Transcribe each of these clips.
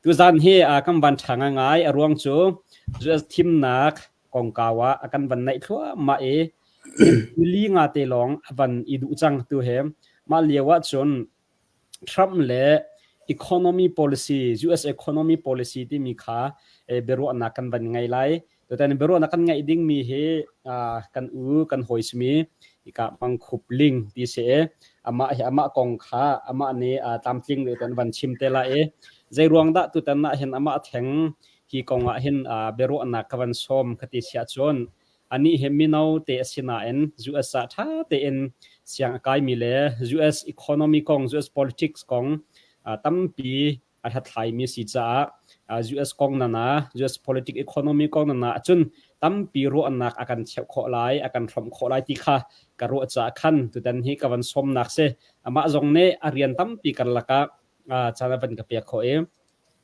Tuzan hi kan van ṭha ngaingai. A ruang cu US thimnak kongkau ah a kan van naih thluahmah i nili nga te lawng a van i duh cang tu he. Mah lio ah cun Trump le economy policy, US economy policy timi kha biaruahnak kan van ngei lai. Tutan biaruahnak kan ngeih dingmi hi kan u kan hawi simi hika Mangkhup Ling ti si i amah hi amah kong kha amah nih tlamtling deuh ten van chim te lai i zei ruang dah tutan ah hin amah theng hi kong ah hin biaruahnak ka van sawm ka ti siah cun anih hi mino te a si nain US ah ṭha tein siang a kaimi le US economy kong US politics kong tampi a hlathlaimi si caah US kong nana US politic economy kong nana ahcun tampi ruahnak a kan cheuh khawh lai a kan hrawmh khawh lai ti kha ka ruah caah khan tutan hi ka van sawmnak si amah zong nih a rian tampi karlak ah caan a van ka pek khawh i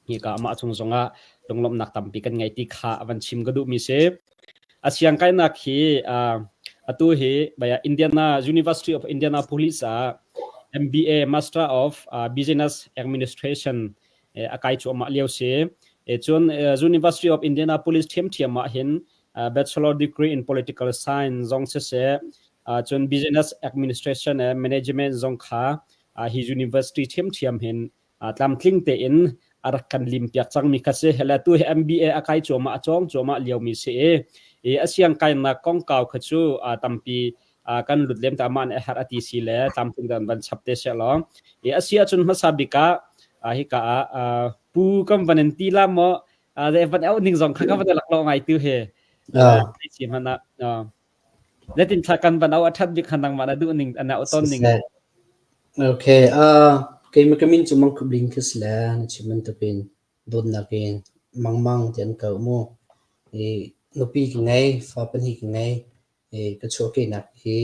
hika amah chung zongah lunglawmhnak tampi kan ngei ti kha a van chim ka duhmi si a siang kainak hi atu hi baya Indiana University of Indianapolis ah MBA Master of Business Administration a kai cuahmah lio si cun University of Indianapolis ṭhiamṭhiam ah hin Bachelor degree in Political Science zong siseh cun Business Administration and Management zong kha hi university ṭhiamṭhiam hin tlamtling tein a rak kan limpiak cangmi kha si. Hele tu hi MBA a kai cuahmah a cawng cuahmah liomi si i a siang kainak kongkau kha cu tampi kan lut lem ta mah nih a herh a ti si le tlamtling dan van chap te seh law i a si ahcun hmasa bik ah hika ah pu kan van in ti la maw van au ning zong kha ka van lak lo ngai tu he si hmanh ah Zeitin thla kan van au a ṭhat bik kha nangmah na duh ning na auh ning. Okay, keimah ka min cu Mang Khup Ling khi si le na chim bantukin dawtnak in Mangmang ti an ko mu. I nupi ka ngei, fa pahnih ka ngei. I ka chuahkehnak hi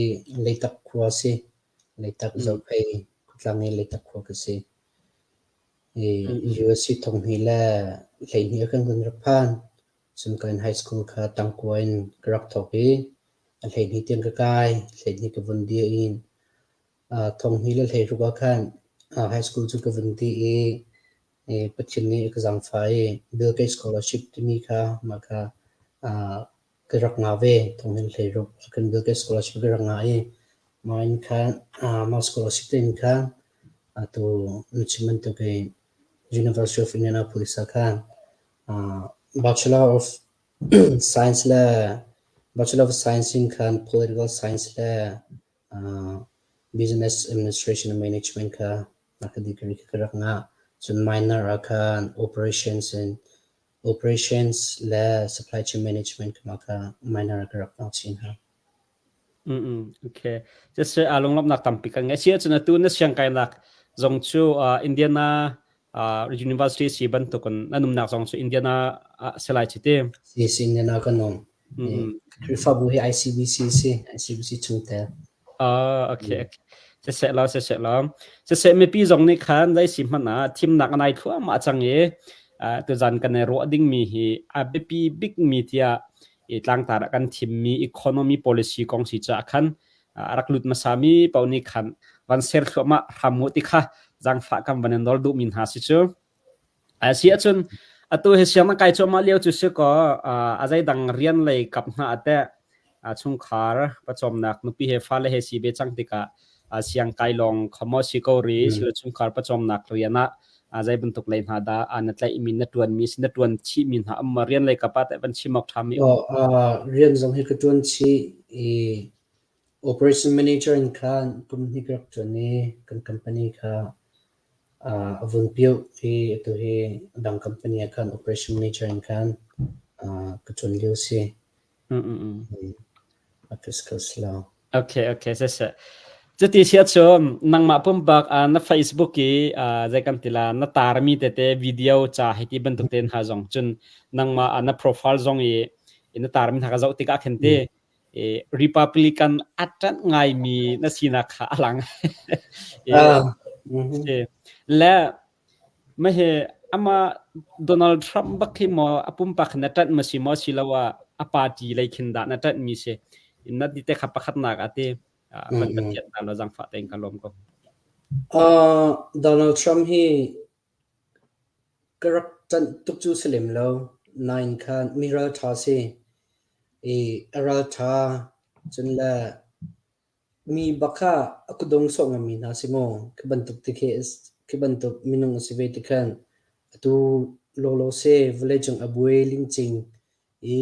Leitak khua a si. Leitak Zophei khuatlang i Leitak khua ka si. I USC thonghnih le 12 ah kan kan rak phan. Cun kan high school kha tangkua in ka rak thawk i a 12 tiang ka kai. 12 ka vun dir in thonghnih le 16 ah khan high school cu ka vun dih i Pathian nih a ka zaangfah i Bill Gates Scholarship timi kha mah kha ka rak ngah ve. Thonghnih le 16 kan Bill Gates Scholarship ka rak ngah i mah in khan mah scholarship te in khan atu na chim bantuk in University of Indianapolis ah khan Bachelor of Science le Bachelor of Science in khan Political Science le Business Administration and Management kha ka degree kha ka rak ngah. Cun minor ah khan Operations and Operations le Supply Chain Management kha mah kha minor ah ka rak ngah chin hna. Okay. Cucu aa lunglawmhnak tampi kan ngei. Si ahcun atu na siangkainak zong cu Indiana University si bantukin na numnak zong cu Indiana ah si lai ci ti. Si si Indiana kan um. Khrihfabu hi ICBC si, ICBC chungtel. Ah, okay, okay. Siseh law, siseh law. Siseh mipi zong nih khan zei si hmanh ah thimnak an ai thluahmah cang i tuzan kan i ruah dingmi hi a biapi bikmi tiah i tlangtar ah kan thimmi economy policy kong si caah khan a rak lut hmasami paoh nih khan van ser thluahmah hram mu ti kha zaangfah kan van in nawl duhmi hna si cu. A si ahcun atu hi siang na kai cuahmah lio cu si kaw a zeidang rian lei kap hna ate chungkhar pawcawmnak nupi he fale he si ve cang tikah siang kai lawng kho si ko ri silo chungkhar pawcawmnak rian ah zei bantuk lei hna dah na tlaihmi na ṭuanmi si na ṭuan chihmi hna um rian lei kap ah teh van chim awk ṭhami Rian zong hi ka ṭuan chih i operation manager in khan kum hnih ka rak ṭuan i kan company kha a vun piuh i atu hi dang company ah khan operation manager in khan ka ṭuan lio si. A physical si lo. Okay, okay, siseh. Cuti si ahcun nangmah pumpak na Facebook i zei kan ti la na tarmi tete video ca hei ti bantuk te hna zong cun nangmah na profile zong i na tarmi hna ka zoh tikah khin ti Republican a ṭanh ngaimi na sinak kha a lang. Le Mahhi amah Donald Trump bak hi maw a pumpak na ṭanh ma si maw asiloah a party lei khin dah na ṭanhmi si? Na ti te kha pakhatnak ah ti van ka thianh ta law zaangfah tein ka lawm ko. Donald Trump hi Ka rak ṭanh tuk cu si lem lo. Nain khan mi ralṭha si. I a ralṭha cun le mi bak kha a kutdong sawh ngammi hna si maw? Khi bantuk ti khi khi bantuk minung a si ve ti khan atu lawlaw se vawleicung a buai lingcing i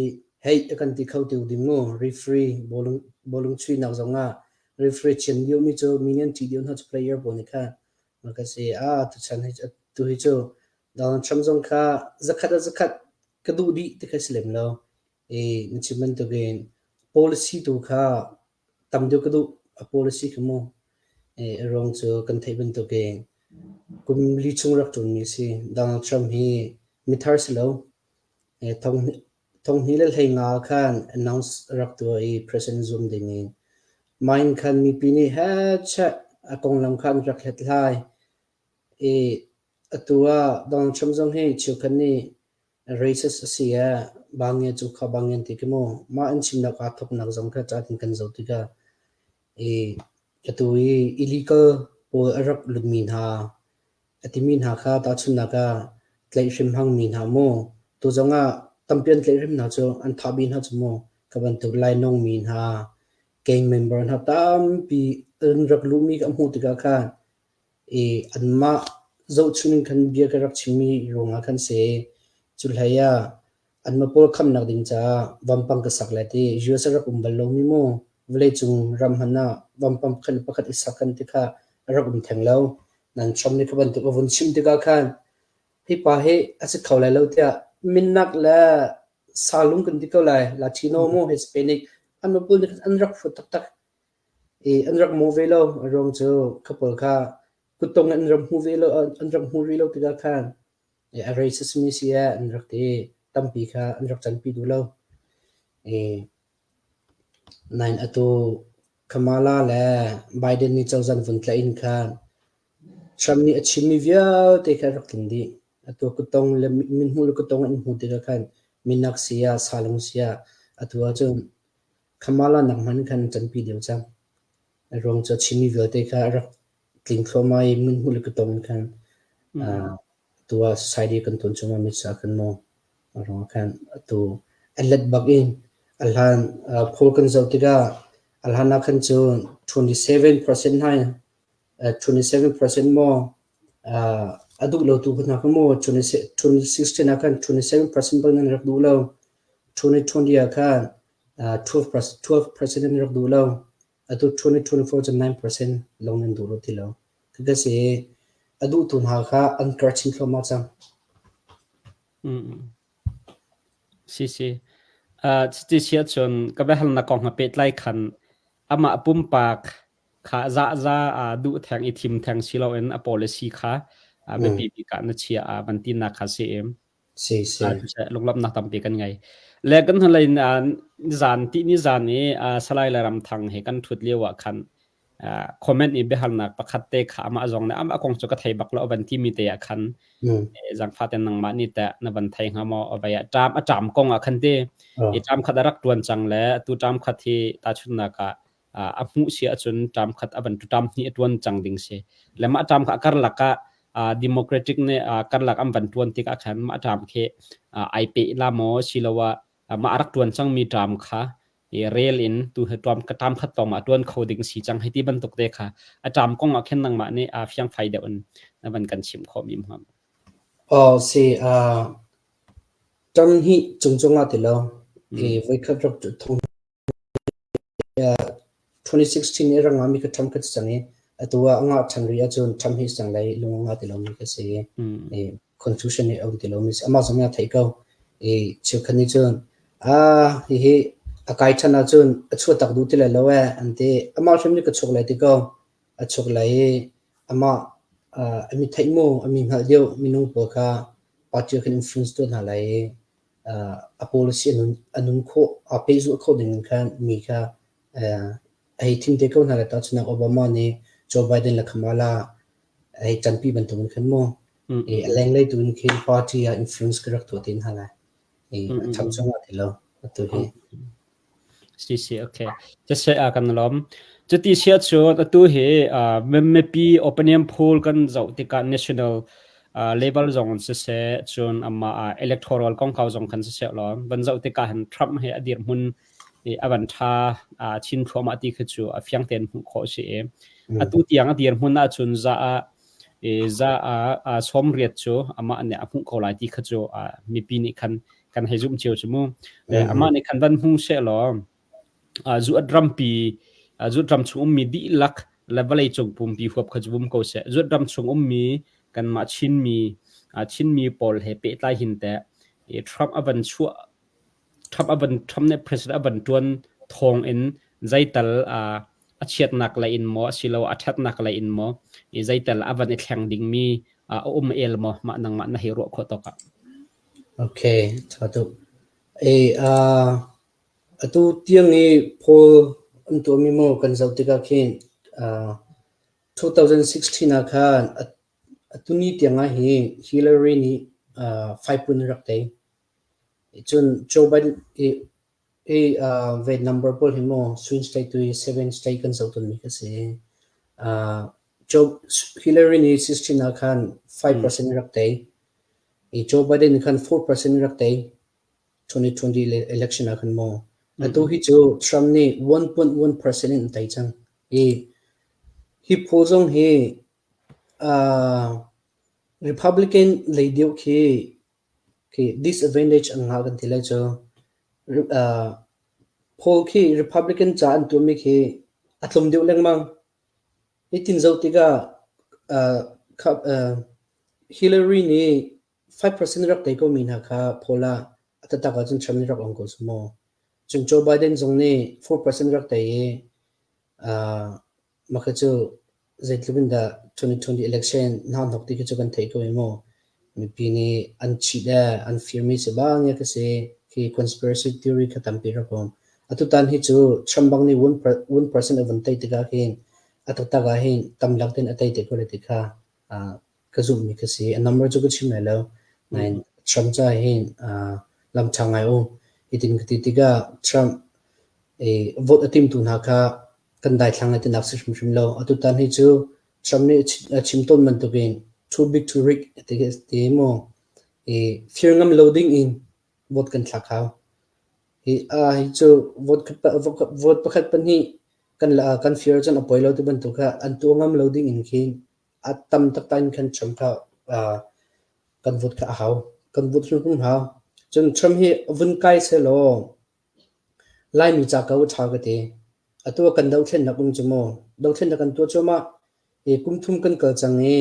hei a kan ti kho ti ding mu. Referee bawlung bawlung chuihnak zongah referee chian liomi cu mi nih an ṭih deuh hna cu player pawl nih khan ka si. Ah tuchan hi tu hi cu Donald Trump zong kha zakhat ah zakhat ka duh dih ti kha si lem lo. I na chim bantukin policy tu kha tam deuh ka duh. A policy kha mu. I a ruang cu kan theih bantukin kum li chung rak ṭuanmi a si. Donald Trump hi mithar si lo. Thonghnih le 15 khan announce a rak tuah i president zum dingin. Mah in khan mipi nih hechet a konglam kha an rak hlathlai. I atu ah Donald Trump zong hi cheukhat nih racist a si ah bangia cu kha bangia an ti khi mu. Mah an chimnak aa thawknak zong kha ca tin kan zoh tikah i atu i illegal pawl a rak lutmi hna a timi hna kha tahchunhnak ah tlaihhrem hmangmi hna mu, tu zongah tampi an tlaihhrem hna cu an thah bih hna cu mu, ka bantuk lainawngmi hna, gang member hna tampi an rak luhmi ka hmuh tikah khan i anmah zohchun in khan bia ka rak chimmi ruangah khan si. Cu hlei ah anmah pawl khamnak ding caah vampang ka sak lai ti US a rak um bal lomi mu vawleicung ram hmanh ah vampang pakhat le pakhat i sak kan ti kha a rak um theng lo. Nan Trump nih kha bantuk a vun chim tikah khan hi pa hi a si kho lai lo tiah minnak le salung kan ti ko lai Latino mu Hispanic anmah pawl nih khan an rak fuat taktak. I an rak hmu ve lo. A ruang cu kha pawl kha kuttung an rak hmu ve lo an rak hmu rih lo tikah khan a racist mi si ah an rak ti tampi kha an rak canpi duh lo. I nain atu Kamala le Biden nih cozah vun tlaih in khan Trump nih a chimmi vialte kha a rak tling dih. Atu kutong le mithmuh le kutong an hmuh tikah khan minak si ah salung si ah atu ahcun Kamala nak hmanh khan an canpi deuh cang. A ruang cu a chimmi vialte kha a rak tling thluahmah i mithmuh le kutong in khan atu ah society kan tuan cuahmah mi caah khan maw a ruangah khan atu a let bak in a hlan poll kan zoh tikah a hlan ah khan cun 27% hna 27% maw a duh lotu hna kha maw 2016 ah khan 27% bal nan rak duh lo 2020 ah khan 12% an rak duh lo atu 2024 cu 9% lawng nan duh lo ti lo ka si a duhtu hna kha an kar chin thluahmah cang. Si si. Cuti si ahcun ka biahalnak kong ha pehtlai khan amah pumpak kha zahza duh theng i thim theng si loin a policy kha biapi bik ah na chia a van tinak kha si em. Si si. Lunglawmhnak tampi kan ngei. Le kan hnulei zan ti ni zan i Salai le Ramthang he kan ṭhut lio ah khan comment i biahalnak pakhat te kha amah zong nih amah kong cu ka thei bak lo a van timi te ah khan zangfa ten nangmah nih teh na van thei hnga maw a vai ah ṭam a ṭam kong ah khan ti i ṭam khat a rak ṭuan cang le tu ṭam khat hi tahchunhnak ah a hmuh si ahcun ṭam khat a van ṭam hnih a ṭuan cang ding si le mah ṭam kha a karlak ah Democratic nih karlak an van ṭuan tikah khan mah ṭam khi ai peh la maw siloah mah a rak ṭuan cangmi ṭam kha i rel in tu hi ṭuam ka ṭam khat lawng ah ṭuan kho ding si cang hei ti bantuk te kha a ṭam kong ah khin nangmah nih a fiangfai deuh in na van kan chimh khawh mi hmang. Aw si ṭam hnih cungcung ah ti lo i voikhat rak thong 2016 i rak ngahmi kha ṭham ka si cang i atu ah a ngah ṭhan rih ahcun ṭham hi cang lai lung a ngah ti lomi ka si i confusion hi a um ti lomi si. Amah zong nih a theih ko. I cheukhat nih cun ah hihi a kai ṭhan ahcun a chuah tak duh ti lai lo ee an ti. Amah hrim nih ka chuak lai ti ko. A chuak lai i amah a mi theih mu, a mi hngalh deuh minung pawl kha party ah khan influence tuah hna lai i a policy a nun khawh, aa pehzulh khawh ding in khan mi kha a hei thim te ko hna lai. Tahchunhnak Obama nih Joe Biden le Kamala a hei ṭanpi bantuk in khan mu. I a lenglei tu in khin party ah influence ka rak tuah te hna lai. I a ṭham zong ah ti lo atu hi. Si si okay. Siseh ah kan lawm. Cuti sia cu atu hi mipi opinion poll kan zoh tikah national. Level zong in siseh, cun amah electoral kongkau zong khan siseh law van zoh tikah hin Trump he a dirhmun a van ṭha chin thluahmah ti khi cu a fiang tein hmuh khawh a si i atu tiang a dirhmun ahcun za ah za ah 80 cu amah nih a hmuh ko lai ti kha cu mipi nih khan kan hei zumh cio cu mu. Amah nih khan van hmu seh law zuat rampi zuat ram chung ummi dihlak le vawlei cung pumpi huap kha cu vum ko seh. Zuat ram chung ummi kanmah Chinmi Chinmi pawl he pehtlai hin teh Trump a van chuah Trump a van Trump nih president a van ṭuan thawng in zeital a chiatnak lei in maw asilo a ṭhatnak lei in maw zeital a van i thleng dingmi a um el maw mah nangmah na hei ruah khawh tawk ah? Okay, ṭha tuk. E, uh, atu tiang i poll an tuahmi maw kan zoh tikah khin uh, 2016 ah khan atuni tiang ah hin Hillary nih uh, 5 pun rak tei. Cun Joe Biden i i uh, ve number pawl hi maw swing state tu i seven state kan zoh tawnmi kha si. Uh, Joe Hillary nih 16 ah khan 5% rak tei. I Joe Biden nih khan 4% rak tei. 2020 election ah khan maw. Atu hi cu Trump nih 1.1% in a tei cang. I hi poll zong hi uh, Republican lei deuh khi Khi disadvantage an ngah kan ti lai cu. Uh, poll khi Republican ca an tuahmi khi a tlawm deuh lengmang. Hitin zoh tikah uh, uh, Hillary nih 5% rak tei komi hna kha poll ah a taktak ahcun Trump nih rak ong ko su maw. Cun Joe Biden zong nih 4% rak tei i uh, Mah kha cu zeitluk in dah 2020 election hna hnok ti khi cu kan theih ko i mu. Mipi nih an cheat le an firmi si bang ka si. Khi conspiracy theory kha tampi rak um. Atutan hi cu Trump bang nih 1% a vun tei tikah hin a taktak ah hin tamlak tein a tei te ko lai ti kha ka zumhmi ka si. A number cu ka chim lai lo. Nain Trump ca hin lam ṭha ngai um. Hitin ka ti tikah Trump vote a timtu hna kha kan daithlang lai tinak si hrimhrim lo. Atutan hi cu Trump nih a chim tawn bantukin too big to rig ti ti mu. I fir ngam lo ding in vote kan thlak hau. Hi hi cu vote vote pakhat pahnih kan kan fir cun a poi lo ti bantuk kha an tuah ngam lo ding in khin a tam taktak in khan Trump kha kan vote kha a hau. Kan vote hrimhrim hau. Cun Trump hi vun kai sehlaw Laimi ca ko a ṭha ka ti. Atu ah kan dothlennak um cu maw? Dothlennak kan tuah cuahmah. I kum thum kan kal cang i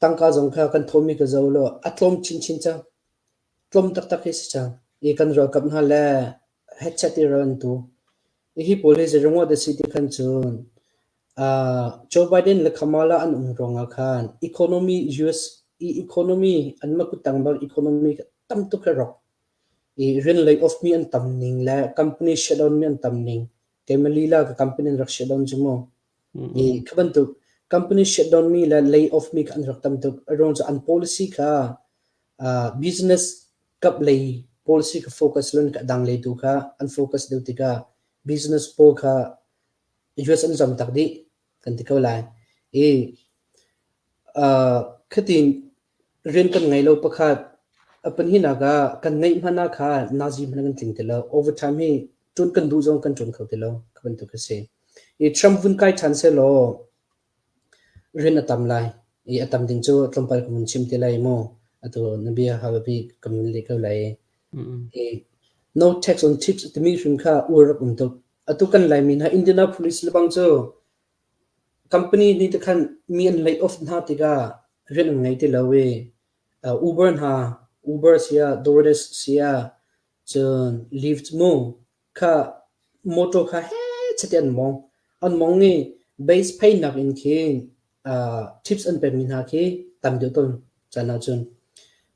tangka zong kha kan thawmi ka zoh law a tlawm chinchin cang. Tlawm taktak hi si cang. I kan ralkap hna le headset i ral an tu. Hi pawl hi zeiruangah dah si ti khan cun Joe Biden le Kamala an um ruangah khan economy US i economy anmah kuttang bang economy tam tuk hi a rawk. I rian lay off mi an tam ning le company shutdown mi an tam ning keimah lila ka company an rak shutdown cu mu. I kha bantuk company shutdown mi le lay off mi kha an rak tam tuk. A ruang cu an policy kha business kap lei policy kha focus loin ka dang lei tu kha an focus deuh tikah business pawl kha US an zam tak dih kan ti ko lai. I khatin rian kan ngei lo pakhat a pahnihnak ah kan ngeih hmanh ah kha nazi hmanh kan tling ti lo. Overtime hi ṭuan kan duh zong kan ṭuan kho ti lo. Kha bantuk a si. I Trump vun kai ṭhan sehlaw rian a tam lai. I a tam ding cu tlawmpal ka vun chim te lai mu. Atu na bia hal bik ka vun leh ko lai. I no tax on tips timi hrim kha uar rak um tuk. Atu kan Laimi hna Indianapolis lebang cu company nih te khan mi an lay off hna tikah rian an ngei ti lo i Uber hna, Uber sia, DoorDash sia, cun Lyft mu kha motor kha heh an mong. An mong i base pay nak in khin tips an pekmi hna khi tam deuh tawn caan ahcun.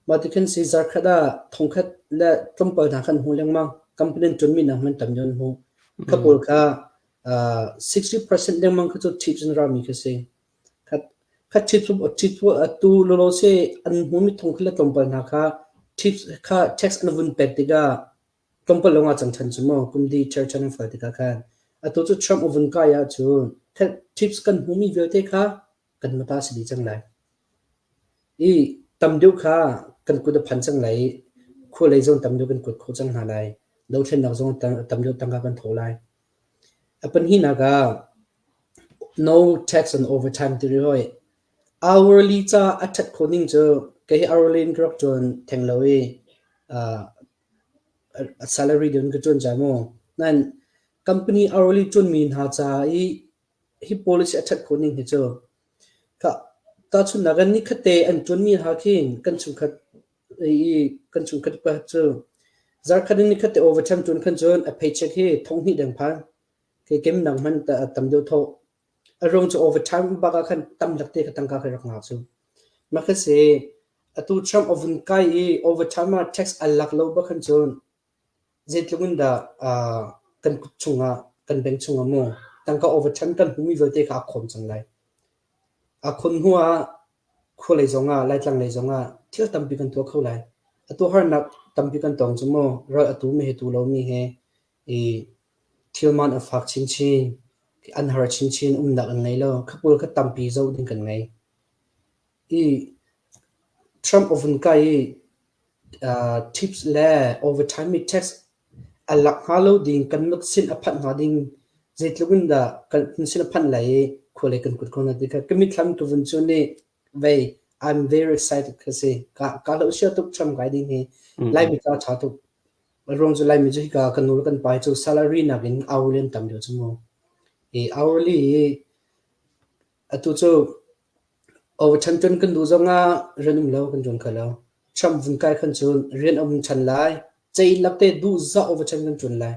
Mah ti khin si zarkhat ah thongkhat le tlawmpal hna khan hmu lengmang. Company an ṭuanmi nak hmanh tam deuh an hmu. Kha pawl kha 60% lengmang kha cu tips in rami khi si. Kha tips tips atu lawlaw si an hmumi thongkhat le tlawmpal hna kha tips kha tax an vun pek tikah tlawmpal lawng ah cang ṭhan cu mu kum di church an fal tikah khan. Atu cu Trump a vun kai ahcun tips kan hmumi vialte kha kan mata si dih cang lai. I tam deuh kha kan kut a phan cang lai i khua lei zong tam deuh kan kuat khawh cang hna lai. Dothlennak zong tam deuh tangka kan thawh lai. A pahnihnak ah no tax on overtime ti rih hoi. Hourly ca a ṭhat khawh ning cu kei hi hourly in ka rak ṭuan theng lo i salary deuh in ka ṭuan ca mu. Nain company hourly ṭuanmi hna ca i hi policy a ṭhat khawh ning hi cu tahchunhnak ah nikhatte an ṭuanmi hna khin kan chungkhat i kan chungkhat pakhat cu zarkhat in nikhat te overtime ṭuan khan cun a paycheck hi thonghnih deng phan. Kei kemnak hmanh tam deuh thawh. A ruang cu overtime bak ah khan tam lak te kha tangka kha rak ngah cu. Mah kha si atu Trump a vun kai i overtime ah tax a lak lo bak khan cun zeitluk in dah kan kut chungah kan bank chungah mu tangka overtime kan hmumi vialte kha a khawm cang lai. A khon hnu ah khua lei zongah Laitlang lei zongah thil tampi kan tuah kho lai. Atu harnak tampi kan tong cu mu ral atu mi he tu lomi he i thil man a fak chinchin, an har chinchin, umnak an ngei lo. Kha pawl kha tampi zoh ding kan ngei. I Trump a vun kai i tips le overtime i tax a lak hnga lo ding kan mak sin a phanh hnga ding zeitluk in dah kan sin a phanh lai i khualei kan kut ko hna ti kha ka mitthlam ka vun cu nih vei I'm very excited ka si. Ka hloh sia tuk Trump kai ding hi. Laimi ca ṭha tuk. A ruang cu Laimi cu hika kan nu le kan pa hi cu salary nakin hourly an tam deuh cu mu. I hourly hi atu cu overtime ṭuan kan duh zongah rian um lo kan ṭuan kho lo. Trump vun kai khan cun rian a um ṭhan lai. Ceilak te duh zah overtime kan ṭuan lai.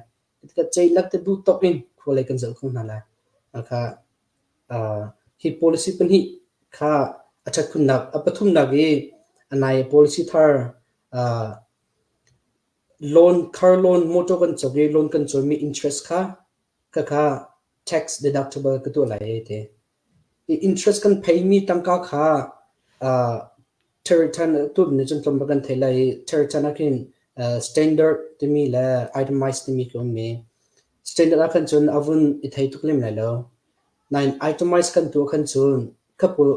Ceilak te duh tawk in khualei kan zoh kho hna lai. Kha hi policy pahnih kha a ṭhat khunnak a pathumnak i a nai policy thar loan car loan motor kan cawk i loan kan cawimi interest kha khakha tax deductible ka tuah lai ti. I interest kan pheimi tangka kha return tu nih cun tlawmpal kan thei lai i return ah khin standard timi le itemized timi khi um i standard ah khan cun a vun i thei tuk lem lai lo. Nain itemized kan tuah khan cun kha pawl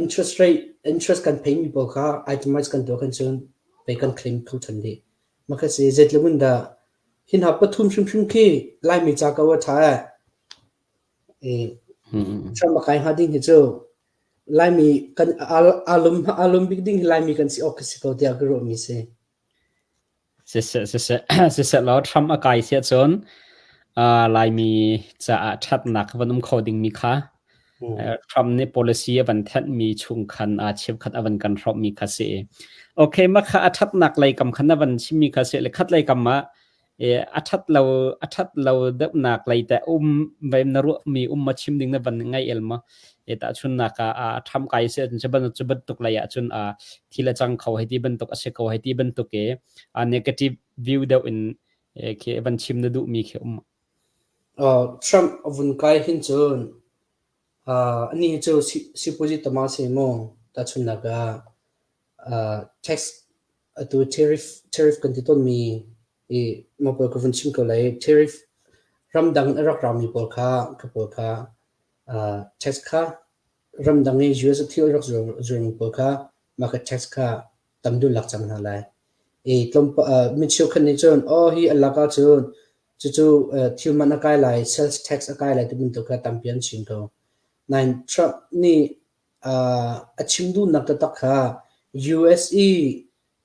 interest rate interest kan pheimi pawl kha itemized kan tuah khan cun pei kan claim kho ṭhan dih. Mah kha si zeitluk in dah hi hna pathum hrimhrim khi Laimi ca ko a ṭha ee. Trump a kai hnga ding hi cu Laimi kan aa lum bik ding hi Laimi kan si awk khi si ko tiah ka ruahmi si. Siseh, siseh, siseh law Trump a kai siah cun Laimi caah ṭhatnak van um kho dingmi kha Trump nih policy a van thenhmi chung khan cheukhat a van kan hrawmhmi kha si. Okay, mah kha a ṭhatnak lei kam khan na van chimmi kha si le khat lei kam ah a ṭhat lo a ṭhat lo deuhnak lei teh um ve na ruahmi um ma chim ding na van ngai el ma? Tahchunnak ah a ṭham kai si ahcun cu bantuk lei ahcun thil a cang kho hei ti bantuk a si ko hei ti bantuk i negative view deuh in khi van chim na duhmi khi um. Trump a vun kai hin cun anih cu sipuazi tama si mu tahchunnak ah tax atu tariff kan ti tawnmi i mah pawl ka vun chim ko lai. Tariff ramdang in a rak rami pawl kha ka pawl kha tax kha ramdang i US thil a rak zuarmi pawl kha mah kha tax kha tam deuh lak cang hna lai. I mi cheukhat nih cun aw hi a lak ahcun cucu thil man a kai lai, sales tax a kai lai ti bantuk kha tampi an chim ko. Nain Trump nih a chim duhnak taktak kha US i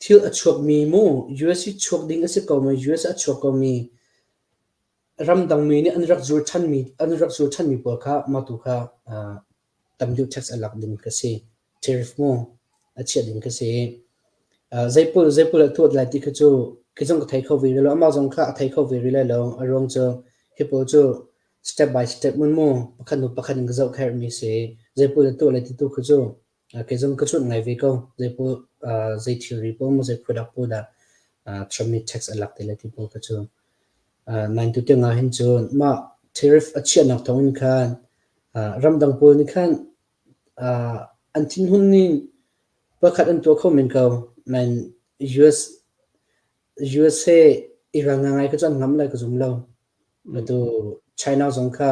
thil a chuakmi mu US i chuak ding a si ko mi US a chuak komi ramdangmi nih an rak zur ṭhanmi an rak zur ṭhanmi pawl kha mah tu kha tam deuh tax a lak ding ka si. Tariff mu a chiah ding ka si. Zeipawl zeipawl a tuah lai ti kha cu kei zong ka thei kho ve rih lo. Amah zong kha a thei kho ve rih lai lo. A ruang cu hi pawl cu step by step mun mu pakhat hnu pakhat in ka zoh kherhmi si. Zeipawl a tuah lai ti tu kha cu kei zong ka cuanh ngai ve ko. Zeipawl zei thilri pawl maw zei product pawl dah Trump nih tax a lak te lai ti pawl kha cu. Nain tutiang ah hin cun mah tariff a chiahnak thawng in khan ramdang pawl nih khan an thinhun ning pakhat an tuah kho men ko. Nain US USA Iran ngai ka cu an ngam lai ka zum lo. Atu China zong kha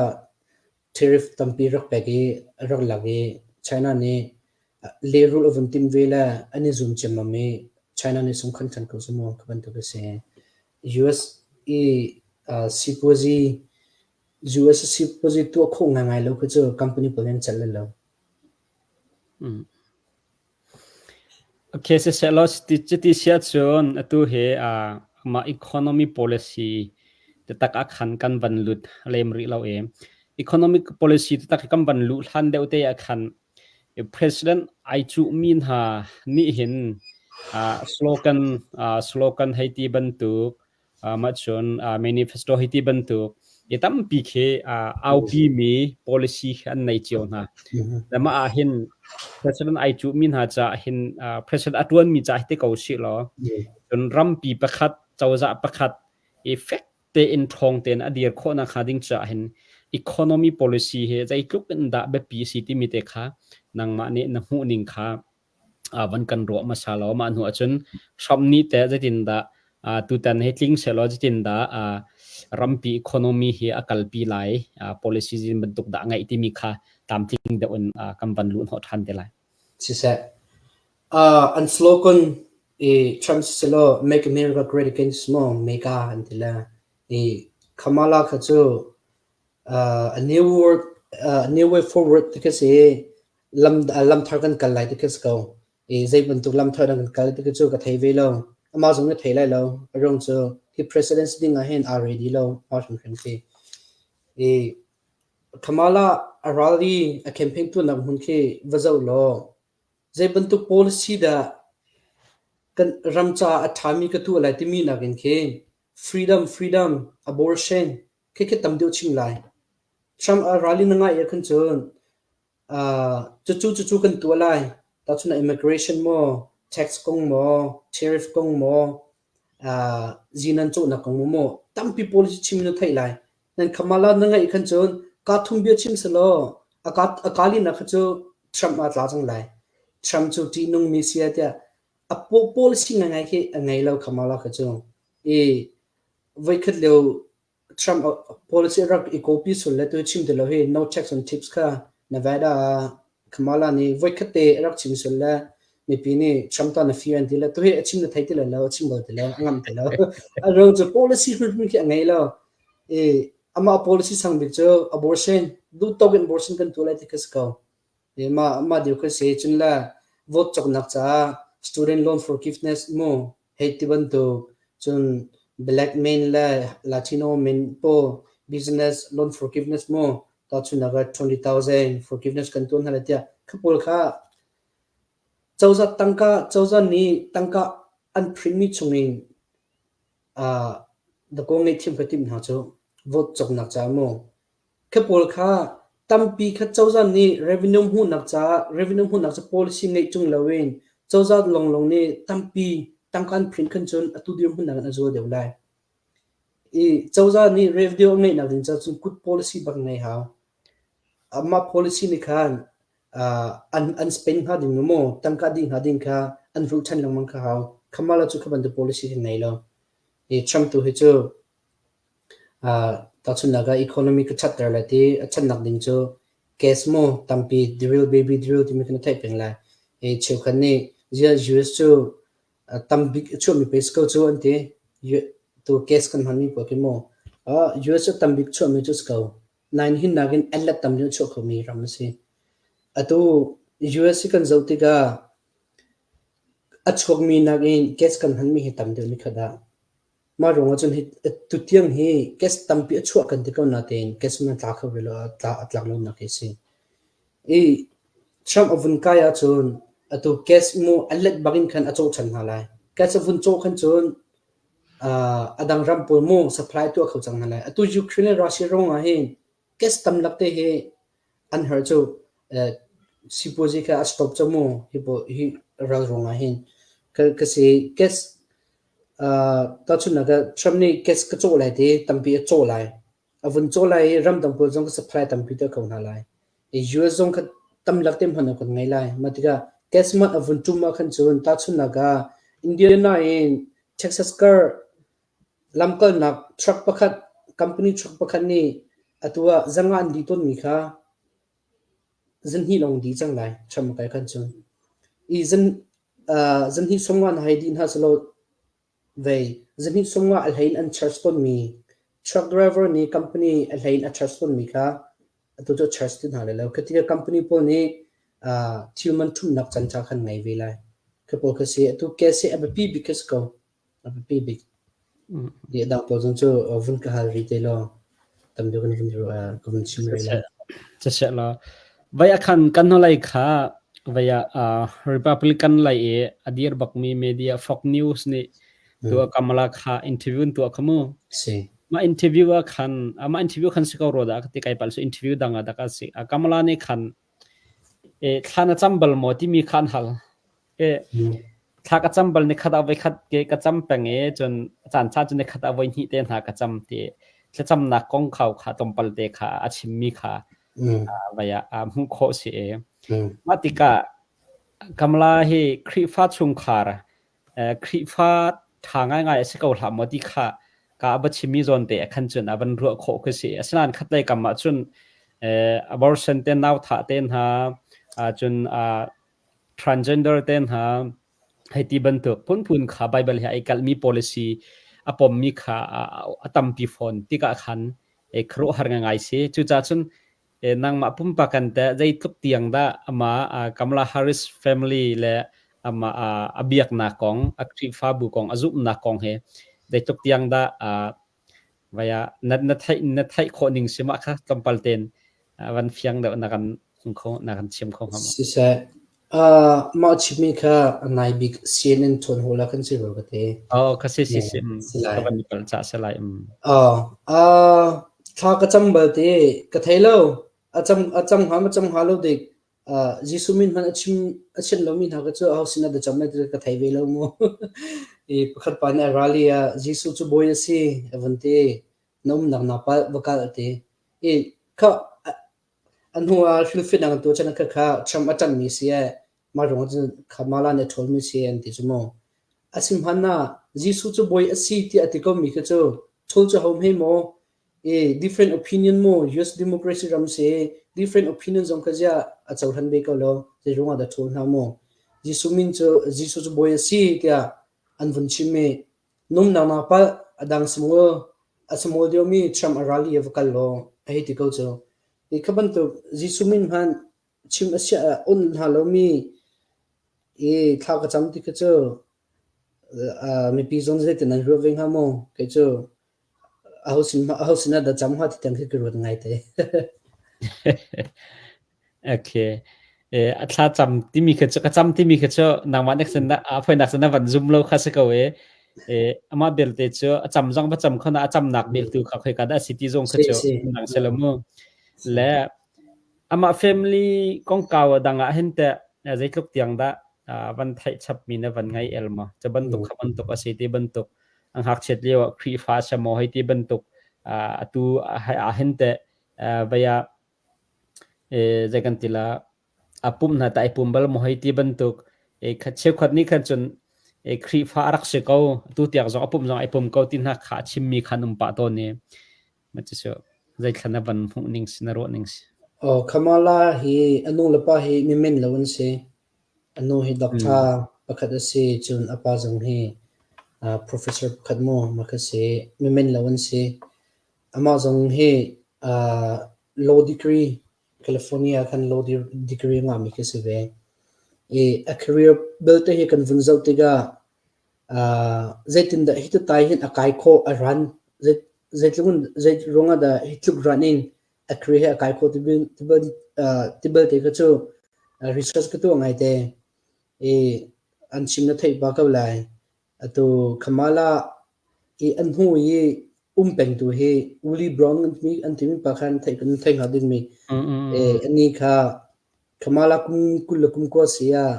tariff tampi rak pek i rak lak i China nih Lehrulh a vun timh ve le an i zum ciammam i China nih sungkhan ṭhan ko cu mu ka bantuk a si. US i sipuazi US sipuazi tuah khawh ngaingai lo khi cu company pawl nih an celh lo. Okay, siseh cuti si ahcun atu hi mah economy policy taktak ah khan kan van lut lem rih lo i economic policy taktak hi kan van luh hlan deuh te ah khan president ai cuhmi hna nih hin slogan slogan hei ti bantuk mah cun manifesto hei ti bantuk i tampi khi aupi mi policy khi an nei cio hna. Le mah ah hin president ai cuhmi hna caah hin president a ṭuanmi caah hi ti ko sih law cun rampi pakhat cozah pakhat i fek tein ṭhawng tein a dir khawh nakhnga ding caah hin economy policy hi zeitluk in dah biapi a si timi te kha nangmah nih na hmuh ning kha van kan ruah hmasa law mah hnu ahcun Trump nih teh zeitindah tutan hi tling sehlaw zeitindah rampi economy hi a kalpi lai policy zin bantuk dah a ngeih timi kha tlamtling deuh in kan van luh hnawh ṭhan te lai. Siseh, an slogan i Trump siselaw Make America Great Again maw mega an ti le i Kamala kha cu a new world new way forward ti khi si lam lam thar kan kal lai ti khi si ko. I zei bantuk lam thar kan kal ti khi cu ka thei ve lo. Amah zong nih thei lai lo. A ruang cu hi president ding ah hin aa ready lo ma hrimhrim khi. I Kamala a rally a campaign tuahnak hmun khi va zoh law zei bantuk policy dah kan ram caah a ṭhami ka tuah lai timi nakin khi freedom freedom abortion khi khi tam deuh chim lai. Trump a rally na ngai ah khan cun cucu cucu kan tuah lai. Tahchun ah immigration maw, tax kong maw, tariff kong maw, zinan cawhnak kong maw, tampi policy chim na theih lai. Nan Kamala na ngeih khan cun kaa thum bia chim selaw a ka a kaa linak kha cu Trump aa tla cang lai. Trump cu ṭihnungmi si ai tiah a policy ngaingai khi a ngei lo Kamala kha cu. I voikhat lio Trump policy rak i copy sul le tu chim ti lo hi no tax on tips kha Nevada ah Kamala nih voikhat te a rak chim sul le mipi nih Trump ta na fir an ti le tu hi a chim na thei ti le lo a chim bal ti lo a ngam ti lo a ruang cu policy hrimhrim khi a ngei lo i amah policy sang bik cu abortion duh tawk in abortion kan tuah lai ti kha si ko i mah mah deu kha si cun le vote cawknak caah student loan forgiveness mu hei ti bantuk cun black men le Latino men pawl business loan forgiveness mu tahchunhnak ah 20,000 forgiveness kan tuah hna lai tiah kha pawl kha cozah tangka cozah nih tangka an print mi chungin dakaw ngaihthiam ka timh hna cu vote cawknak caah mu Khi pawl kha tampi kha cozah nih revenue hmuhnak caah revenue hmuhnak cu policy ngeih ṭung loin cozah lawnglawng nih tampi tangka an print khan cun atu dirhmun nakin a zual deuh lai. I cozah nih revenue a ngeihnak ding caah cun good policy bak ngei hau. Amah policy nih khan an an spend hnga ding maw tangka dih hnga ding kha an rulh ṭhan lengmang kha hau. Kamala cu kha bantuk policy hi ngei lo. I Trump tu hi cu Tahchunhnak ah economy ka ṭhatter lai ti a ṭhatnak ding cu gas maw tampi drill baby drill timi kha na theih peng lai. I cheukhat nih ziah US cu tambik a chuahmi pei si ko cu an ti. Tu gas kan hmanmi pawl khi maw US cu tambik chuahmi cu si ko. Nain hin nakin an let tam deuh chuah khomi ram a si. Atu US hi kan zoh tikah a chuakmi nakin gas kan hmanmi hi tam deuh nikhat ah. Mah ruangah cun hi tutiang hi gas tampi a chuah kan ti ko natein gas man a tla kho ve lo, a tla a tlak lonak hi a si. I Trump a vun kai ahcun atu gas mu a let bak in khan a cawh ṭhan hna lai. Gas a vun cawh khan cun a dang ram pawl mu supply tuah kho cang hna lai. Atu Ukraine le Russia ruangah hin gas tam lak te hi an har cu sipuazi kha a stop cu mu hi hi ral ruangah hin ka ka si gas tahchunhnak ah Trump nih gas ka cawh lai ti tampi a cawh lai. A vun cawh lai i ramdang pawl zong ka supply tampi te ko hna lai. I US zong kha tamlak te hman kan ngei lai. Mah tikah gas man a vun ṭum ah khan cun tahchunhnak ah Indiana in Texas kar lamkalnak truck pakhat company truck pakhat nih atu ah zanga an dih tawnmi kha zahnih lawng dih cang lai Trump a kai khan cun. I zan zan hnih sawmnga na hei dih hna selaw vei zan hnih sawmnga a hlei in an charge tawnmi truck driver nih company a hlei in a charge tawnmi kha atu cu charge ti hna lai lo. Khi tikah company pawl nih thil man ṭhumhnak caan ṭha khan ngei ve lai. Khi pawl kha si. Atu gas hi a biapi bik khi si ko. A biapi bik. Di dang pawl zong cu vun ka hal rih te law tam deuh kan vun ka vun chim rih lai. Siseh law vai ah khan kan hnulei kha vai ah Republican lei i a dir bakmi media Fox News nih tua Kamala kha interview an tuah kha mu. Si. Mah interview ah khan mah interview khan si ko rua dah ka ti kai pal su interview dang ah dak a si. Kamala nih khan thla na cam bal maw timi kha an hal. Thla ka cam bal nikhat ah voikhat ke ka cam peng i cun caan caan cu nikhat ah voihnih te hna ka cam ti thlacamnak kong khau kha tlawmpal te kha a chimmi kha vai ah hmuh khawh si i mah tikah Kamala hi Khrihfa chungkhar Khrihfa ṭha ngaingai a si ko hlah maw ti kha ka a va chimmi zawn te ah khan cun a van ruah khawh khi si. Asinain khatlei kam ah cun abortion te nau thah te hna cun transgender te hna hei ti bantuk phunphun kha Bible he ai kalhmi policy a pommi kha a tampi fawn tikah khan khuaruahhar ngai si. Cucaah cun nangmah pumpak kan teh zeitluk tiang dah amah Kamala Harris family le amah a biaknak kong, a Khrihfabu kong, a zumhnak kong he zeitluk tiang dah Vai ah na theih khawh ning si mah kha tlawmpal tein van fiang deuh na kan kho na kan chim kho hnga maw? Siseh, mah chimmi kha a nai bik CNN chawn hawla kan si rua ka ti. Oh, ka si si si. Si lai. Ka van i palh cah si lai. Thla ka cam bal ti ka thei lo. A cam a cam hnga ma cam hnga lo dik. Jesuh min hmanh a chim a chim lomi hna kha cu aho sinah dah cam lai ti ka thei ve lo mu. I pakhat pa nih a rally ah Jesuh cu bawi a si a vun ti. Na umnak naa palh va kal a ti. I kha a hnu ah hrilhfiahnak an tuah chan kha kha Trump a ṭanhmi si ee mah ruangah cun Kamala nih a ṭhawlmi si an ti cu mu. A sim hmanh ah Jesuh cu bawi a si tiah a ti komi kha cu ṭhawl cu ho hme maw i different opinion mu US democracy ram si different opinion zong kha ziah a cohlan ve ko lo zei ruangah dah ṭhawl hna mu Jesuh min cu Jesuh cu bawi a si tiah an vun chim i numnak naa palh a dang small a small deuhmi Trump a rally a va kal law a hei ti ko cu i kha bantuk Jesuh min hmanh chim a sia on hna lomi i thla ka cam ti kha cu mipi zong zeitin an ruah ve hnga maw kei cu Aho sin ah dah cam hnga ti tiang khi ka ruat ngaite. Okay. A thla cam timi kha cu ka cam timi kha cu nangmah nek sin a phoinak sin na van zum lo kha si ko e. Amah belte cu a cam zong va cam kho na a camnak bel tu kha khoi ka dah si ti zong kha cu nang se lo mu. Le Amah family kongkau a dang ah hin teh zeitluk tiang dah van theih chapmi na van ngei el maw? Cu bantuk kha bantuk a si ti bantuk a ngakchiat lio ah Khrihfa a si maw hei ti bantuk atu ah hin teh vei ah zei kan ti la a pumh hna tah i pum bal maw hei ti bantuk cheukhat nih khan cun Khrihfa a rak si ko atu tiang zong a pumh zong ai pum ko ti hna kha a chimmi kha an um pah tawn i Cucu zeithla na van hmuh ning si, na ruah ning si? Aw, Kamala hi a nu le pa hi mimen lo an si. A nu hi doctor pakhat a si, cun a pa zong hi professor pakhat mu ma kha si. Mimen lo an si. Amah zong hi law degree California khan law degree ngahmi khi si ve. I a career belte hi kan vun zoh tikah Zeitindah hi tai hin a kai khawh, a ran? Zei ruangah dah hi tluk ran in a career hi a kai khawh ti belte kha cu research ka tuah ngaite i an chim na theih pah ko lai. Atu Kamala i an hnu i um pengtu hi Willie Brown an timi pa khan theih kan thei hnga dingmi. Anih kha Kamala kum 20 le kum 20 si ah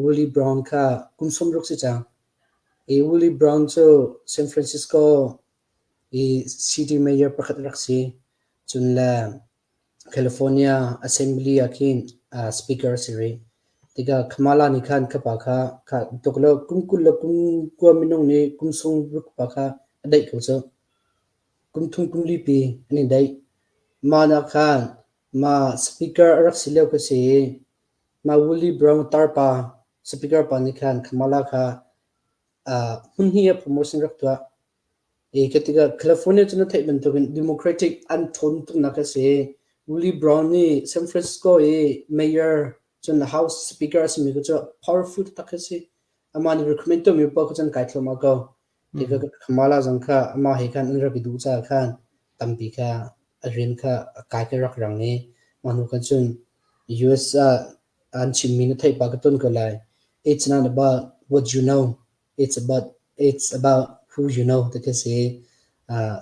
Willie Brown kha kum 60 si cang. I Willie Brown cu San Francisco i city mayor pakhat a rak si. Cun le California Assembly ah khin speaker a si rih. Tikah Kamala nih khan kha pa kha kha tuk lo kum 20 le kum 20 minung nih kum 60 pa kha a daih ko cu. Kum thum kum li pi an i daih. Mah nak khan ma speaker a rak si lio kha si i Ma Willie Brown tarpa. Speaker pa nih khan Kamala kha hmun hnih ah promotion rak tuah. I ka tikah California cu na theih bantukin Democratic an ṭhawn tuknak a si. Willie Brown nih San Francisco i mayor cun House Speaker a simi cu powerful taktak a si. Amah nih recommend tuahmi paoh kha cun kai thluahmah ko. Tikah Kamala zong kha amah he khan an rak i duh caah khan tampi kha a rian kha a kai ka rak rang i mah hnu khan cun US ah an chimmi na theih pah ka ton ko lai. It's not about what you know, it's about who you know ti khi si.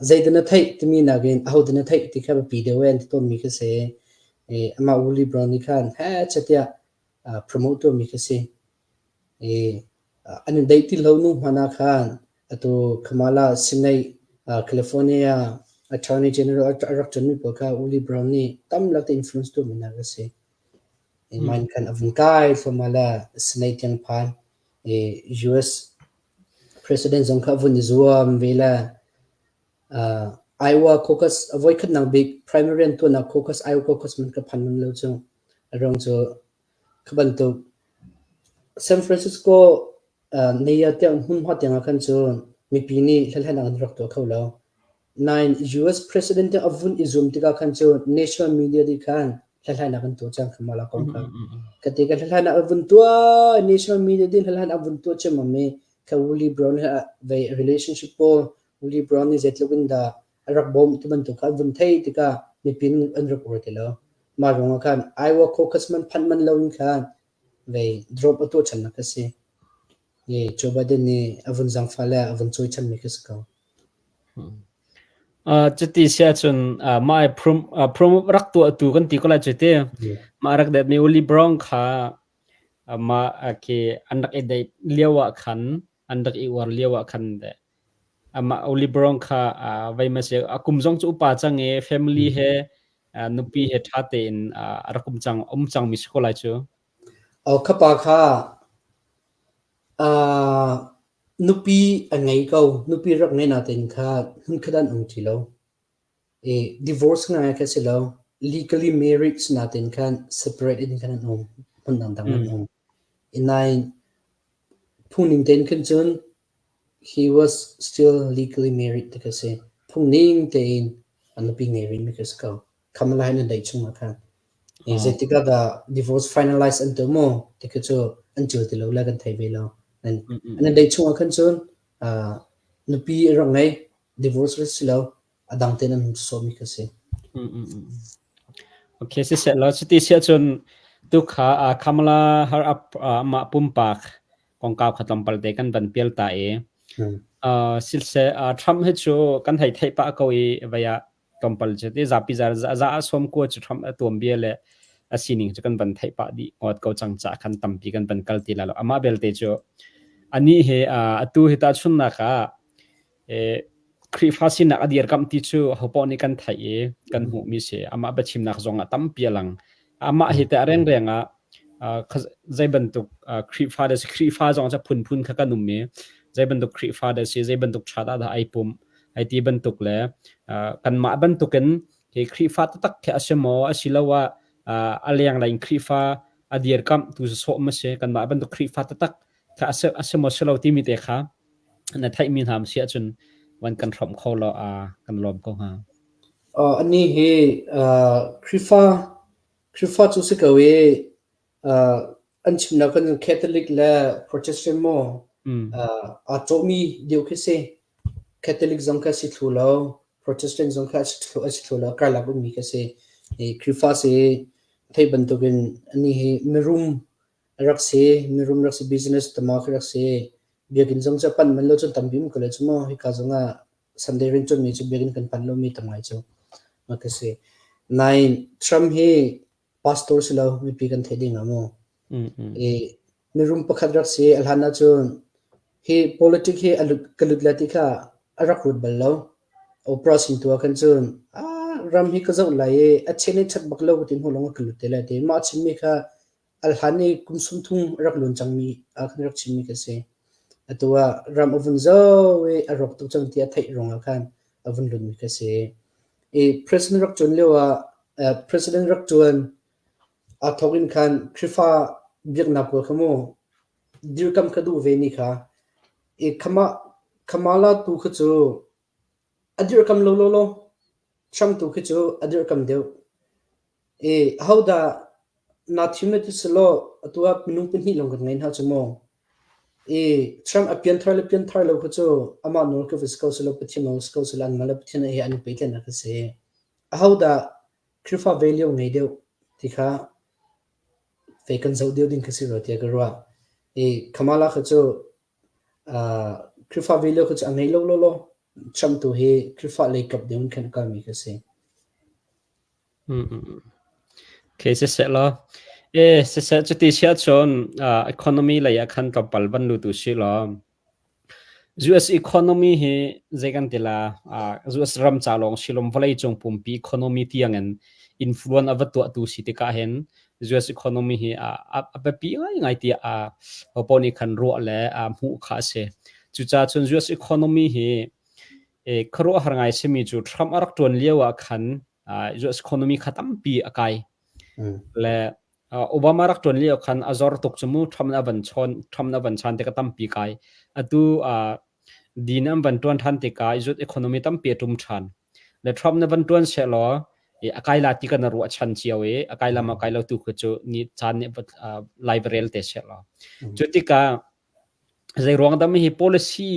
Zeidah na theih timi nakin ahodah na theih ti kha biapi deuh an ti tawnmi khi si. Amah Willie Brown nih khan hechet tiah promote tuahmi khi si. An in deih ti lo nu hmanh ah khan atu Kamala Senate California Attorney General a rak ṭuanmi pawl kha Willie Brown nih tamlak te influence tuahmi hna a si. Mah in khan a vun kai thluahmah le Senate tiang phan. US President zong kha a vun i zuam ve le Iowa caucus a voikhatnak bik primary an tuahnak caucus Iowa caucus man ka phan ngam lo cu. A ruang cu kha bantuk San Francisco mayor tiang hmunhma tiang ah khan cun mipi nih hlathlainak an rak tuah kho lo. Nain US President a vun i zuam tikah khan cun national media nih khan hlathlainak an tuah cang kha mah kong kha. Ka ti ka hlathlainak an vun tuah national media nih hlathlainak an vun tuah ciammam i kha Willie Brown he ve relationship pawl Willie Brown nih zeitluk in dah a rak bawmh ti bantuk kha an vun theih tikah mipi an rak uar ti lo. Mah ruangah khan Iowa caucus man phanh man loin khan vei drop a tuah ṭhannak a si. I Joe Biden nih a vun zaangfah le a vun cawi ṭhanmi khi si ko. Cuti si ahcun mah i prom rak tuahtu kan ti ko lai cu ti. Mah rak detmi Uli Brown kha mah khi an rak i date lio ah khan an rak i uar lio ah khan deh amah Uli Brown kha vei ma si a kum zong cu upa cang i family he nupi he ṭha tein a rak um cang um cangmi si ko lai cu. Oh, kha pa kha nupi a ngei ko. Nupi rak ngei natein kha hmunkhat an um ṭi lo. I divorce ngai kha si lo. Legally married si natein khan separate in khan an um. Hmun dangdang an um. I nain phungning tein khan cun he was still legally married ti kha si. Phungning tein a nupi ngei rihmi kha si ko. Kamala hin an daih chungah khan. Zeitik ah dah divorce finalize an tuah maw ti khi cu an cil ti lo le kan thei ve lo. An daih chungah khan cun nupi a rak ngei, divorce si lo, a dang tein an sawhmi kha si. Okay, siseh law cuti siah cun tu kha Kamala har amah pumpak kongkau kha tlawmpal te kan van pial ta i siseh Trump hi cu kan hei theih pah ko i vei ah tlawmpal cu ti zapi za za a sawm kua cu Trump a tuam bia le a sining cu kan van theih pah dih ngawt ko cang ca khan tampi kan van kal ti la lo. Amah belte cu ani he atu hi tahchunnak ah Khrihfa sinak a dirkamh ti cu hopoh nih kan theih i kan hmuhmi si. Amah biachimnak zong ah tampi a lang. Amah hi teh a rengreng ah zei bantuk Khrihfa dah si, Khrihfa zong cu phunphun kha kan um i zei bantuk Khrihfa dah si, zei bantuk ṭha dah dah ai pumh, ai ti bantuk le kanmah bantukin hi Khrihfa taktak khi a si maw asiloah a lenglei in Khrihfa a dirkamh tu sawh ma si, kanmah bantuk Khrihfa taktak kha a si maw si lo timi te kha na theihmi hna si ahcun van kan hrawmh kho law kan lawm ko hnga. Anih hi Khrihfa Khrihfa cu si ko i an chimnak kan Catholic le Protestant maw aa cawhmi deuh khi si. Catholic zong kha si thlu lo, Protestant zong kha a si thlu lo, karlak ummi kha si. Khrihfa si theih bantukin anih hi mirum a rak si, mirum rak si, business tama khi rak si. Biakinn zong cu a panh man lo cun tampi um ko lai cu mu. Hika zong ah Sunday rianṭuanmi cu biakinn kan panh lomi tam ngai cu ma ka si. Nain Trump hi pastor si lo mipi kan theih ding ah mu. I mirum pakhat rak si a hlan ahcun hi politic hi a lut ka lut lai ti kha a rak ruat bal lo. Oprah sin tu ah khan cun ah ram hi ka zoh lai i a chen i chat bak lo ka ti hnu lawng ah ka lut te lai ti. Mah chimmi kha Al hlan i kum 30 a rak luan cangmi ah khan rak chimmi ka si. Atu ah ram a vun zoh i a rawk tuk cang ti a theih ruangah khan a vun lunmi ka si. I president rak ṭuan lio ah president rak ṭuan aa thawk in khan Khrihfa biaknak pawl kha mu. dirkam kha duh ve ni kha. I Kamala tu kha cu a dirkam lo lo lo. Trump tu khi cu a dirkam deuh. I ahodah naa thim na ti selaw atu ah minung pahnih lawng kan ngei hna cu mu. I Trump a pianthar le pianthar lo kha cu amah nawl khi va si ko selaw Pathian nawl si ko selaw anmah le Pathian he an i pehtlaihnak a si. Ahodah Khrihfa value ngei deuh ti kha fei kan zoh deuh ding khi si rua tiah ka ruah. I Kamala kha cu Khrihfa value kha cu a ngei lo lawlaw. Trump tu hi Khrihfa lei kap deuh in khan a kalmi khi a si. Okay, siseh law. E, siseh cuti si ahcun economy lei ah khan tlawmpal van lut u sih law. US economy hi zei kan ti la, US ram ca lawng silom vawleicung pumpi economy tiangin influence a va tuahtu si tikah hin US economy hi a biapi ngaingai tiah hopo nih khan ruah le hmuh kha a si. Cucaah cun US economy hi khuaruahhar ngai simi cu Trump a rak ṭuan lio ah khan US economy kha tampi a kai. Le Obama rak ṭuan lio khan a zor tuk cu mu Trump a van chawn Trump a van chan tikah tampi kai. Atu din an van ṭuan ṭhan tikah US economy tampi a ṭum ṭhan. Le Trump na van ṭuan sehlaw a kai la ti kan ruah chan cio i a kai lam a kai lo tu khu cu ni caan nih lai va rel te sehlaw. Cu tikah Zeiruang dah hi policy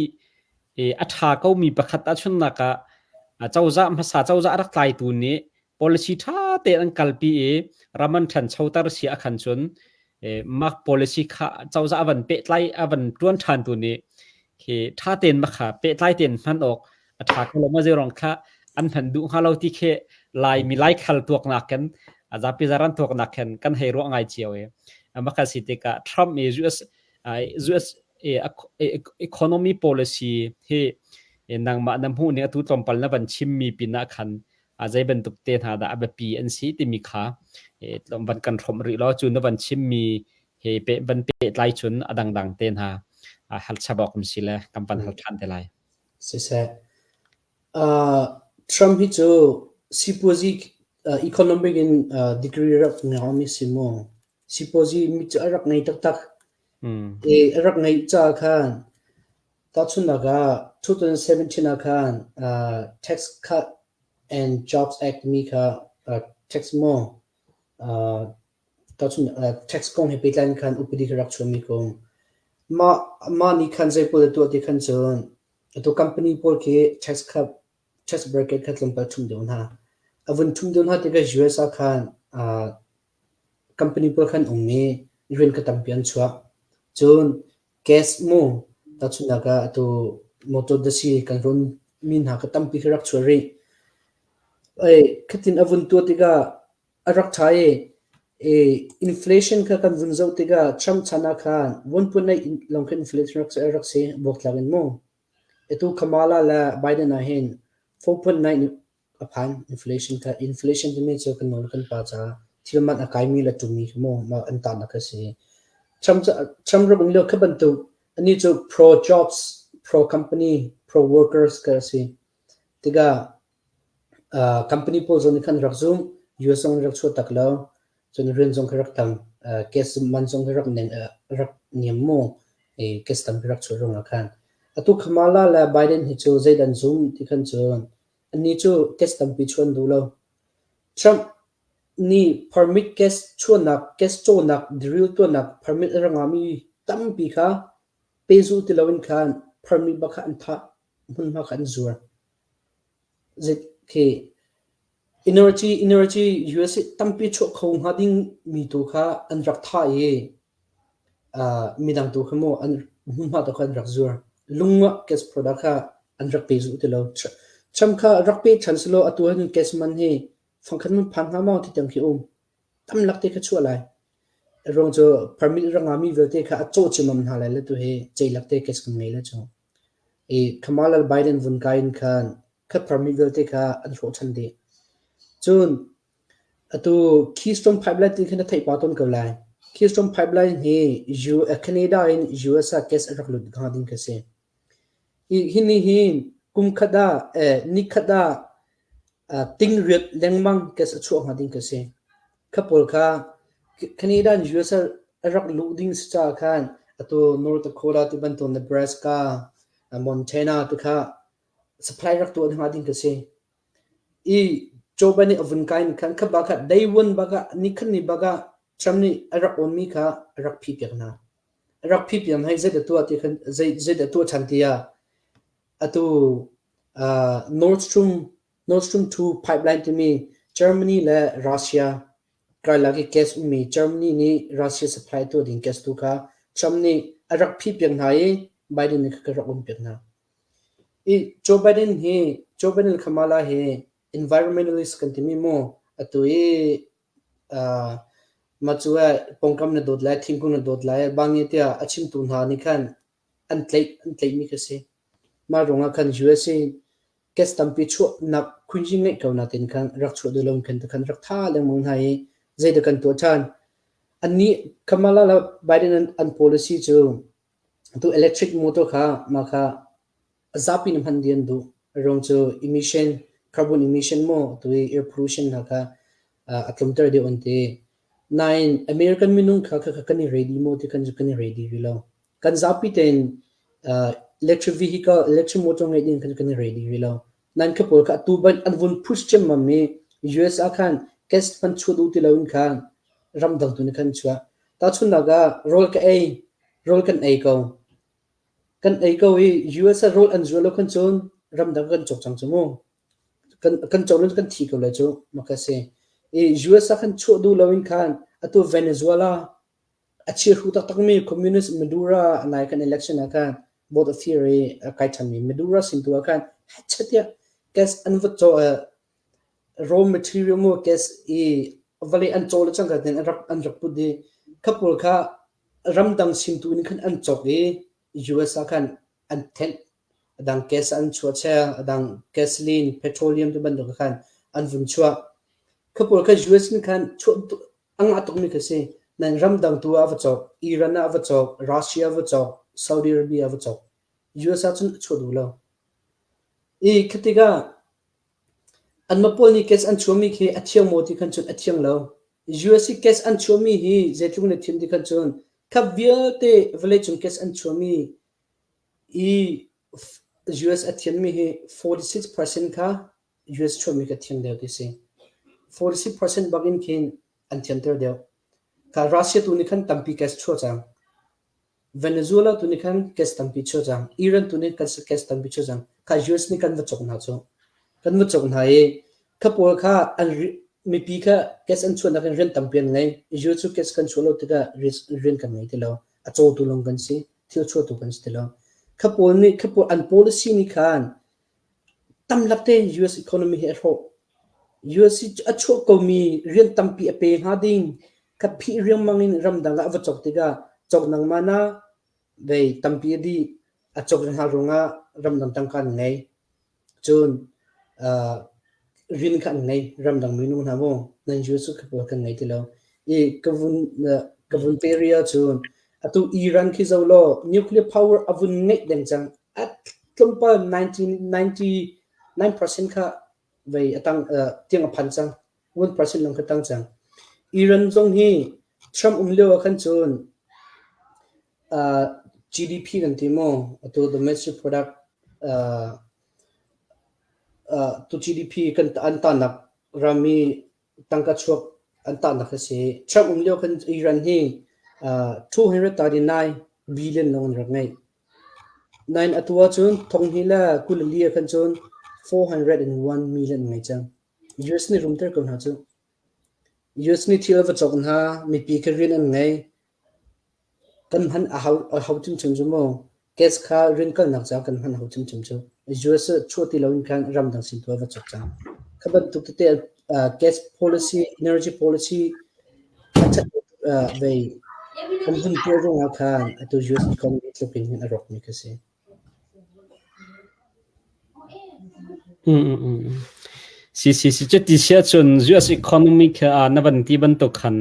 a ṭha komi pakhat ahchunnak ah cozah hmasa cozah a rak tlaitu nih policy ṭha tein an kalpi i ram an ṭhanchoter si ahkhan cun mah policy kha cozah a van pehtlai a van ṭuan ṭhantu nih khi ṭha tein mah kha pehtlai tein hman awk a ṭha kho lo maw zeiruang kha an hman duh hnga lo ti khi Laimi laikhal tuaknak khin zapi zaran tuaknak khin kan hei ruah ngai cio i mah kha si tikah Trump i US US economy policy hi nangmah na hmuh ning atu tlawmpal na van chimmi pinah khan zei bantuk te hna dah a biapi an si timi kha van kan hrawmh rih law cu na van chimmi he pe van pehtlai cun a dangdang te hna hal chap awk um si le kan van hal ṭhan te lai. Siseh. Trump hi cu sipuazi economic in degree rak ngami si mu. Sipuazi mi cu a rak ngei taktak. I a rak ngeih caah khan tahchunhnak ah 2017 ah khan Tax Cut and Jobs Act mi kha tax maw tahchun tax kong he pehtlai in khan upadi kha rak chuahmi kum. Mah mah nih khan zei pawl a tuah ti khan cun atu company pawl khi tax kha tax bracket kha tlawmpal ṭhumh deuh hna. A vun ṭhumh deuh hna tikah US ah khan company pawl khan um i rian kha tampi an chuah. Cun gas mu tahchunhnak ah atu motor dasi kan rawn mi hna kha tampi kha rak chuah rih. Ei khatin a vun tuah tikah a rak ṭha i inflation kha kan vun zoh tikah Trump chan ah khan 1.8 lawng khan inflation a rak si buaktlak in mu. Atu Kamala le Biden ah hin 4.9 a phan inflation kha. Inflation timi cu kan nu le kan pa caah thil man a kaimi le ṭummi kha mu mah an tahnak a si. Trump Trump rak um lio kha bantuk anih cu pro jobs, pro company, pro workers ka a si. Tikah Company pawl zong nih khan rak zumh. US zong nih rak chuah tak lo. Cun rian zong kha rak tam. Gas man zong hi rak rak niam mu. I gas tampi rak chuah ruangah khan. Atu Kamala le Biden hi cu zeidah an zum ti khan cun annih cu gas tampi chuah an duh lo. Trump nih permit gas chuahnak, gas cawnak, drill tuahnak permit a rak ngahmi tampi kha pehzulh ti loin khan permit bak kha an thah. Hmunhma kha an zuar. Energy energy USA tampi chuah kho hnga ding mi tu kha an rak thah i midang tu kha maw an hmunhma tu kha an rak zuar. Lungah gas product kha an rak pe zuh ti lo. Trump kha rak pe ṭhan selaw atu ahcun gas man hi fangkhat man phan hnga maw ti tiang khi um. Tam lak te kha chuah lai. A ruang cu permit rak ngami vialte kha a cawh ciammam hna lai le tu hi ceilak te gas kan ngei le cu. I Kamala Biden vun kai in khan kha permit vialte kha an hrawh ṭhan dih. Cun atu Keystone Pipeline ti kha na theih pah tawn ko lai. Keystone Pipeline hi U, Canada in US ah gas a rak lut hnga ding kha si. Hi hi ni hin kum khat ah eh, ni khat ah ting riat lengmang gas a chuah hnga ding kha si. Kha pawl kha Canada in US ah a rak luh ding si caah khan Atu North Dakota ti bantuk Nebraska, Montana ti kha supply rak tuah hnga ding ka si. I Joe Biden nih a vun kai ni khan kha bak ah day one bak ah nikhat ni bak ah Trump nih a rak awnmi kha a rak phih piak hna. A rak phih piak hna i zeidah tuah ti khan zeidah tuah ṭhan ti ah atu Nord Stream Nord Stream 2 pipeline timi Germany le Russia karlak i gas ummi Germany nih Russia supply tuah ding gas tu kha Trump nih a rak phih piak hna i Biden nih kha rak um piak hna. I Joe Biden hi Joe Biden le Kamala hi environmentalist kan timi mu atu i mah cu pawngkam na dawt lai, thingkung na dawt lai bangi tiah a chimtu hna nih khan an tlaih an tlaihmi kha si. Mah ruangah khan USA gas tampi chuahnak khuinzi ngeih ko natin khan rak chuah duh lo khan khan rak tha lengmang hna i zeidah kan tuah ṭhan. Annih Kamala le Biden an policy cu atu electric motor kha mah kha zapi nih hman dih an duh. A ruang cu emission, carbon emission maw atu i air pollution hna kha a tlawmter deuh an ti. Nain American minung kha khakha kan i ready maw ti khan cu kan i ready rih lo. Kan zapi tein electric vehicle, electric motor ngeih ding khan kan i ready rih lo. Nain kha pawl kha atu ban an vun push ciammam i US ah khan gas hman chuah duh ti loin khan ramdang tu nih khan chuah. Tahchunhnak ah rawl ka ei, rawl kan ei ko. Kan ei ko i US ah rawl an zual lo khan cun ramdang kan cawk cang cu mu. Kan cawk lo kan thi ko lai cu mak a si. I US ah khan chuah duh loin khan atu Venezuela a chiahru taktakmi communist Maduro nai kan election ah khan vote a fir i a kai ṭhanmi Maduro sin tu ah khan hechet gas an va caw raw material mu gas i vawlei an caw le cangka ten an rak put i kha pawl kha ramdang sin tu in khan an cawk i US ah khan an thenh. A dang gas an chuah chel, a dang gasoline, petroleum ti bantuk khan an vun chuah. Kha pawl kha US nih khan chuah a ngah tukmi kha si. Nain ramdang tu ah a va cawk. Iran ah a va cawk, Russia a va cawk, Saudi Arabia a va cawk. US ah cun a chuah duh lo. I khi tikah anmah pawl nih gas an chuahmi khi a thiang maw ti khan cun a thiang lo. US i gas an chuahmi hi zeitluk in a thiam ti khan cun kha vialte vawleicung gas an chuahmi i US a thianmi hi 46% kha US chuahmi kha thiang deuh ti si. 46% bak in khin an thianter deuh. Kha Russia tu nih khan tampi gas chuah cang. Venezuela tu nih khan gas tampi chuah cang. Iran tu nih gas tampi chuah cang. Kha US nih kan va cawk hna cu. Kan va cawk hna i kha pawl kha an mipi kha gas an chuahnak in rian tampi an ngei. US cu gas kan chuah lo tikah rian kan ngei ti lo. A cawtu lawng kan si. Thil chuahtu kan si ti lo. Kha pawl nih kha pawl an policy nih khan Tamlak tein US economy hi a hrawh. US hi a chuah komi rian tampi a pe hnga ding kha phih riangmang in ramdang ah a va cawk tikah cawk nangmah na vei tampi a dih. A cawk hna ruangah ramdang tangka an ngei. Cun rian kha an ngei. Ramdang minung hna maw nan US cu kha pawl kan ngei ti lo. I ka vun pe rih ahcun atu Iran khi zoh law nuclear power a vun ngeih deng cang. A tlawmpal 99% kha vei a tang tiang a phan cang. 1% lawng kha tang cang. Iran zong hi Trump um lio ah khan cun GDP kan ti maw atu domestic product tu GDP kan an tahnak ram i tangka chuak an tahnak a si. Trump um lio khan Iran hi 239 billion lawng an rak ngeih. Nain atu ahcun thonghnih le 24 ah khan cun 401 million an ngei cang. US nih rumter ko hna cu. US nih thil a va cawk hna, mipi kha rian an ngei. Kan hman a hau, a hau chinchin cu mu. Gas kha rian kalnak caah kan hman a hau chinchin cu. US chuah ti loin khan ramdang sin tu a va cawk cang. Kha bantuk tete gas policy, energy policy a ṭhat vei kan vun tuah ruangah khan atu US economy tluk in hin a rawkmi khi si. Si si si cuti si ahcun US economy kha na van ti bantuk khan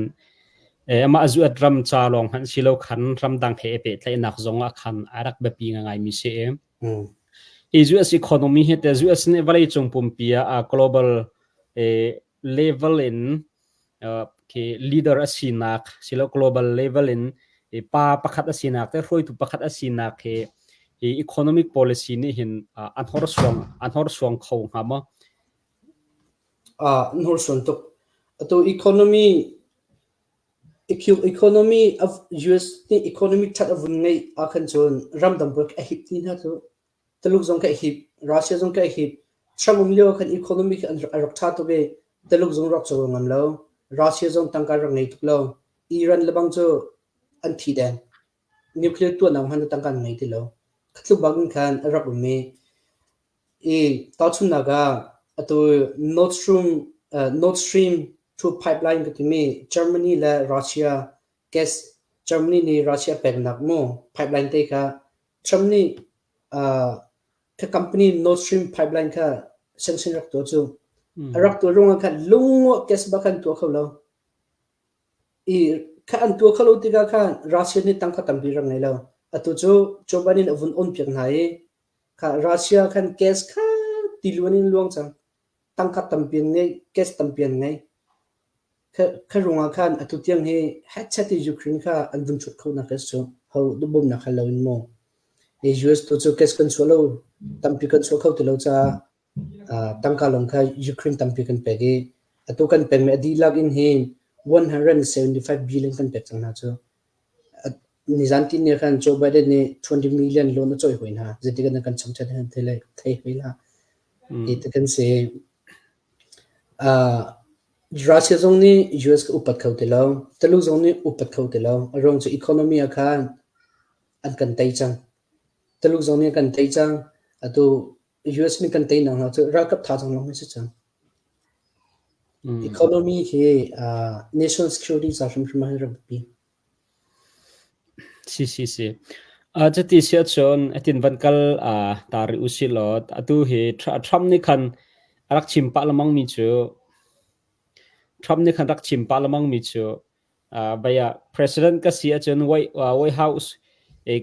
amah zuat ram ca lawng hmanh si lo khan ramdang he i pehtlaihnak zong ah khan a rak biapi ngaingaimi si i. Hi US economy hi te US nih vawleicung pumpi ah global level in khi leader a sinak silo global level in. pa pakhat a sinak te hruaitu pakhat a sinak hi hi economic policy nih hin an horsuang an horsuang kho hnga maw? An horsuan tuk. Atu economy economy of US nih economy that a vun ngeih ahkhan cun ramdang pawl a hip ti hna cu Taluk zong ka hip, Russia zong ka hip. Trump um lio ah khan economy khi a rak ṭha tuk i Taluk zong rak cawl ngam lo. Russia zong tangka rak ngei tuk lo. Iran lebang cu an thi deng. Nuclear tuahnak hmanh tangka an ngei ti lo. Khatluk bak in khan a rak um i i tahchunhnak ah atu Nord Stream Nord Stream 2 pipeline ka timi Germany le Russia gas Germany nih Russia peknak mu pipeline te kha Trump nih ka company Nord Stream pipeline kha sanction rak tuah cu a rak tuah ruangah khan lungawh gas bak khan tuah kho lo. I kha an tuah kho lo tikah khan Russia nih tangka tampi rak ngei lo. Atu cu Joe Biden a vun on piak hna i kha Russia khan gas kha tiluan in luang cang. Tangka tampi an ngei, gas tampi an ngei. Kha ruangah khan atu tiang hi hetchet i Ukraine kha an vun chut kho nak cu ho bawmnak hal loin maw. US tu cu gas kan chuah lo, tampi kan chuah kho ti lo caah tangka lawng kha Ukraine tampi kan pek i atu kan pekmi a dihlak in hin 175 billion kan pek cang hna cu. Nizan ti ni khan Joe Biden nih 20 million loan a cawih hoi hna. Zeitik in kan cham ṭhan thei lai thei hoi la. Hi ti kan si. Russia zong nih US ka upat kho ti lo. Taluk zong nih upat kho ti lo. A ruang cu economy ah khan an kan tei cang. Taluk zong nih an kan tei cang. Atu US nih kan teinak hna cu ralkap thazaang lawng an si cang. Economy hi national security ca hrimhrim ah hin rak biapi. Si si si. Cuti si ahcun atin van kal ta rih usih law atu hi Trump nih khan a rak chim pah lengmang mi cu Trump nih khan rak chim pah lengmang mi cu Baya president ka si ahcun White House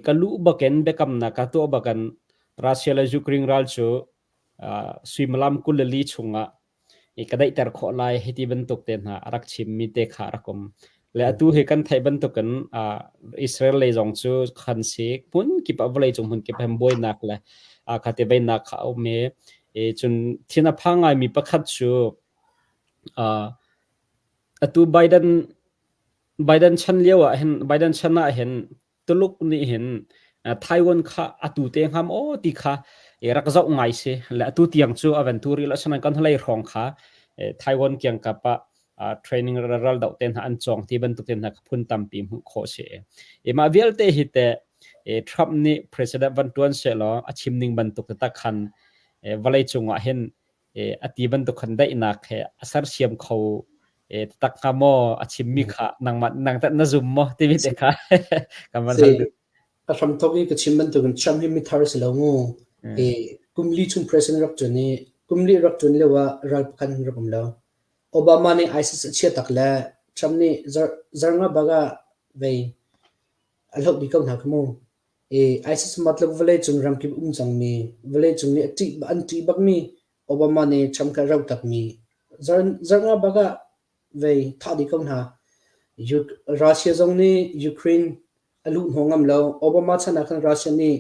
ka luh bakin biakamnak ka tuah bakin Russia le Ukraine ral cu suimilam 24 chungah ka daihter khawh lai hiti bantuk te hna a rak chimmi te kha a rak um. Le atu hi kan theih bantukin Israel lei zong cu khan si hmun kip ah vawlei cung hmun kip ah buainak le kha ti veinak kha a um i cun thin a phang ngaimi pakhat cu Atu Biden Biden chan lio ah hin Biden chan ah hin Tuluk nih hin Taiwan kha atu te hnga maw ti kha rak zoh ngai si. Le atu tiang cu a van tu rih lo asinain kan hlei hrawng kha Taiwan kiangkap ah training ral doh te hna an cawng ti bantuk te hna phun tampi hmuh khawh si. Mah vialte hi teh Trump nih president van tuan sehlaw a chim ning bantuk taktak khan vawlei cung ah hin a ti bantuk khan daihnak he a sersiam kho taktak hnga maw a chimmi kha nangmah nang tah na zum maw timi te kha kan van hal duh. A hramthok i ka chim bantukin Trump hi mithar si lo mu. I kum li chung president rak ṭuan i kum li rak ṭuan lio ah ral pakhat an rak um lo. Obama nih ISIS a chia tak le Trump nih zarnga bak ah vei a hloh dih ko hna kha mu. I ISIS matluk vawleicung ramkip um cangmi, vawleicung nih a ṭih an ṭih bakmi Obama nih Trump kha a rauh takmi zarh bak ah vei thah dih ko hna. Russia zong nih Ukraine a luh hnawh ngam lo. Obama chan ah khan Russia nih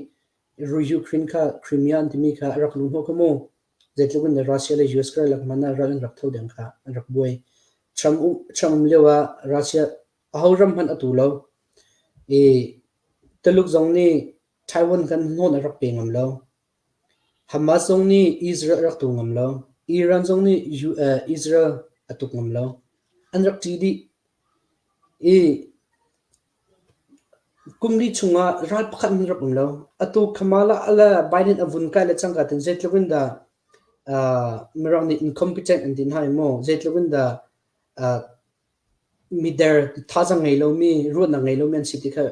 Ukraine kha Crimea an timi kha a rak luh hnawh kha mu. Zeitluk in Russia le US karlak hmanh ah ral an rak tho deng kha an rak buai. Trump Trump um lio ah Russia aho ram hmanh a tu lo. I Tuluk zong nih Taiwan kan hnawn a rak pe ngam lo. Hamas zong nih Israel a rak tu ngam lo. Iran zong nih Israel a tuk ngam lo. An rak ṭih dih. I kum li chungah ral pakhat hmanh rak um lo. Atu Kamala le Biden a vun kai le cangka tin zeitluk in dah Mirang nih incompetent an ti hna i maw zeitluk in dah Mider thazaang ngei lomi, ruahnak ngei lomi an si ti kha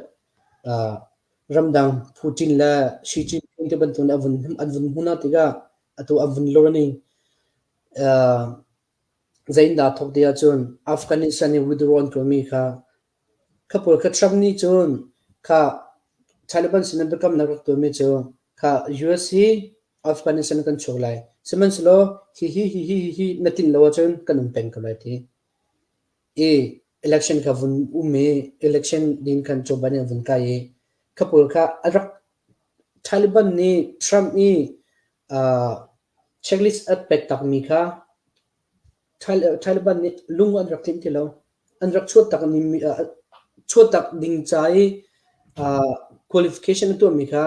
ramdang Putin le Xi Jinping te bantuk nih an vun hmun ah tikah atu an vun lor ning zeitindah aa thawk ti ahcun Afghanistan i withdraw an tuahmi kha kha pawl kha Trump nih cun kha Taliban sin in biakamnak rak tuahmi cu kha US hi Afghanistan kan chuak lai. Sihmanhsehlaw hihi hihi hihi na tinh lo ahcun kan um peng ko lai ti. I. Election kha vun um i election din khan Joe Biden vun kai i kha pawl kha a rak Taliban nih Trump i checklist a pek takmi kha Taliban nih lung an rak tlinh ti lo. An rak chuah tak ding ca i qualification a tuahmi kha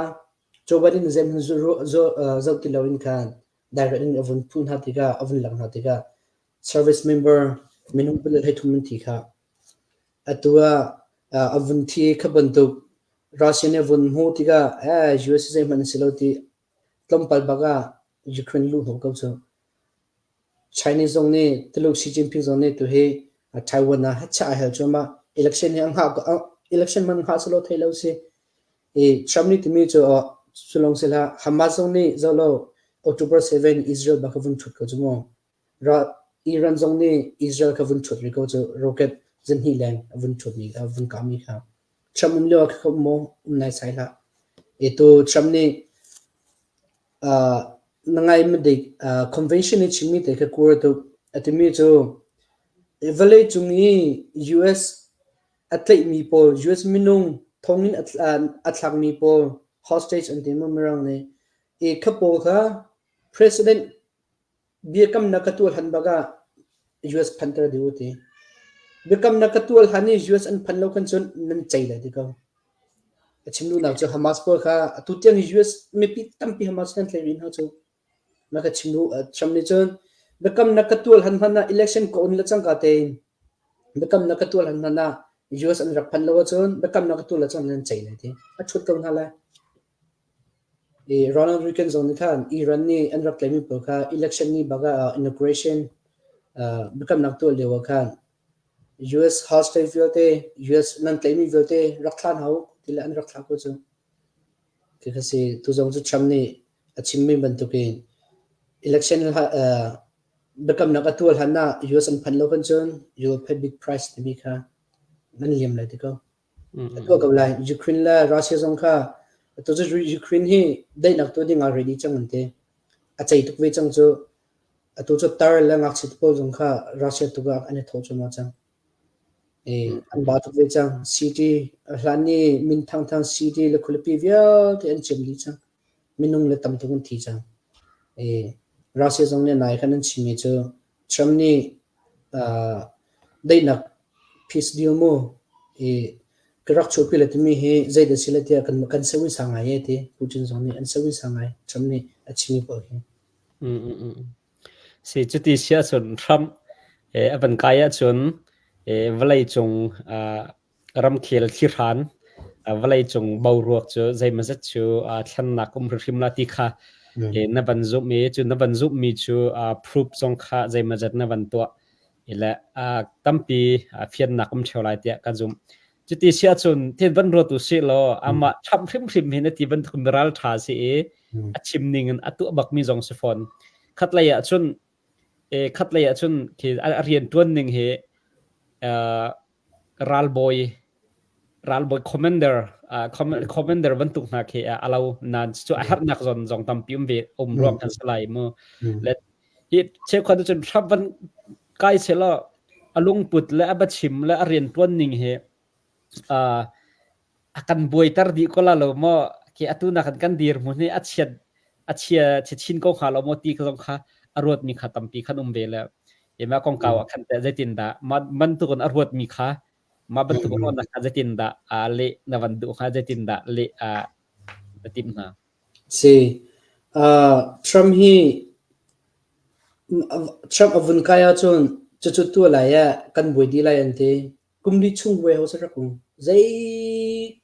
Joe Biden nih zeihmanh zoh ti loin khan direct in a vun phuh hna tikah a vun lak hna tikah service member minung 23 an thi kha. Atu ah a vun thi kha bantuk Russia nih a vun hmuh tikah US zeihmanh an si lo ti tlawmpal bak ah Ukraine luh hnawh ko cu. Chinese zong nih Tuluk Xi Jinping zong nih tuhi Taiwan ah chiah a hel cuahmah. Election hi a hngah election hmanh hngah selaw thei lo si. I Trump nih timi cu cu lawng si hlah Hamas zong nih zoh lo October 7 Israel bak a vun ṭhut ko cu mu. Iran zong nih Israel kha vun ṭhut rih ko cu rocket zan-hnih leng a vun ṭhutmi a vun kahmi kha. Trump um lio ah kha um maw? Um naisai hlah. Atu Trump nih na ngai madik convention i chimmi te kha kur tuk. A timi cu vawleicung i US a tlaihmi pawl US minung thonginn a thlakmi pawl hostage an ti mu Mirang nih. I kha pawl kha president Biakamnak ka tuah hlan bak ah US phanter dih u ti. Biakamnak ka tuah hlan i US an phan lo khan cun nan cei lai ti ko. A chim duhnak cu Hamas pawl kha atu tiang US mipi tampi Hamas nan tlaih rih hna cu. Na ka chim duh Trump nih cun biakamnak ka tuah hlan hmanh ah election ka on le cangka tein biakamnak ka tuah hlan hmanh ah US an rak phan lo ahcun biakamnak ka tuah le cang nan cei lai ti. A ṭhut ko hna lai. I Ronald Reagan zong nih khan Iran nih an rak tlaihmi pawl kha election ni bak ah inauguration biakamnak tuah lio ah khan US hostage vialte US nan tlaihmi vialte rak thlah hna u ti le an rak thlah ko cu. Khi kha si tu zong cu Trump nih a chimmi bantukin election biakamnak a tuah hlan ah US an phanh lo kan cun you will pay big price timi kha nan liam lai ti ko. A tuah ko lai. Ukraine le Russia zong kha atu cu Ukraine hi daihnak tuah ding ah ready cang an ti. A cei tuk ve cang cu. Atu cu tar le ngakchia pawl zong kha Russia tuk ah an i thawh cuahmah cang. I an ba tuk ve cang. City hlan i min thangthang city le khualipi vialte an ciam dih cang. Minung le tam tuk an thi cang. I Russia zong nih nai khan an chimmi cu Trump nih daihnak peace deal mu i ka rak chuahpi le timi hi zeidah si le tiah kan kan sawisa ngai e ti Putin zong nih an sawisa ngai Trump nih a chimi pawl hi. Si cuti si ahcun Trump a van kai ahcun vawlei cung ramkhel thlihran vawleicung boruak cu zeimawzat cu thlennak um hrimhrim la ti kha na van zumh i cu na van zumhmi cu proof zong kha zeimawzat na van tuah i le tampi fiannak um ṭheo lai tiah ka zumh. Cuti si ahcun tin van ruat u sih law amah Trump hrimhrim hi na ti bantuk miral ṭha si i a chim ning in a tuah bakmi zong si fawn. Khatlei ah cun khatlei ah cun khi a rian ṭuan ning hi Ralbawi ralbawi commander commander bantuk hna khi a lo nain cu a herhnak zawn zong tampi um ve um ruang kan si lai mu. Le hi cheukhat cun hrap van kai selaw a lungput le a biachim le a riantuan ning hi a kan buaiter dih ko la lo maw khi atu nak kan dirhmun hi a chiat a chia chin ko hnga lo maw ti zong kha a ruatmi kha tampi khan um ve le mah kongkau ah khan teh zeitindah mah bantukin a ruatmi kha mah bantuk ruahnak kha zeitindah leh na van duh hnga zeitindah leh na timh hna? Si. Trump hi Trump a vun kai ahcun cucu tuah lai ah kan buai dih lai an ti. Kum li chung buai ho rak um. Zei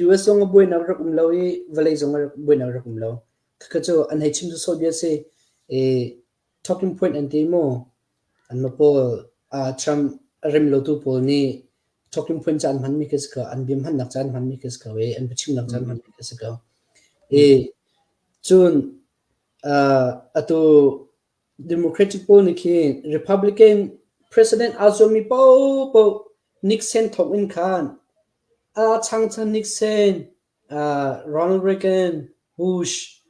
US zong a buainak rak um lo i vawlei zong a buainak rak um lo. Khakha cu an hei chim sawsawh bia si. I talking point an ti mu. Anmah pawl Trump a rem lotu pawl nih talking point ca an hmanmi khi si ko. An bia hmannak ca an hmanmi khi si ko i an biachimnak ca an hmanmi khi si ko. I cun atu Democratic pawl nih khin Republican president aa zuammi paohpaoh Nixon thawk in khan a changchan Nixon, Ronald Reagan, Bush,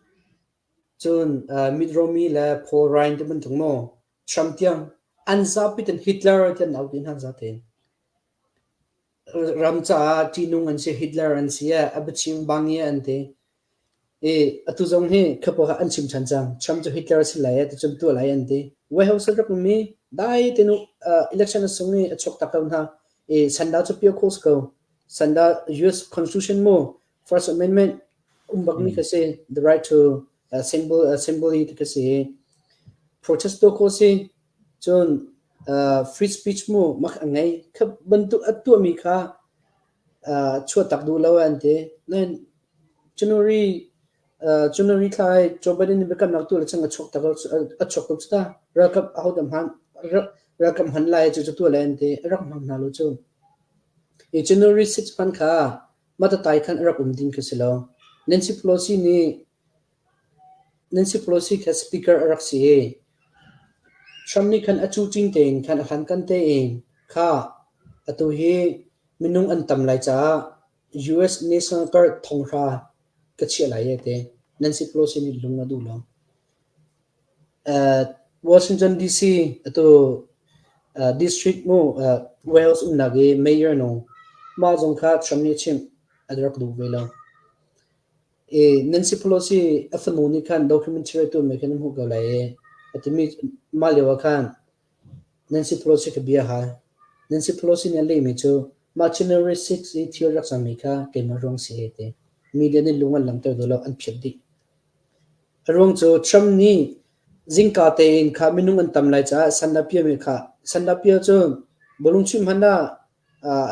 cun Mitt Romney le Paul Ryan ti bantuk maw Trump tiang an zapi ten Hitler ti an au ti hna zatein. Ram caah ṭihnung an si, Hitler an si, a biachim bang i an ti. I atu zong hi khapaw kha an chim ṭhan cang. Trump cu Hitler a si lai, ticun tuah lai an ti. White House a rak um i dai tein election a sung i a chuak tak ko hna. I sanda cu pio kho si ko. Sanda US Constitution mu First Amendment um bakmi kha si. The right to assemble assembly ti kha si. Protest tuah khawh si. Cun free speech mu mak a ngei. Kha bantuk a tuahmi kha chuahtak duh lo an ti. Nain January January thla i Joe Biden nih biakamnak tuah le cang a chuak tak a chuak tuk cu ta. Ralkap ahodah hman ralkap hman lai cu cu tuah lai an ti. A rak hmang hna lo cu. I January 6 hman kha matatai khan a rak um ding khi si lo. Nancy Pelosi nih Nancy Pelosi kha speaker a rak si i Trump nih khan a cucing tein khan a hlankan tein kha atu hi minung an tam lai caah US National Guard thonghra ka chiah lai a ti. Nancy Pelosi nih lung a duh lo. Washington DC atu district mu Wales umnak i mayor nu mah zong kha Trump nih a chimh a rak duh ve lo. Nancy Pelosi a fanu nih khan documentary tuahmi khan a hmuh ko lai i a timi mah lio ah khan Nancy Pelosi kha bia a hal. Nancy Pelosi nih a lehmi cu mah January 6 i thil rak cangmi kha keimah ruang si a ti. Media nih lung an langhter duh lo, an phiat dih. A ruang cu Trump nih zingka tein kha minung an tam lai caah sandahpiah kha sandahpiah cu bawlung chuih hmanh ah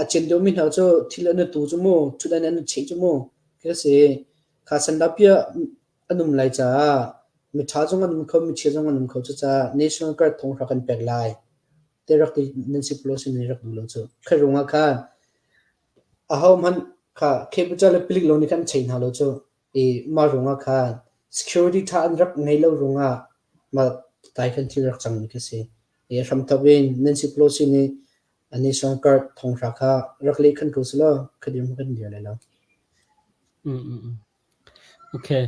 a cin deuhmi hna cu thil an i tu cu mu, ṭhutdan an i cheh cu mu, khi a si. Kha sandahpiah an um lai caah miṭha zong an um kho, michia zong an um kho. Cucaah National Guard thonghra kan pek lai. Te rak ti Nancy Pelosi nih rak duh lo cu. Khi ruangah khan ahohmanh kha Capital le palik lo nih khan an chei hna lo cu. I mah ruangah khan security ṭha an rak ngei lo ruangah mah tai khan thil rak cangmi khi si. I hramthok in Nancy Pelosi nih a National Guard thonghra kha rak leh khan ko selaw kha dirhmun kan dir lai lo. Okay.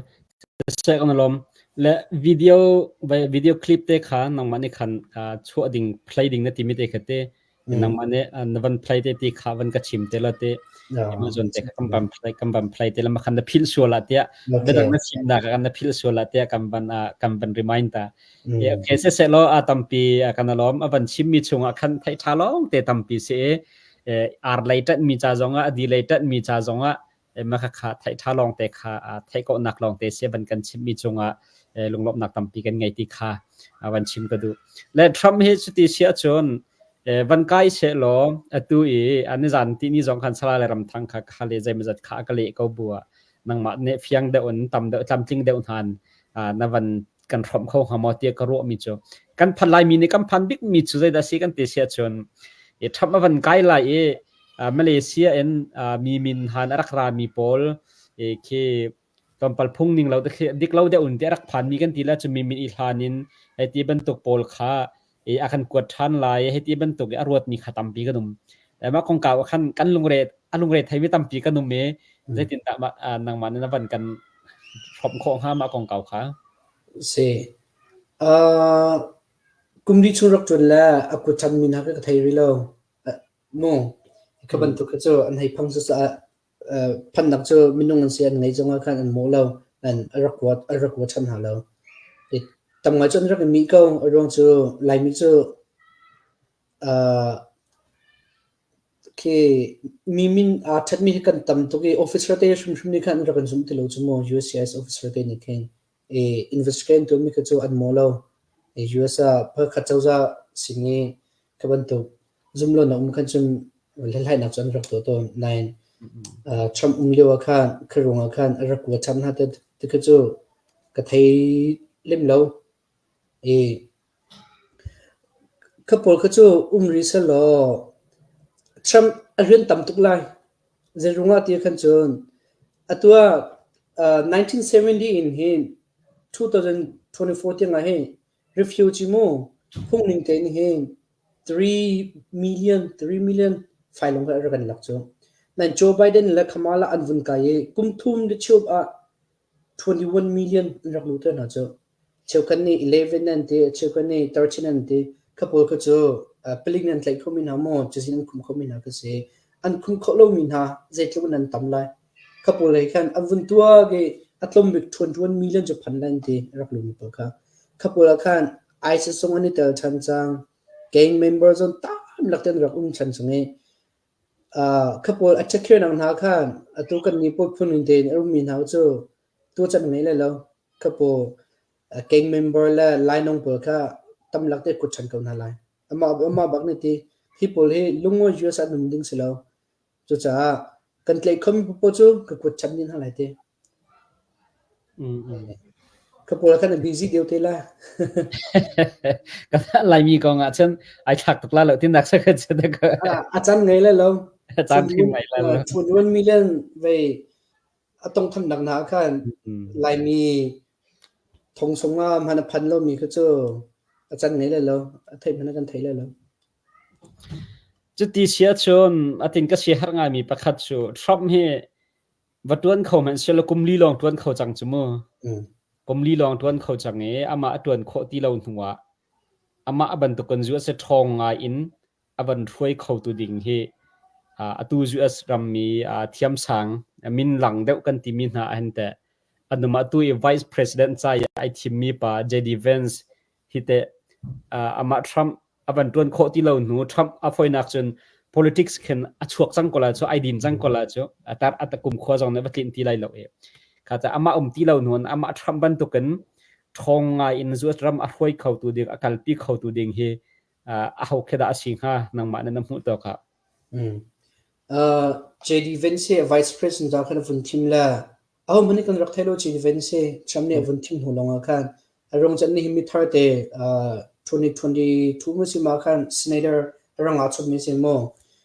Seh kan lawm. Le video video clip te kha nangmah nih khan chuah ding play ding na timi te kha te nangmah nih na van play te ti kha van ka chim te la te Amazon te kha kan van play kan van play te la ma khan na philh sual ah tiah biadang na chim nak kan na philh sual ah tiah kan van kan van remind ta. Okay se se lo a tampi kan lawm a van chim mi chungah khan thei tha long te tampi si ar lei tat mi cha zong ah a di lei tat mi cha zong ah mah khakha theih ṭha lawngte kha theih khawhnak lawngte si van kan chimmi cungah lunglawmhnak tampi kan ngei ti kha van chim ka duh. Le Trump hi cuti si ahcun van kai seh law atu i nizan ti ni zong khan sala le ramthang kha kha le zeimawzat kha ka leh ko bu ah nangmah nih fiang deuh in tam deuh tlamtling deuh hnan na van kan hrawmh kho hnga maw tiah ka ruahmi cu kan phan laimi nih kan phan bikmi cu zeidah si kan ti si ahcun i Trump a van kai lai i Malaysia in mi min han a rak rami pawl khi tlawmpal phung ning lo dik lo deuh in ti a rak phanmi kan ti la cu mi min i hlan in hei ti bantuk pawl kha a kan kuat ṭhan lai hei ti bantuk i a ruatmi kha tampi kan um. Mah kongkau ah khan kan lungre a lungre theimi tampi kan um i zeitindah mah nangmah nih na van kan hrawmh khawh hnga mah kongkau kha? Si. Kum li chung rak ṭuan le a kuat ṭhanmi hna kha ka thei rih lo. Mu, kha bantuk kha cu an hei phang cucaah phannak cu minung an si an ngei zongah khan an mawh lo an a rak kuat a rak kuat ṭhan hna lo. I tam ngai cu an rak i mih ko. A ruang cu Laimi cu khi mi min aa ṭhatmi hi kan tam tuk i officer te hrimhrim nih khan an rak kan zumh ti lo cu mu USCIS officer te nih khin. I investigate an tuahmi kha cu an mawh lo. I US ah pakhat cozah sin i kha bantuk zumlonak um khan cun hlathlainak cu an rak tuah tawn. Nain Trump um lio ah khan kha ruangah khan a rak kuat ṭhan hna ti kha cu ka thei lem lo. I kha pawl kha cu um rih sehlaw Trump a rian tam tuk lai. Zei ruangah ti khan cun atu ah 1970 in hin 2024 tiangah hin refugee mu phungning tein hin 3 million 3 million fai lawng kha a rak kan lak cu. Nain Joe Biden le Kamala an vun kai i kum thum le cheu ah 21 million an rak luhter hna cu. Cheukhat nih 11 an ti, cheukhat nih 13 an ti. Kha pawl kha cu palik nih an tlaih khomi hna maw, cazin an khumh khomi hna kha si. an khun khawh lomi hna zeitluk in an tam lai. Kha pawl he khan an vun tuak i a tlawm bik ṭhuanṭuan million cu phan lai an ti rak lumi pawl kha. Kha pawl ah khan ISIS zong an i tel ṭhan cang. Gang member zong tam lak te an rak um ṭhan cang i kha pawl a ṭhekhiarnak hna khan atu kan nih pawl phun tein a ummi hna cu tuachan ngei lai lo. Kha pawl gang member le lainawng pawl kha tam lak te kut ṭhan ko hna lai. Amah bak nih ti hi pawl hi lungawi US ah nung ding si lo. Cucaah kan tlaih khomi paoh cu ka kut chap dih hna lai ti. Ka pawl khan a busy deuh te la. Laimi kong ah cun ai thlak tuk la lo tin nak sa kha cun A can ngei lai lo. A caan hrim ngei lai lo. Chun wan million vei a tong tham nak na khan Laimi thong sung ah hman a phan lo mi kha cu a can ngei lai lo. A theih hmanh kan thei lai lo. Cuti si ahcun atin ka siaherh ngaimi pakhat cu Trump hi va ṭuan kho hmanh sehlaw kum li lawng ṭuan kho cang cu mu. Kum li lawng ṭuan kho cang i amah a ṭuan khawh ti lo hnuah amah a bantukin US ṭhawng ngai in a van hruai khotu ding hi atu US rammi thiamsang min lang deuh kan timi hna ahhin teh anumah tu i Vice President ca i ai thimmi pa JD Vance hi teh amah Trump a van ṭuan khawh ti lo hnu Trump a foinak cun politics khin a chuak cang ko lai cu ai din cang ko lai cu atar ata kum khua zong nih va tlinh ti lai lo i kha ca amah um ti lo hnu amah Trump bantukin ṭhawng ngai in US ram a hruai khotu ding a kalpi khotu ding hi a ho khi dah a si hnga nangmah na na hmuh tawk ah? JD Vance vice president ah khan a vun thim le Ahohmanh nih kan rak thei lo chin ven si. Trump nih a vun thim hnu lawngah khan a rung can nihin mi thar te 2022 mu si ma khan senator a rang aa chawt mi si mu.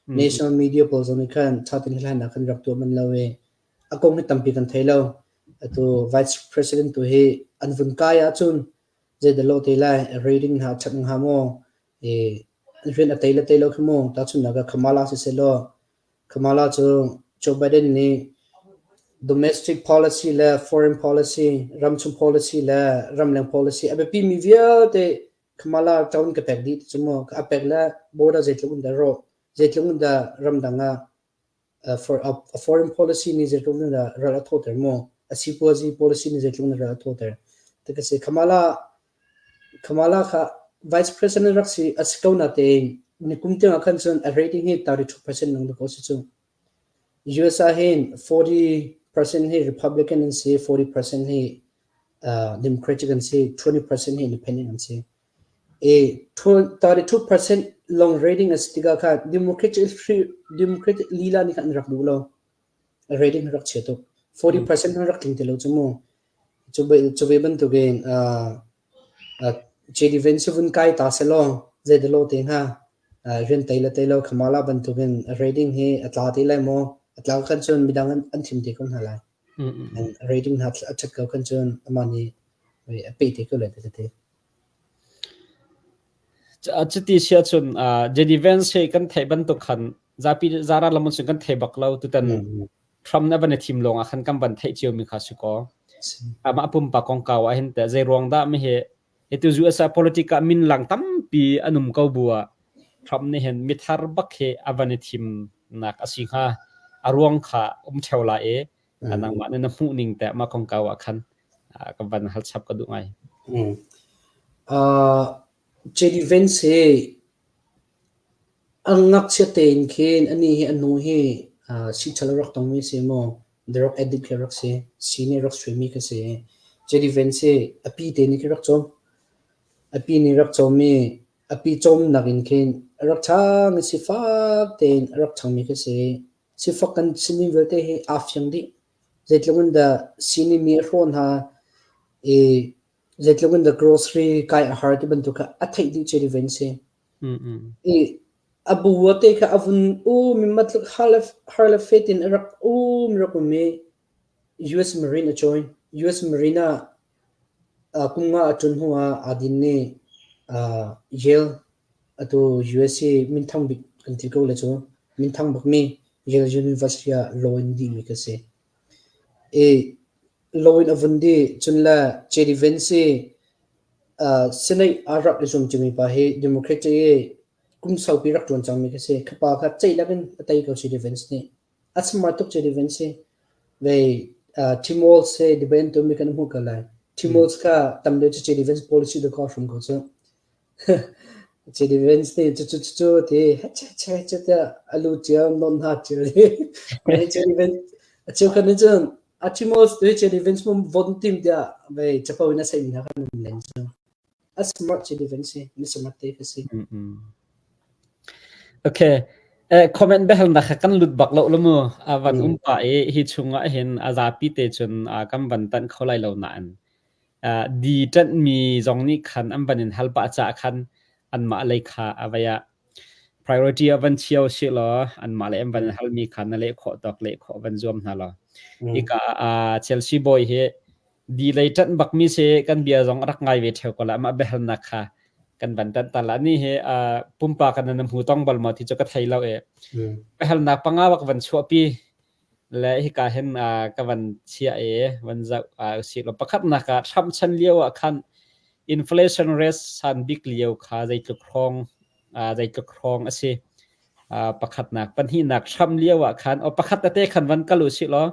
National media pawl zong nih khan tha tin hlan ah khan rak tuah man lo i a kong hi tampi kan thei lo. Atu vice president tu hi an vun kai ahcun zeidah lo te lai rating hna that hnga maw i rian a tei le tei lo khi mu tahchunhnak ah Kamala si seh law Kamala cu Joe Biden nih domestic policy le foreign policy, ramchung policy le ramleng policy a biapimi vialte Kamala ṭawn ka pek dih ti cu mu. A pek le border zeitluk in dah rawh, zeitluk in dah ramdang ah a foreign policy nih zeitluk in dah ral a thawhter mu, a sipuazi policy nih zeitluk in dah ral a thawhter. Ti ka si. Kamala Kamala kha vice president rak si a si ko natein nikum tiang ah khan cun a rating hi 32% lawng dawh a si cu. US ah hin 40% hi Republican an si, 40% hi Democratic an si, 20% hi Independent an si. I 32% lawng rating a si tikah khan Democratic Democratic lila nih khan an rak duh lo. A rating rak chia tuk. 40% an rak tling ti lo cu mu. Cu ve bantukin JD Vance vun kai ta sehlaw zeidalaw te hnga rian tei le tei lo Kamala bantukin rating hi a tla te lai maw? A tla khan cun midang an thim te ko hna lai. Rating hna a ṭhat ko khan cun amah nih a peh te ko lai ti te. Cuti si ahcun JD Vance hi kan theih bantuk khan zapi zara lam cun kan thei bak lo tutan Trump na van i thim lawng ah khan kan van theih ciomi kha si kaw. Amah pumpak kongkau ah hin teh zei ruang dah mi hi hitu US ah politic ah min lang tampi an um ko bu ah Trump nih hin mithar bak hi a van i thimnak a si hnga. A ruang kha um theo lai i nangmah nih na hmuh ning teh mah kongkau ah khan ka van hal chap ka duh ngai. JD Vance hi A ngakchia tein khin anih hi a nu hi sii ṭhalo rak tongmi a si maw, drug addict khi a rak si, sii nih a rak suaimi khi a si. JD Vance hi a pi te nih khin rak cawm. A pi nih rak cawm i a pi cawmnak in khin a rak ṭhang i sifak tein a rak ṭhangmi khi a si. Sifak kan sining vialte hi aa fiang dih. Zeitluk in dah sii nih mi a hrawh hna i zeitluk in dah grocery kai a har ti bantuk kha a theih dih JD Vance hi. I a bu te kha a vun um i matluk har le fet in a rak um rak um i US Marine a join. US Marine ah kum nga a ṭun hnu ah aa din i Yale atu US i minthang bik kan ti ko le cu minthang bakmi Yale University ah law in dihmi ka si. I law in a vun dih cun le JD Vance hi Senate aa rak i zuam ciomi pa hi Democratic i kum saupi rak ṭuan cangmi khi si. Khapa kha ceih lakin a tei ko JD Vance nih. A smart tuk JD Vance hi. Vei Tim Walz he debate an tuahmi kan hmuh ko lai. Tim Walz kha tam deuh cu JD Vance policy tu kha hrum ko cu. JD Vance nih cu cu cu ti che che che tiah a lu cio non hna cio. JD Vance a cheu khan nih cun a Tim Walz tu hi JD Vance mum vote tim tiah vei capo in a saih mi hna khan um len cu. A smart JD Vance hi mi smart te ka si. Okay. Comment biahalnak kha kan lut bak lo lo mu. A van um pah i hi chungah hin a zapi te cun kan van tanh kho lai lo nain di ṭanhmi zong nih khan an van in hal pah caah khan anmah lei kha a vai ah priority ah van chia usih law anmah lei an van in halmi kha na leh khawh tawk leh khawh van zuam hna law. Hika ah Chelsea boy hi di lei ṭanh bakmi si kan bia zong a rak ngai ve ṭheo ko la mah biahalnak kha kan van ṭanh ta la ni hi pumpak kan nan hmu tong bal maw ti cu ka thei lo e biahalnak panga bak van chuahpi le hika hin ka van chia e van zoh usih law pakhatnak ah Trump chan lio ah khan inflation rate san bik lio kha zeitluk hrawng zeitluk hrawng a si pakhatnak pahnihnak Trump lio ah khan o pakhat tete khan van kal usih law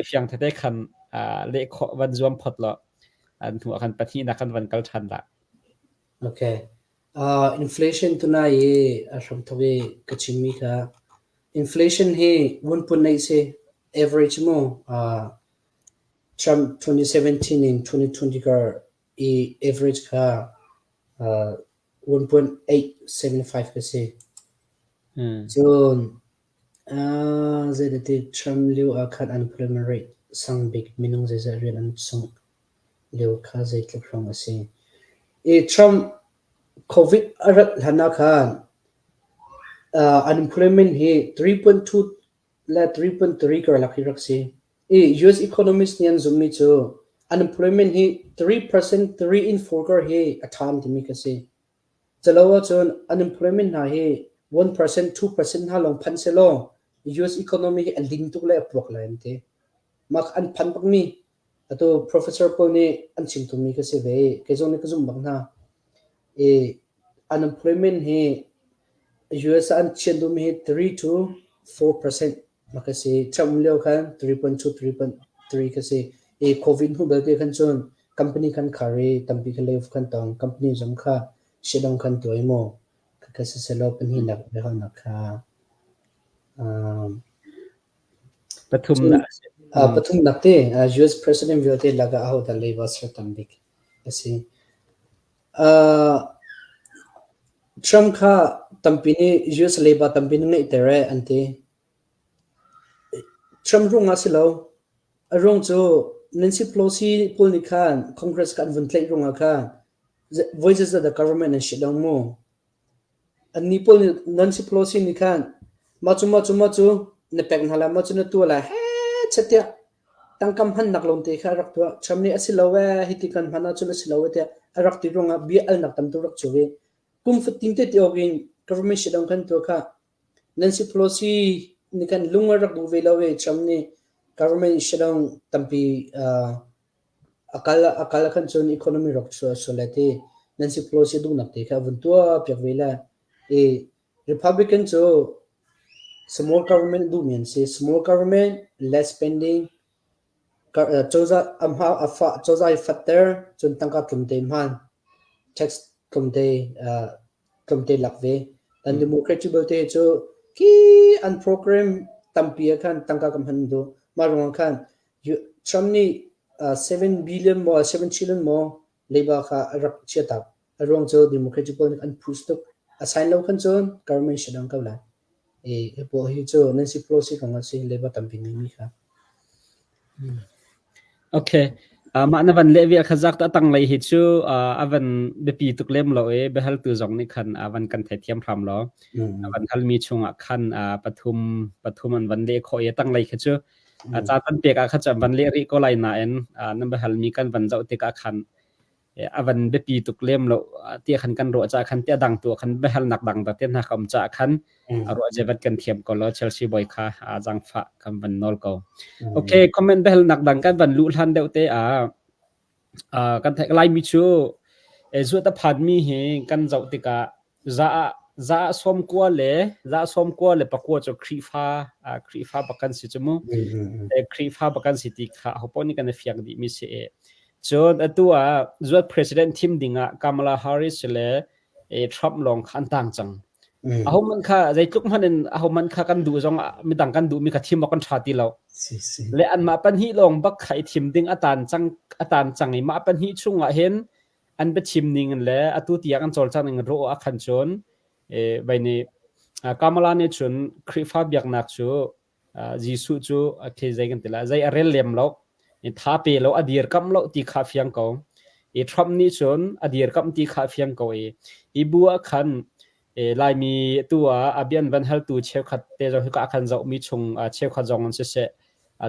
fiang tete khan leh khawh van zuam phot law an hnu ah khan pahnihnak kan van kal ṭhan la. Okay. Inflation tuna i a hramthok i ka chimmi kha inflation hi 1.8 si average mu Trump 2017 in 2020 kar i average kha 1.875 ka si. Cun zeiti Trump lio ah khan unemployment rate sang bik minung zeizat rian an sungh lio kha zeitluk hrawng a si. I Trump COVID a rat hlan ah khan unemployment hi 3.2 le 3.3 karlak hi rak si. I US economists nih an zumhmi cu unemployment hi 3%, 3 in 4 kar hi a ṭha an timi kha si. Calo ahcun unemployment hna hi 1%, 2% hna lawng phan sehlaw US economy hi a ling tuk le a puak lai an ti. Mah kha an phan bakmi atu professor pawl nih an chim tungmi kha si ve i kei zong nih ka zumh bak hna. I unemployment hi US ah an chian duhmi hi 3 to 4% Mah ka si. Trump um lio khan 3.2, 3.3 ka si. I COVID hnu belte khan cun company khan khar i tampi khan layoff khan tong. Company zong kha shutdown khan tuah i mu. Khakha siselaw pahnihnak biahalnak kha um, Pathumnak a si. Pathumnak te US president vialte lakah ahodah leiba ser tam bik a si. Trump kha tampi nih US leiba tampi na ngeihter ee an ti. Trump ruangah a si lo. A ruang cu Nancy Pelosi pawl nih khan Congress kha an vun tlaih ruangah khan voi zeizat dah government an shit lo mu. Annih pawl nih Nancy Pelosi nih khan mah cu mah cu mah cu na pek hna lai mah cu na tuah lai heh chet tiah tangka hmannak lawngte kha a rak tuah. Trump nih a si lo ee hiti kan hman ahcun a si lo ee tiah a rak ti ruangah bia alnak tam tuk rak chuak i kum fatin te ti awk in government shutdown kan tuah kha Nancy Pelosi nih khan lung a rak duh ve lo i Trump nih government shutdown tampi a kal khan cun economy rak chuah sual lai ti Nancy Pelosi duhnak te kha a vun tuah piak ve le i Republican cu small government duhmi an si. Small government, less spending, cozah a hma a fah cozah i fatter cun tangka tlawmte hman tax tlawmte tlawmte lak ve. Kan democracy belte cu khi an program tampi ah khan tangka kan hman duh. Mah ruangah khan Trump nih 7 billion maw 7 trillion maw leiba kha a rak chiahtak. A ruang cu democracy pawl nih an push tuk. A sign lo khan cun government shutdown ko lai. I hi pawl hi cu Nancy Pelosi kong a si leiba tampi ngeimi kha. Okay. Mah na van leh vial kha zak ta tanglei hi cu a van biapi tuk lem lo i biahaltu zong nih khan a van kan theithiam hram lo. A van halmi chungah khan pathum pathum an van leh khawh i tanglei khi cu ca kan pek ah kha cu an van leh rih ko lai nain nan biahalmi kan van zoh tikah khan a van biapi tuk lem lo ti khan kan ruah caah khan ti a dang tu khan biahalnak dang da te hna ka um caah khan a ruah zevat kan thiam ko lo Chelsea boy kha a zangfah kan van nawl ko. Okay, comment biahalnak dang kan van luh hlan deuh te a kan theih laimi cu zuat a phan mi hi kan zoh tikah za ah. za 94 le 9 cu Khrihfa Khrihfa bak kan si cu mu. Khrihfa bak kan si ti kha hopo nih kan i fiang dih mi si e. Cun atu ah US president thim ding ah Kamala Harris le Trump lawng kha an tang cang. Aho man kha zeitluk hmanh in aho man kha kan duh zong midang kan duh mi kha thim awk kan tha ti lo. Le anmah pahnih lawng bak kha i thim ding a tan cang i mah pahnih chung ah hin an biachim ning in le atu tiang an cawlcang ning ro ah khan cun vai nih Kamala nih cun Khrihfa biaknak cu Jesuh cu khi zei kan ti la zei a rel lem lo tha pe lo a dirkamh lo ti kha fiang ko i Trump nih cun a dirkamh ti kha fiang ko i hi bu ah khan Laimi tu ah a bian van haltu cheukhat te zong hika khan zohmi chung cheukhat zong an siseh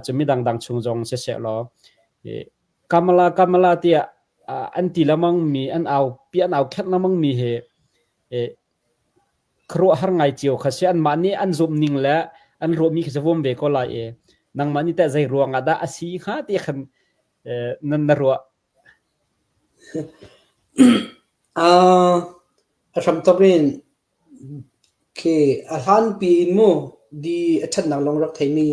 cu mi dangdang chung zong siseh law Kamala Kamala tiah an ti lamang mi an au pi an au kherh lamang mi he khuaruahhar ngai cio kha si. Anmah nih an zumh ning le an ruahmi khi cu vum ve ko lai i nangmah nih teh zei ruang ah dah a si hnga ti khan nan na ruah? A hramthawk in khi a hlanpi in mu di a ṭhatnak lawng rak theimi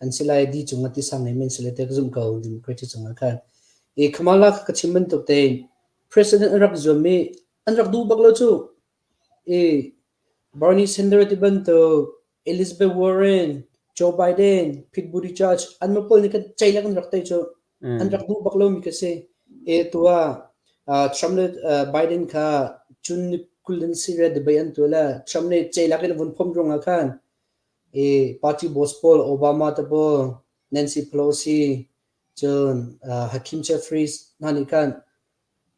an si lai di cung ah tisa ngeimi an si lai ti ka zumh ko Democratic cung ah khan. I Kamala kha ka chim bantuk tein President an rak zuam i an rak duh bak lo cu. I Bernie Sanders ti bantuk, Elizabeth Warren, Joe Biden, Pete Buttigieg anmah pawl nih khan ceilak an rak tei cu. An rak duh bak lomi kha si. E tu ah Trump le Biden kha June ni 20 in Syria debate an tuah le Trump nih ceilak in a vun phomh ruangah khan i party boss pawl Obama te pawl, Nancy Pelosi, cun Hakeem Jeffries hna nih khan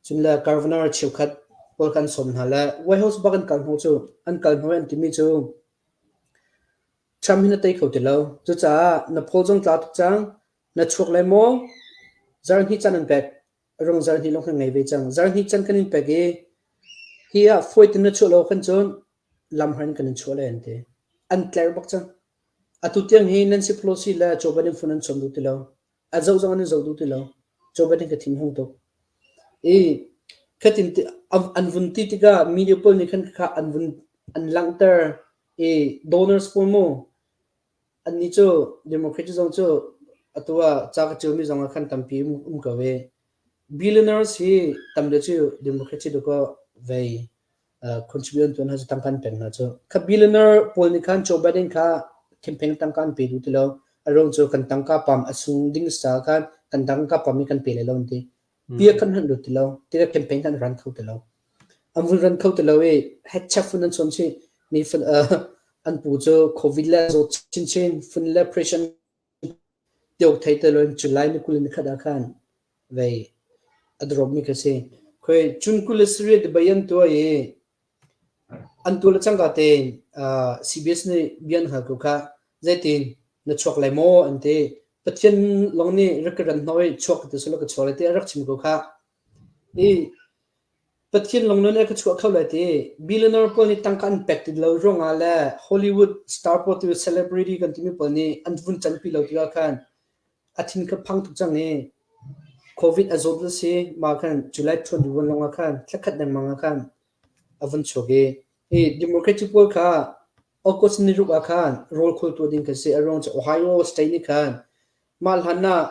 Cun le governor cheukhat pawl kan sawm hna le White House bak an kal hnu cu an kal hnu i an timi cu Trump hi na tei kho ti lo. Cucaah na phaw zong tla tuk cang. Na chuak lai maw? Zarhhnih can an pek. Rung zarhhnih lawng kan ngei ve cang. Zarhhnih can kan in pek i hi ah fawi tin na chuah lo khan cun lam har in kan in chuah lai an ti. An tler bak cang. Atu tiang hi Nancy Pelosi le Joe Biden phone an chawm duh ti lo. A zoh zong an in zoh duh ti lo. Joe Biden ka thinhung tuk. I khatin an vun ti tikah media pawl nih khan kha an vun an langhter i donors pawl mu annih cu Democrat zong cu atu ah ca ka ṭialmi zong ah khan tampi um ko i billionaires hi tam deuh cu Democrat si dawkaw vei contribute an tuan hna cu tangka an pek hna cu. Kha billionaire pawl nih khan Joe Biden kha thimpheng tangka an pe duh ti lo. A ruang cu kan tangka pam a sung ding sa khan kan tangka pam hi kan pe lai lo an ti. Bia kan hman duh ti lo. Tikah campaign kan run kho ti lo. An vun run kho ti lo i headchef fun an chon chih. Ni fun an pu cu COVID le zawt chinchin fun le pressure tiok thei te lo in July ni 20 ni khat ah khan vei a drop mi kha si. Khoi June 27 debate an tuah i an tuah le cangka tein CBS nih bia an hal ko kha zeitin na chuak lai maw an ti. Pathian lawng nih rak ka ran hnawh i chuak ka ti selaw ka chuak lai ti a rak chim ko kha. I Pathian lawng nih a ka chuah kho lai ti. Billionaire pawl nih tangka an pek ti lo ruangah le Hollywood star pawl tu celebrity kan timi pawl nih an vun canpi lo tikah khan a thin kha phang tuk cang i COVID a zawt a si mah khan July 21 lawngah khan thlakhat lengmang ah khan a vun chuak i hi Democratic pawl kha August ni ruk ah khan roll call tuah ding kan si. A ruang cu Ohio State nih khan mah hlan ah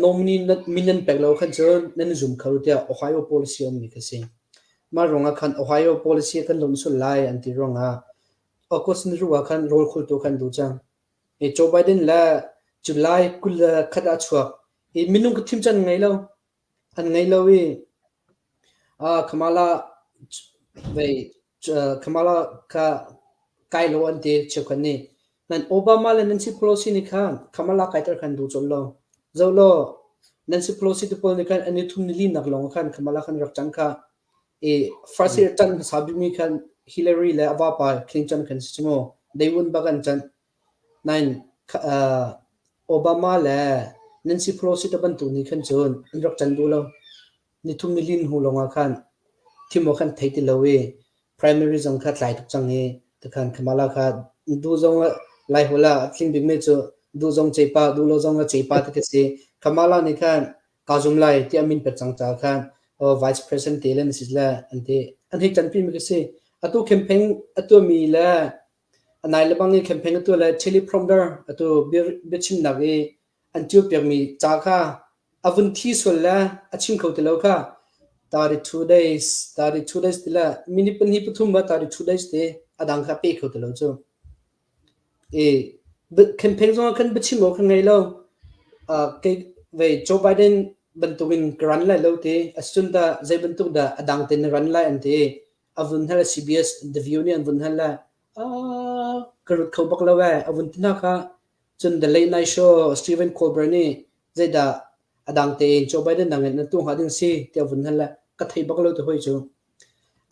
nominee min nan pek lo khan cun nan i zum kho tiah Ohio policy a ummi kha si. Mah ruangah khan Ohio policy kan lawmh sual lai an ti ruangah August ni ruk ah khan roll call tuah khan duh cang. Joe Biden le July 21 ah chuak i minung ka thim can ngei lo. An ngei lo i Kamala vei Kamala kha kai lo an ti cheukhat nih. Nan Obama le Nancy Pelosi nih khan Kamala kaiter khan duh colh lo. Zoh law Nancy Pelosi te pawl nih khan an i thum ni linak lawng khan Kamala khan rak cang kha. I first year can hmasa bikmi khan Hillary le a vapa Clinton khan si cu mu. They won bak an can. Nain Obama le Nancy Pelosi te bantuk nih khan cun an rak can duh lo. Nithum nilin hnu lawngah khan thim awk khan thei ti lo i primary zong kha tlai tuk cang i tikhan Kamala kha duh zong ah Laiholh ah a tling bikmi cu duh zong cepa duh lo zong ah cepa ti khi si. Kamala nih khan kaa zum lai tiah min pek cang caah khan vice president te le na si le an ti. An hei ṭanpi mi ka si. Atu campaign a tuahmi le a nai lebang i campaign a tuah le teleprompter atu biachimnak i an ṭialpiakmi ca kha a vun thi sual le a chim kho ti lo kha 32 days 32 days ti le minute pahnih pathum ah 32 days ti a dang kha a pe kho ti lo cu. I campaign zong ah khan biachim awk kha ngei lo. Kei vei Joe Biden bantukin ka run lai lo ti asicun tah zei bantuk dah a dang tein na run lai an ti. A vun hal CBS The View nih an vun hal le ka rut kho bak lo ee a vun ti hna kha. Cun The Late Night Show Stephen Colbert nih zeidah a dang tein Joe Biden dang in na tuah hnga ding si tiah a vun hal le ka thei bak lo ti hoi cu.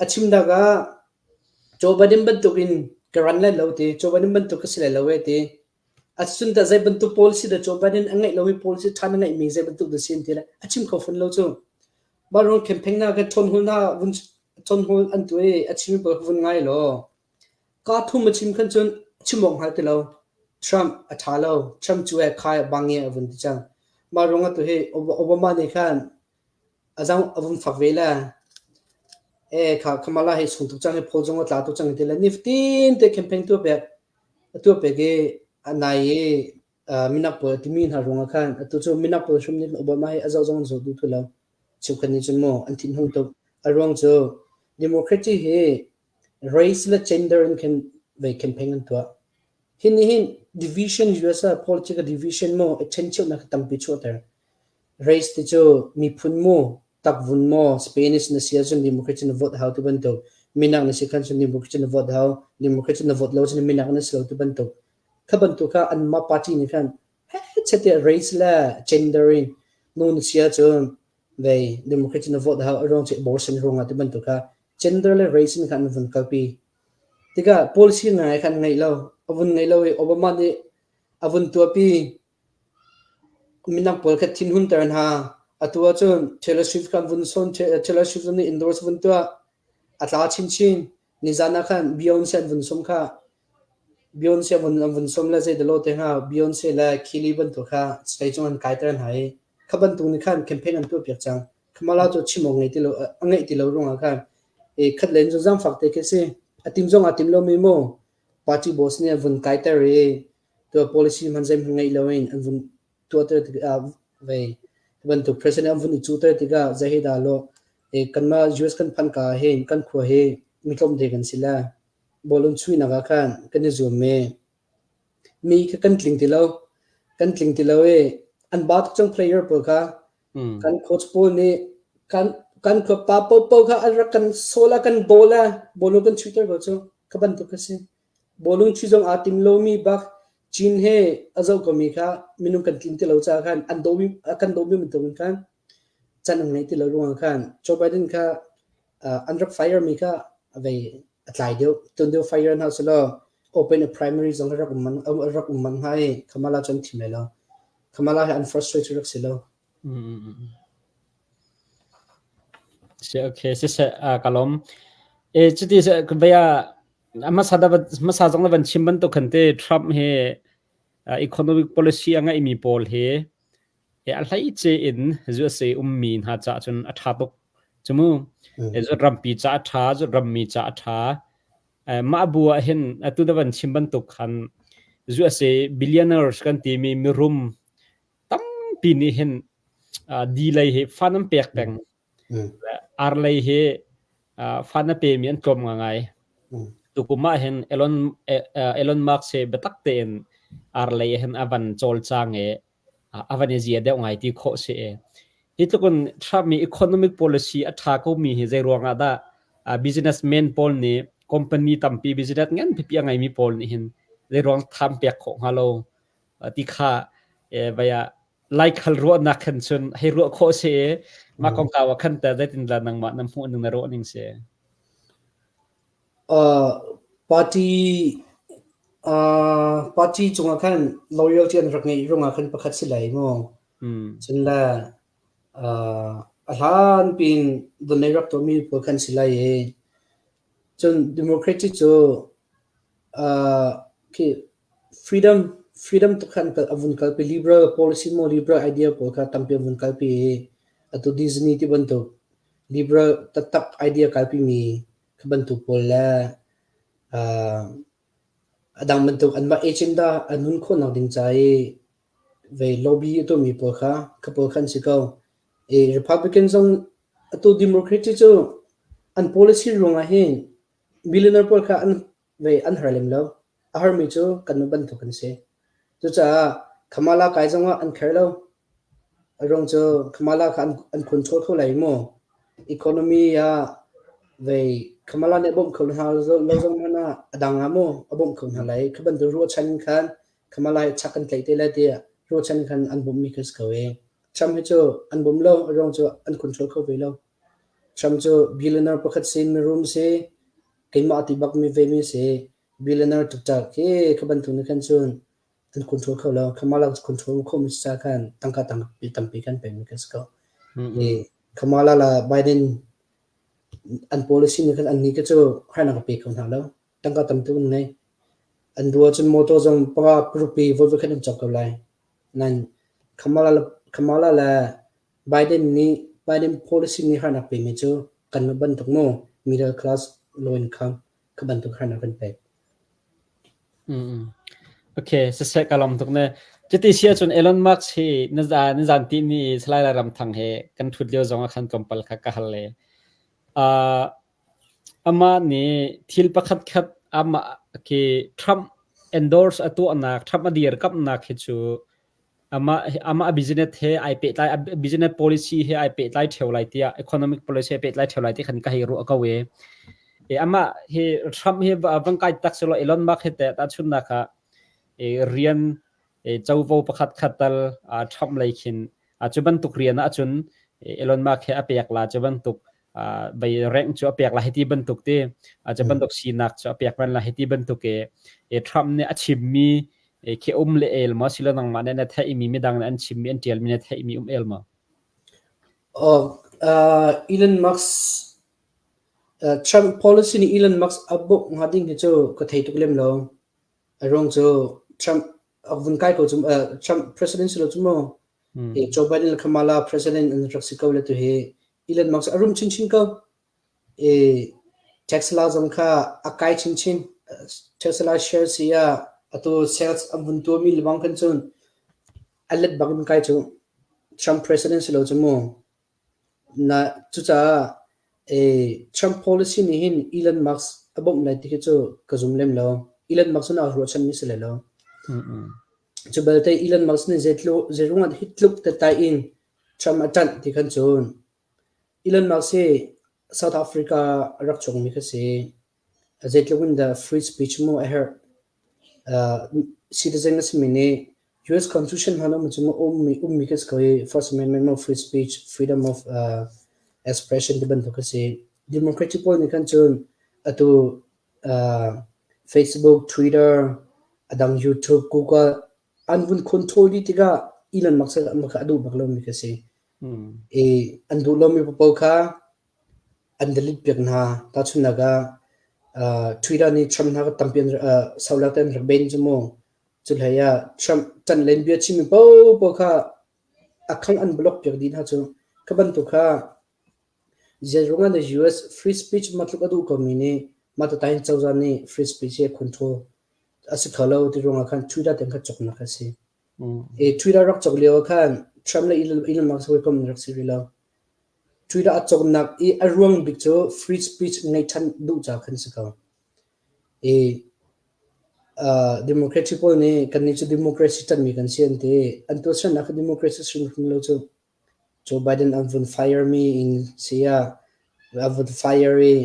A chim dak ah Joe Biden bantuk in ka run lai lo ti, Joe Biden bantuk ka si lai lo ee ti. Asicun tah zei bantuk policy dah Joe Biden a ngeih lomi policy ṭhan a ngeihmi zei bantuk dah si an ti le a chim kho fawn lo cu. Mah ruang campaign hna kan ṭhawnhul hna vun ṭhawnhul an tuah i a chimmi pawl kha vun ngai law kaa thum a chim khan cun chim awk hngal ti lo. Trump a ṭha lo. Trump cu ee khai bang i a vun ti cang. Mah ruang ah tu hi Obama nih khan A zang a vung fak ve le ee kha Kamala hi sung tuk cang hi phaw zong a tla tuk cang ti le nifatin te campaign tuah pek a tuah pek i a nai i minak pawl a timi hna ruangah khan atu cu minak pawl hrim nih Obama hi a zoh zong an zoh duh ti lo. Cheukhat nih cun maw an thinhung tuk. A ruang cu Democracy hi race le gender in khin vei campaign an tuah. Hi nih hin division US ah political division maw a ṭhencheunak tampi chuahter. Race ti cu miphun mu, takvun maw, Spanish na si ahcun Democrat cu na vote hau ti bantuk, minak na si khan cun Democrat cu na vote hau, Democrat cu na vote lo cun minak na si lo ti bantuk. Kha bantuk kha anmah party nih khan hechet tiah race le gender in nu na si ahcun vei Democrat cu na vote hau, a ruang cu abortion ruangah ti bantuk kha gender le race in khan an vun kalpi. Tikah policy ngai khan an ngeih lo. A vun ngeih lo i Obama nih a vun tuahpi. Minak pawl kha thinhunter hna. Atu ahcun Taylor Swift kha an vun sawn. Taylor Swift nih endorse vun tuah. A tla chinchin. Nizan ah khan Beyonce an vun sawm kha. Beyonce an vun sawm le zeidalaw te hnga Beyonce le Kylie bantuk kha stage cung an kaiter hna i kha bantuk nih khan campaign an tuahpiak cang. Kamala cu chim awk ngei ti lo, a ngeih ti lo ruangah khan i khat len cu zaangfak te khi si. A tim zong aa tim lomi mu party boss nih an vun kaiter i tuah policy hman zeihmanh ngeih loin an vun tuahter tikah vei bantuk president an vun i cuhter tikah zei hi dah law kanmah US kan phanh ka ah hin kan khua hi mi tlawmte kan si le bawlung chuihnak ah khan kan i zuam i mi kha kan tling ti lo kan tling ti lo i an ba tuk cang player pawl kha kan coach pawl nih kan kan khua pa paohpaoh kha an rak kan sawl a kan bawl a bawlung kan chuihter ko cu kha bantuk kha si. Bawlung chuih zong aa tim lomi bak Chin he a zoh komi kha minung kan tlin ti lo caah khan an dawmi a kan dawmi bantukin khan can an ngei ti lo ruangah khan Joe Biden kha an rak fire mi kha a vei a tlai deuh. Tun deuh fire hna selaw open a primary zong rak um man rak um man hnga i Kamala cu an thim lai lo. Kamala he an frustrate cu rak si lo. Si okay siseh ka lawm. E cuti vei ah hmasa hmasa zong na van chim bantuk khan te Trump hi economic policy a ngeihmi pawl hi a hleice in USA ummi hna caah cun a ṭha tuk. Cumu rampi ca a ṭha, rammi ca a ṭha. Mah bu ah hin atu na van chim bantuk khan USA billionaires kan timi mirum tampi nih hin di lei hi fan an pek peng. Ar lei hi fan a pemi an tlawm ngai. Tukum ah hin Elon Elon Musk hi biatak tein ar lei hin a van cawlcang i a van i zia deuh ngai ti khawh si i. Hi tluk in Trump mi economic policy a ṭha ko mi hi zei ruang ah dah businessman pawl nih company tampi business ngan pipi a ngeimi pawl nih hin zei ruang tham pek khawh hnga lo ti kha vai ah Laikhal ruahnak khan cun hei ruah khawh si i mah kongkau ah khan teh zeitindah nangmah na hmuh ning na ruah ning si? Party party cungah khan loyalty an rak ngeih ruangah khan pakhat si lai mu. Cun le a hlan piin donate rak tuahmi pawl khan si lai i cun democratic cu khi freedom freedom tuk khan a vun kalpi liberal policy maw liberal idea pawl kha tampi a vun kalpi i atu Disney ti bantuk liberal taktak idea kalpi mi Kha bantuk pawl le uh, a dang bantuk anmah agenda an hun khawhnak ding ca i vei lobby a tuahmi pawl kha kha pawl kha an si ko. I Republican zong atu Democratic cu an policy ruangah hin billionaire pawl kha an vei an har lem lo. A harmi cu kanmah bantuk an si. Cucaah Kamala kai zongah an care lo. A ruang cu Kamala kha an control kho lai maw? Economy ah vei Kamala nih a bawmh kho hna lo zong hmanh ah a dang ah maw a bawmh kho hna lai. Kha bantuk ruahchan in khan Kamala hi chak kan tlaih te lai tiah ruahchan in khan an bawmhmi kha si ko ee. Trump hi cu an bawm lo. A ruang cu an control kho ve lo. Trump cu billionaire pakhat si, mirum si, keimah a ti bakmi vemi si. Billionaire taktak khi kha bantuk nih khan cun an control kho lo. Kamala control khomi si caah khan tangka tampi tampi kan pekmi kan si ko. I Kamala le Biden an policy nih khan annih khi cu harnak a pe kho hna lo. Tangka tam tuk an ngei. An duh ahcun motor zong panga rupi voi voikhat an cawk ko lai. Nain Kamala le Kamala le Biden nih Biden policy nih harnak pemi cu kanmah bantuk mu middle class low income kha bantuk harnak kan pek. Okay, siseh ka lawm tuk ne. Cuti si ahcun Elon Musk hi na na zan ti ni Salai Ramthang he kan thut lio zong ah khan tlawmpal kha ka hal le. Uh, amah nih thil pakhat khat amah khi Trump endorse a tuahnak, Trump a dirkamhnak hi cu amah amah business he ai pehtlai business policy he ai pehtlai ṭheo lai tiah economic policy he pehtlai ṭheo lai ti khan ka hei ruah ko e. E amah hi Trump hi van kai tak selaw Elon Musk hi teh tahchunnak ah e rian e covo pakhat khat tal Trump lei khin cu bantuk rian ahcun Elon Musk he a pek la cu bantuk bei rank cu a pek la hiti bantuk te cu bantuk sinak cu a pek man la hiti bantuk e e Trump nih a chimmi e khi um le el ma silo nangmah nih na theihmi midang nih an chimmi an tialmi na theihmi um el ma? Oh, Elon Musk Trump policy nih Elon Musk a bawmh hnga ding hi cu ka thei tuk lem lo. A ruang cu Trump a vun kai ko cu Trump president si lo cu mu. Joe Biden le Kamala president an rak si ko le tu hi Elon Musk a rum chinchin ko. I Tesla zong kha a kai chinchin. Tesla share si ah atu sales an vun tuahmi lebang khan cun a let bak in kai cu. Trump president si lo cu mu. Na cucaah Trump policy nih hin Elon Musk a bawmh lai ti khi cu ka zum lem lo. Elon Musk nih a ruahchanmi si lai lo. Cu belte Elon Musk nih zeiruang ah hi tluk tetai in Trump a ṭanh ti khan cun Elon Musk hi South Africa a rak chuakmi kha si. Zeitluk in dah free speech mu a herh. Citizen a simi nih US Constitution hmanh um cu ummi ummi kha si ko i First Amendment mu free speech, freedom of expression ti bantuk kha si. Democratic pawl nih khan cun atu Facebook, Twitter, a dang YouTube, Google an vun control dih tikah Elon Musk kha a duh bak lomi kha si. I an duh lomi paoh kha an delete piak hna. Tahchunhnak ah Twitter nih Trump hna kha tampi an sauhlak te an rak ban cu mu. Cu hlei ah Trump ṭanh len bia chimmi paohpaoh kha a khang an block piak dih hna cu. Kha bantuk kha zeiruang ah dah US free speech matluk a duh komi nih mah tatain cozah nih free speech hi a control a si kho lo ti ruangah khan Twitter tiang kha cawknak a si. I Twitter rak cawk lio ah khan Trump le Elon Musk hawikom an rak si rih lo. Twitter a cawknak i a ruang bik cu free speech ngeih ṭhan duh caah khan si ko. I democracy pawl nih kannih cu democracy ṭanhmi kan si an ti. An tuahsernak kha democracy hrimhrim lo cu. Joe Biden an vun fire mi in si ah a vun fire i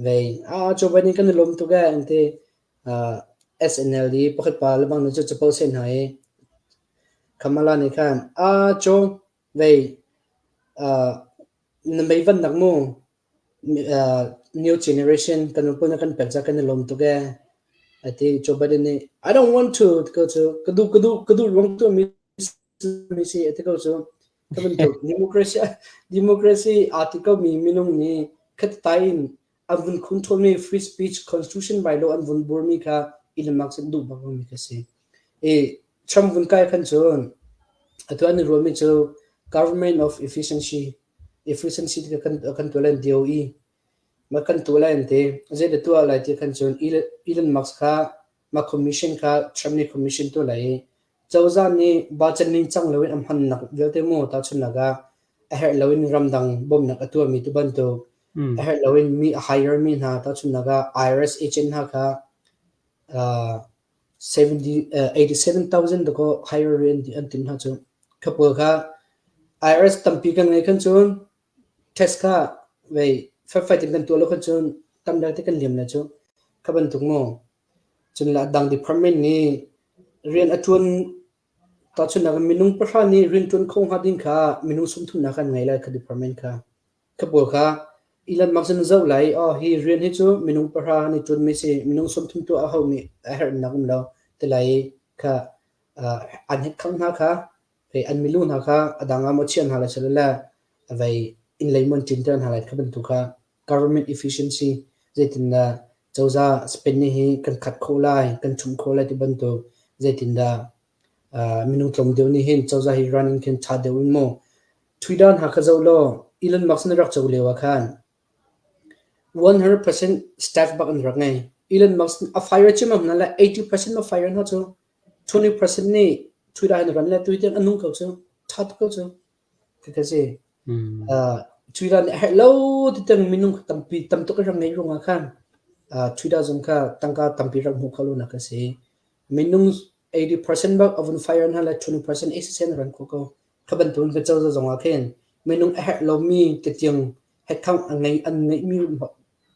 vei ah Joe Biden kan i lawm tuk ee an ti. SNLD pakhat pa lebang nih cu capo seh hna i Kamala nih khan ah Joe vei na mei vannak mu new generation kan nu pawl nih kan pek caah kan i lawm tuk ee a ti. Joe Biden nih I don't want to ti ko cu ka duh ka duh ka duh ruang tuahmi si a ti ko cu. Ka bantuk democracy democracy aa ti komi minung nih khattai in an vun controlmi free speech constitution by law an vun burmi kha Elon Musk nih duh bak lomi kha si. I Trump vun kai khan cun atu an i ruahmi cu government of efficiency efficiency ti kan kan tuah len DOE. Mah kan tuah lai an ti. Zeidah tuah lai ti khan cun Elon Musk kha mah commission kha Trump nih commission tuah lai i cozah nih budget ningcang loin a hmannak vialte mu tahchunhnak ah a herh loin ramdang bawmhnak a tuahmi tu bantuk a herh loin mi a hire mi hna tahchunhnak ah IRS agent hna kha 87,000 dakaw hire an tim hna cu. Kha pawl kha IRS tampi kan ngei khan cun Test kha vei fekfai tein kan tuah lo khan cun tam deuh te kan liam lai cu. Kha bantuk maw? Cun le a dang department nih rian a ṭuan tahchunhnak ah minung pahra nih rian ṭuan kho hnga ding kha minung sawmthumnak an ngei lai kha department kha. Kha pawl kha Elon Musk in zoh lai oh hi rian hi cu minung pahra nih ṭuanmi si minung 30 tuah a haumi a herhnak um lo ti lai i kha an hit khang hna kha hei an milu hna kha a dang ah maw chiah hna lai silo le vei inn lei maw an ṭinter hna lai kha bantuk kha government efficiency zeitindah cozah spending hi kan khat khawh lai kan ṭhumh khawh lai ti bantuk zeitindah minung tlawm deuh nih hin cozah hi running khin ṭha deuh in maw Twitter hna kha zoh law Elon Musk nih rak co lio ah khan 100% staff bak an rak ngei. Elon Musk a fire cim hna le 80% ma fire hna cu 20% nih Twitter hin ran le tu tiang a nung ko cu ṭha tuk ko cu ka si. Twitter nih a herh lo ti tiang minung tampi tam tuk rak ngei ruangah khan Twitter zong kha tangka tampi rak hmu kho lo nak a si. Minung 80% bak a vun fire hna le 20% ACC ran kho ko. Kha bantukin ka cozah zong ah khin minung a herh lomi tiang headcount a ngei an ngeihmi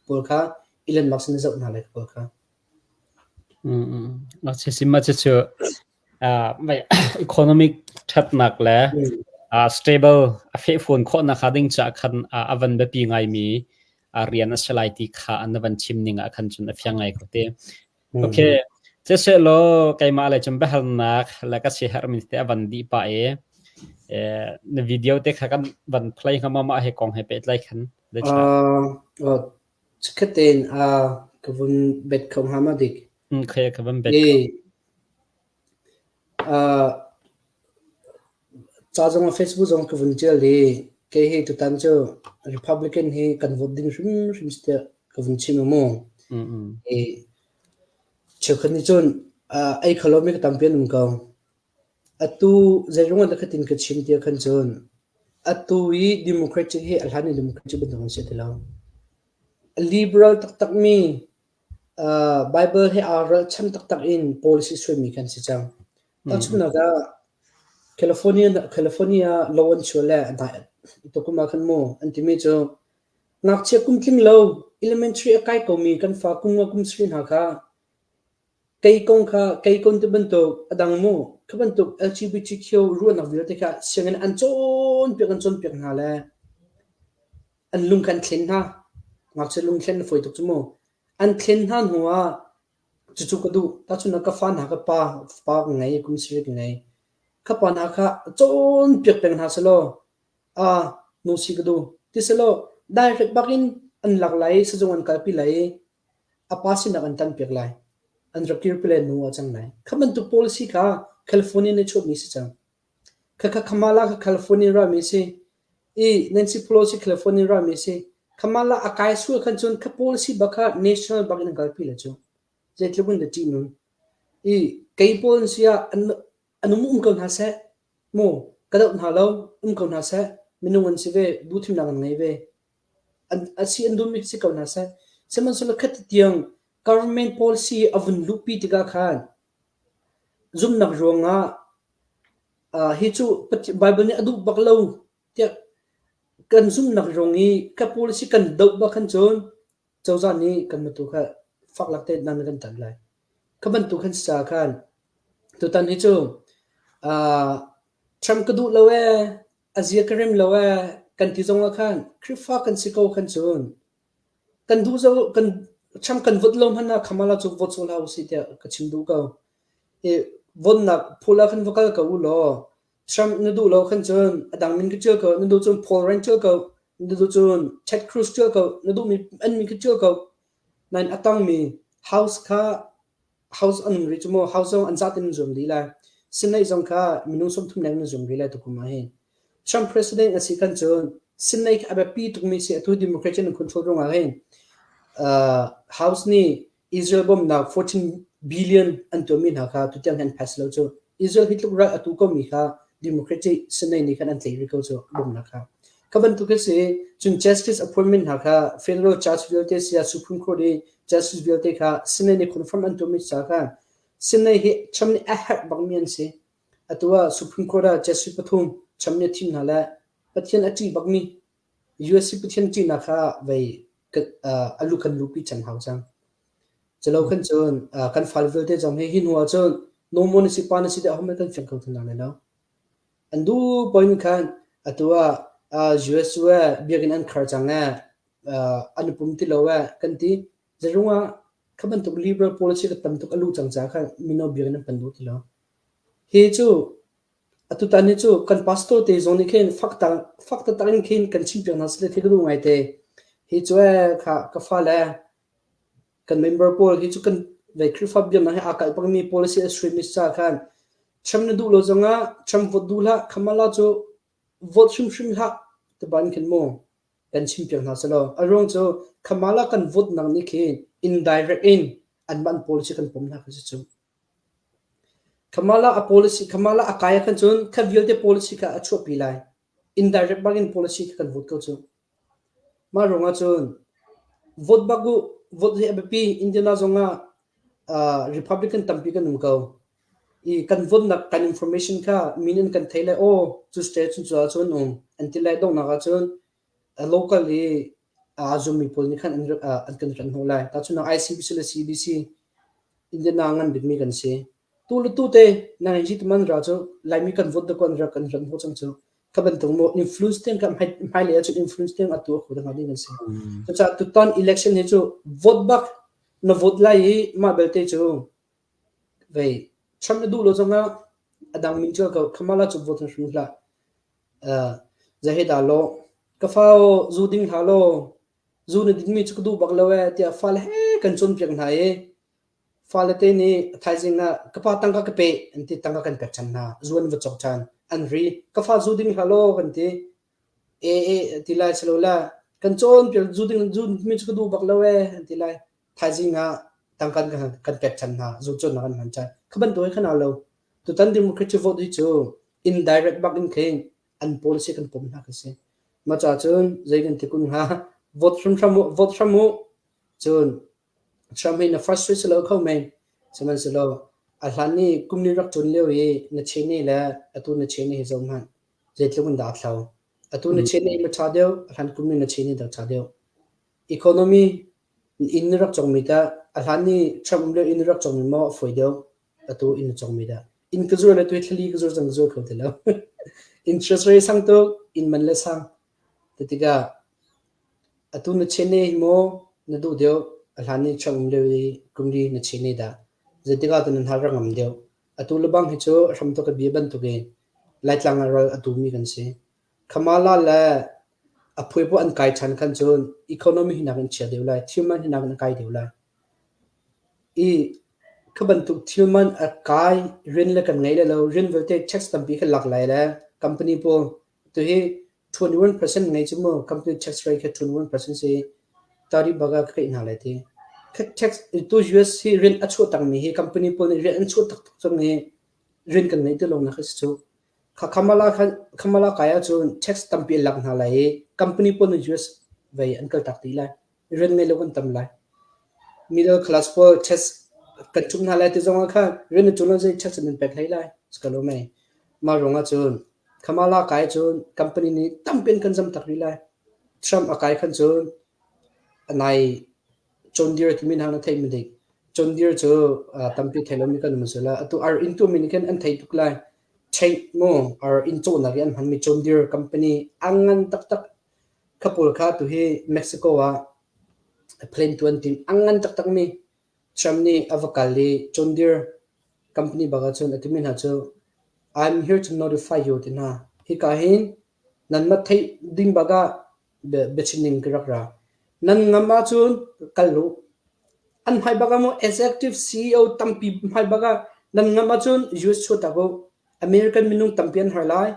pawl kha Elon Musk nih zoh hna lai pawl kha. Sima cu economic ṭhatnak le stable a fehfuan khawhnak hnga ding caah khan a van biapi ngaimi rian a si lai ti kha na van chim ning ah khan cun a fiang ngai ko te. Okay. Siselaw keimah le cun biahalnak le ka siaherhmi te a van dih pah i na video te kha kan van play hnga ma mah he kong he pehtlai khan. Chikkhat tein ka vun bet kho hnga ma dik? Okay, ka vun bet kho. Ca zong ah Facebook zong ka vun ṭial i kei hi tutan cu Republican hi kan vote ding hrimhrim si tiah ka vun chim u mu. I cheukhat nih cun ei kho lomi ka tampi an um ko. Atu zeiruang ah dah khatin ka chim tiah khan cun atu i Democratic hi a hlan i Democratic bantuk an si ti lo. A liberal taktakmi Bible he aa ralchan taktak in policy suaimi kan si cang. Tahchunhnak ah California California law an chuah le tukum ah khan mu an timi cu ngakchia kum tling lo elementary a kai komi kan fa kum nga kum sarih hna kha Kei kong kha kei kon ti bantuk a dang mu kha bantuk LGBTQ ruahnak vialte kha sianginn an cawnpiak an cawnpiak hna le an lung kha an thlen hna. Ngakchia lung thlen a fawi tuk cu mu. An thlen hna hnu ah cucu ka duh. Tahchunhnak ka fa hna ka pa pa ka ngei, kum sarih ka ngei. Ka pa hna kha cawnpiak peng hna selaw ah nu si ka duh ti selaw direct bak in an lak lai i sizung an kalpi lai i A pa sinak an tanpiak lai. An rak kirpi lai nu ah cang lai. Kha bantuk policy kha California nih chuahmi si cang. Khakha Kamala kha California rami si. I Nancy Pelosi California rami si. Kamala a kai sual khan cun kha policy bak kha national bak in an kalpi le cu. Zeitluk in dah ṭih nun. I kei pawl an si ah an an um um ko hna seh. Mu ka doh hna lo um ko hna seh. Minung an si ve duhthimnak an ngei ve. A si an duhmi si ko hna seh. Sihmanhsehlaw khati tiang government policy a vun luhpi tikah khan zumhnak ruangah hi cu Bible nih a duh bak lo tiah kan zumhnak ruang i ka policy kan doh bak khan cun cozah nih kan matu kha fak lak te nan kan tan lai. Kha bantuk khan si caah khan tutan hi cu Trump ka duh lo ee, a zia ka rem lo ee kan ti zong ah khan Khrihfa kan si ko khan cun kan duh zo kan Trump kan vote lo hmanh ah Kamala cu vote sawh hlah usih tiah ka chim duh ko. I vote-nak phul ah khan va kal ko u law Trump na duh lo khan cun a dang min ka ṭial ko, na duh cun Paul Ryan ṭial ko, na duh cun Ted Cruz ṭial ko, na duhmi an min kha ṭial ko. Nain a tangmi House kha House an um rih cu maw House zong an zatin an zuam dih lai. Senate zong kha minung 30 leng an zuam rih lai tukum ah hin. Trump president a si khan cun Senate a biapi tukmi si atu Democrat an control ruangah hin. House nih Israel bawmhnak 14 billion an tuahmi hna kha tutiang hin an pass lo cu. Israel hi tluk ral a tu komi kha Democratic Senate nih khan an tlaih rih ko cu bawmhnak kha. Kha bantuk hi si cun justice appointment hna kha federal judge vialte sia Supreme Court i justice vialte kha Senate nih confirm an tuahmi ca kha Senate hi Trump nih a herh bakmi an si. Atu ah Supreme Court ah justice pathum Trump nih a thim hna le Pathian a ṭih bakmi US i Pathian ṭihnak kha vei a lu kan luhpi cang hau cang. Culo khan cun kan fale vialte zong hi hi hnu ah cun nomaw na si pa na si deh ahohmanh kan fiang kho ti hna lai lo. An duh paoh in khan atu ah US cu biakinn an khar cang ee, an i pum ti lo ee kan ti. Zeirung ah kha bantuk liberal policy ka tam tuk a luh cang caah khan mino biakinn an pan duh ti lo. Hi cu Atutan hi cu kan pastor te zong nih khin fak taktak in khin kan chimpiak hna seh ti ka duh ngaite. Hi cu ee kha ka fale kan member pawl hi cu kan ve Khrihfa biaknak he aa kalh bangmi policy extremist ca khan Trump na duh lo zongah Trump vote duh hlah Kamala cu vote hrimhrim hlah tiban khin mu kan chimpiak hna selaw a ruang cu Kamala kan vote nak nih khin indirect in anmah an policy kan pom hna kha si cu. Kamala a policy Kamala a kai ahkhan cun kha vialte policy kha a chuahpi lai. Indirect bangin policy kha kan vote ko cu. Mah ruangah cun vote bak u, vote hi a biapi. Indiana zongah uh, Republican tampi kan um ko. I kan vote nak kan information kha min in kan thei lai aw cu state cun cu ahcun um an ti lai donghnak ahcun a local i aa zummi pawl nih khan an, an kan ran hnawh lai. Tahchunhnak ICBC le CBC Indiana ngan bikmi kan si. Tu le tu te nang hi tuman ra cu Laimi kan vote da kon ra kan ran hnawh cang cu. Kha bantuk mo influence tiang kan hmailei ahcun influence tiang atu a kho ding ding kan si. Cucaah tutan election hi cu vote bak na vote lai i mah belte cu vei Trump na duh lo zongah a dang min cu ko Kamala cu vote hrim hlah. Zei dah law ka fa zu ding hlah law zu na dinmi cu ka duh bak lo ee tiah fale he kan cawnpiak hna i fale te nih thaizing ah ka pa tangka ka pe an ti tangka kan pek ṭhan hna zu an va cawk ṭhan an ri ka fa zu ding hlah law kan ti e e ti lai silo la kan cawnpiak zu ding zu mi cu ka duh bak lo ee an ti lai thaizing ah tangka kan pek ṭhan hna zu cawnnak kan hman ṭhan kha bantuk hi khan lo tutan democratic vote hi cu indirect bak in khin an policy kan pom hna kan si. Mah ca cun zei kan ti kun hnga vote hrimhrim u vote hram u cun Trump hi na frustrate si lo kho men sihmanhsehlaw a hlan i kum ni rak ṭun lio i na Cheney le atu na Cheney hi zoh hmanh zeitluk in dah a thlo atu na Cheney ma ṭha deuh a hlan kum ni na Cheney dah ṭha deuh economy inn na rak cawngmi tah a hlan i Trump um lio inn na rak cawngmi maw a fawi deuh atu inn na cawngmi dah inn ka zur le tu thlali ka zur cang ka zur kho ti lo interest rate sang tuk inn man le sang tikah atu na chene hi maw na duh deuh a hlan ni Trump um lio i kum li na chene dah zeitikah tu nan har rak ngam deuh atu lebang hi cu hram tuk a bia bantukin Laitlang ah ral a tumi kan si Kamala le a phui po an kai ṭhan khan cun economy hi nakin chia deuh lai thil man hi nakin a kai deuh lai I kha bantuk thil man a kai rian le kan ngei lai lo. Rian vialte tax tampi kha lak lai le company pawl tuhi 21% ngei cu mu company tax rate kha 21% si tari baga ka keih hna lai ti. Kha tax tu US hi rian a chuah takmi hi company pawl nih rian an chuah taktak cang i rian kan ngei ti lo nak hi si cu. Kha Kamala khan Kamala kai ahcun tax tampi an lak hna lai i company pawl nih US vei an kal tak dih lai. Rian ngei lo kan tam lai. Middle class pawl tax kan ṭhumh hna lai ti zong ah khan rian na ṭuan lo zei tax nan pek hlei lai. Ka lo mei. Mah ruang ah cun Kamala kai cun company nih tampi an kan zam tak rih lai. Trump a kai khan cun nai John Deere timi hna na theih ma dik? John Deere cu tampi thei lomi kan um la. Atu ar inn tuahmi nih khin an thei tuk lai. Chain mu ar inn cawhnak i an hmanmi John Deere company a ngan taktak Kha pawl kha tuhi Mexico ah plane tuan tim a ngan taktakmi Trump nih a va kal i John Deere company bak ahcun a timi hna cu I'm here to notify you ti hna. Hika hin nanmah theih ding bak ah biachim ding ka rak ra. Nan ngam ahcun kal u. An hmai bak ah maw executive CEO tampi hmai bak ah nan ngam ahcun US chuahtak u. American minung tampi an har lai.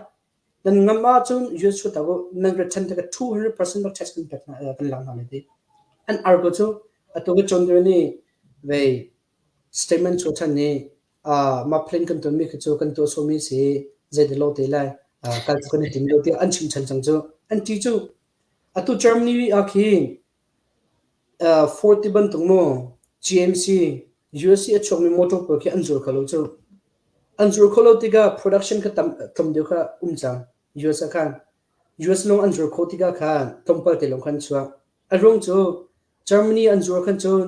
Nan ngam ahcun US chuahtak u. Nan return tikah 200% bak tax kan pek hna kan lak hna lai ti. An ar ko cu. Atu ka John Deere nih vei statement chuah ṭhan i mah plan kan tuanmi khi cu kan tuah sawhmi si zei lo te lai kal cu kan i tim lo tiah an chim ṭhan cang cu. An ṭi cu. Atu Germany ah khin Ford ti bantuk maw GMC, US i a chuakmi motor pawl khi an zuar kho lo cu. An zuar khawh lo tikah production kha tam tlawm deuh kha um cang US ah khan. US lawng an zuar khawh tikah khan tlawmpal te lawng khan an chuah. A ruang cu Germany an zuar khan cun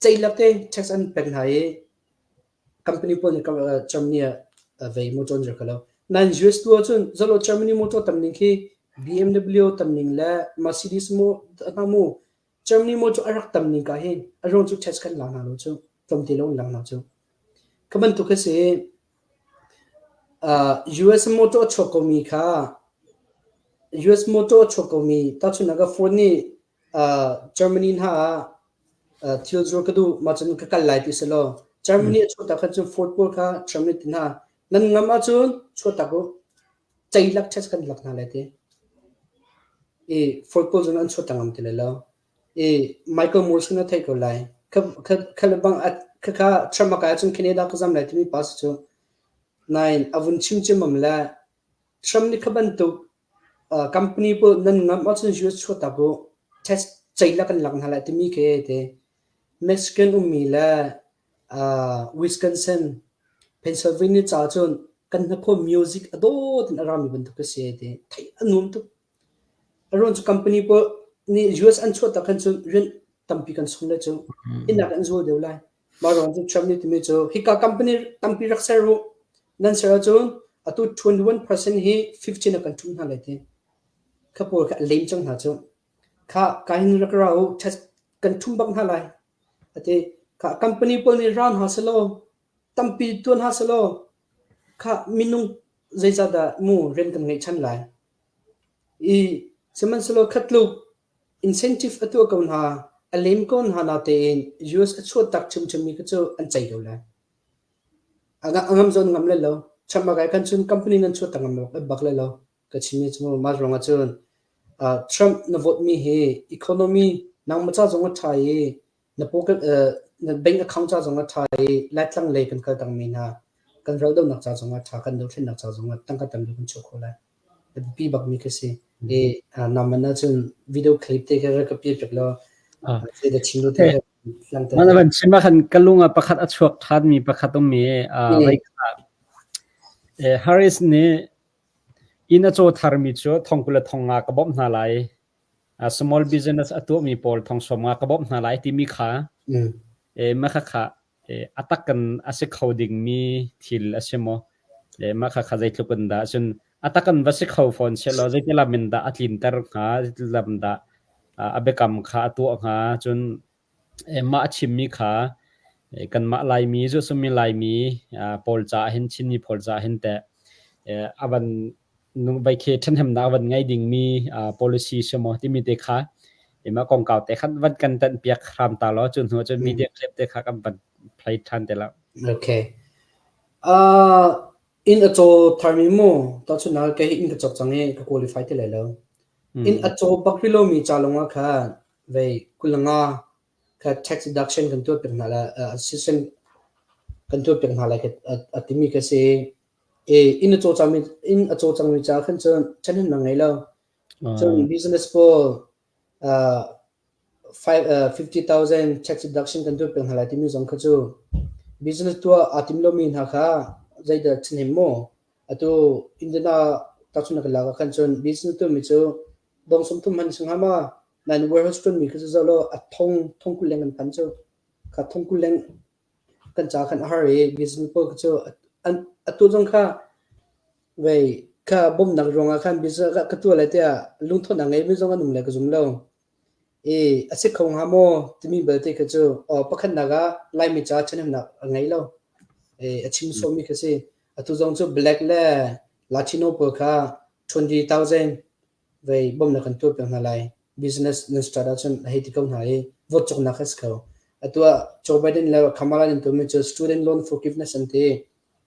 ceilak te tax an pek hna i company pawl nih Germany ah vei motor an zuar kho lo. Nain US tu ahcun zalo Germany motor tam ning khi BMW tam ning le Mercedes mu hna mu Germany motor a rak tam ning ka hin a ruang cu tax kan la hna lo cu tlawmte lawng an la hna cu. Kha bantuk a si. US motor a chuak komi kha US motor a chuak komi tahchunhnak ah Ford nih Germany hna ah thil zuar ka duh mah cun ka kal lai ti si law Germany a chuahtak khan cun Ford pawl kha Trump nih ti hna nan ngam ahcun chuahtak u ceilak test kan lak hna lai ti. I Ford pawl zong an chuahtak ngam ti lai lo. I Michael Moore sin a theih ko lai. Kha le bang khakha Trump a kai ahcun Canada ka zam lai timi pa si cu. Nain a vun chim ciammam le Trump nih kha bantuk company pawl nan ngam ahcun US chuahtak u test ceilak kan lak hna lai timi khi te Mexican ummi le Wisconsin, Pennsylvania ca cun kan hnakhaw music a dawt in a rami bantuk a si ti theih a nuam tuk. A ruang cu company pawl nih US an chuahtak khan cun rian tampi kan sung le cu hinak an zual deuh lai. Mah ruang cu Trump nih timi cu hika company tampi rak ser u. Nan ser ahcun atu 21% hi 15 ah kan ṭhumh hna lai ti. Kha pawl kha a lem cang hna cu. Kha ka hin rak ra u test kan ṭhum bak hna lai. Ati kha company pawl nih ra hna selaw tampi tuan hna selaw kha minung zeicahdah mu rian kan ngeih ṭhan lai. I sihmanhsehlaw kha tluk incentive a tuah ko hna, a lem ko hna natein US a chuahtak ṭhiamṭhiammi kha cu an cei ko lai. A ngam zawn ngam lai lo. Trump a kai khan cun company nan chuahtak ngam bak lai lo. Ka chimmi cu mah ruangah cun Trump na vote mi hi economy nangmah ca zong a ṭha i na pocket na bank account ca zong a ṭha i Laitlang lei kan kal dangmi hna kan raldohnak ca zong a ṭha, kan dothlennak ca zong ah tangka tam deuh kan chuah khawh lai. A biapi bakmi khi si. I naman ahcun video clip te kha rak ka piah piak law zeidah chim lo te kha langhter. Mana van chim ah khan ka lung ah pakhat a chuak ṭhanmi pakhat um i vei kha Harris nih inn a caw tharmi cu thong 20 le thong nga ka bawmh hna lai. Small business a tuahmi pawl thong 50 ka bawmh hna lai timi kha mah khakha a tak kan a si kho dingmi thil a si maw? Le mah khakha zeitluk in dah cun a tak in va si kho fawn sehlaw zeiti lam in dah a tlinter hnga, zeiti lam dah a biakam kha a tuah hnga, cun mah a chimmi kha kanmah Laimi, zuhsummi Laimi pawl caah hin Chinmi pawl caah hin teh a van veikhe ṭhahnemnak a van ngei dingmi policy si maw timi te kha mah kongkau te khan van kan tanh piak hram ta law cu hnu cun media clip te kha kan van play ṭhan te la. Okay. Uh, inn a caw tharmi mu tahchunhnak kei inn ka cawk cang i ka qualify ti lai lo. Inn a caw bak rih lomi ca lawngah khan vei 25 kha tax deduction kan tuah piak hna la assistant kan tuah piak hna lai a timi ka si. Inn a caw cangmi inn a caw cangmi ca khan cun ṭhahnemnak ngei lo. Cun business pawl 50,000 tax deduction kan tuah piak hna lai timi zong kha cu business tuah aa tim lomi hna kha zeidah ṭhahnem maw? Atu Indiana tahchunhnak ka lak ah khan cun business tuahmi cu dong 30 hmanh si hnga ma? Nain warehouse ṭuanmi kha cu zoh law a thong thong 20 leng kan phan cu. Kha thong 20 leng Kan ca khan a har i business pawl kha cu atu zong kha vei kha bawmhnak ruangah khan business ka tuah lai tiah lungthawnnak ngeimi zong an um lai ka zum lo. I a si kho hnga maw timi belte kha cu pakhatnak ah Laimi ca ṭhahnemnak a ngei lo. I a chim sawhmi kha si. Atu zong cu Black le Latino pawl kha 20,000 vei bawmhnak kan tuah piak hna lai. Business nan start ahcun a hei ti ko hna i vote cawknak a si kho. Atu ah Joe Biden le Kamala an tuahmi cu student loan forgiveness an ti.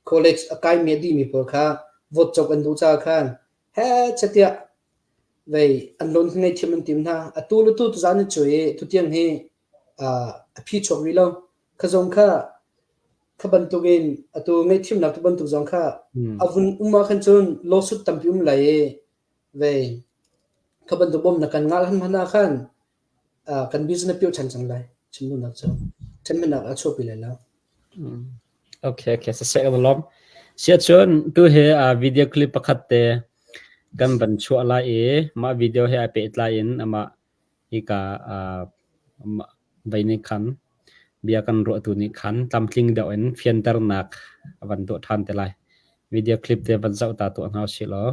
College a kaimi a dihmi pawl kha vote cawk an duh caah khan he chatiah Vei an loan ngaihthiam an tim hna. Atu le tu tuzaan ni cu i tutiang hi a phi chuak rih lo. Kha zong kha kha bantukin atu ngaihthiamnak tu bantuk zong kha a vun um ah khan cun lawsuit tampi um lai i vei kha bantuk bawmhnak kan ngah hlan hmanh ah khan kan business pio ṭhan cang lai. Chim duhnak cu ṭhenhnak a chuahpi lai lo. Okay, okay, saseh ka lawm. Siahcun tu hi video clip pakhat te kan van chuah lai i mah video he ai pehtlai in amah hika vei nih khan bia kan ruahtu nih khan tlamtling deuh in fianternak a van tuah ṭhan te lai. Video clip te van zoh ta tuah hna usih law.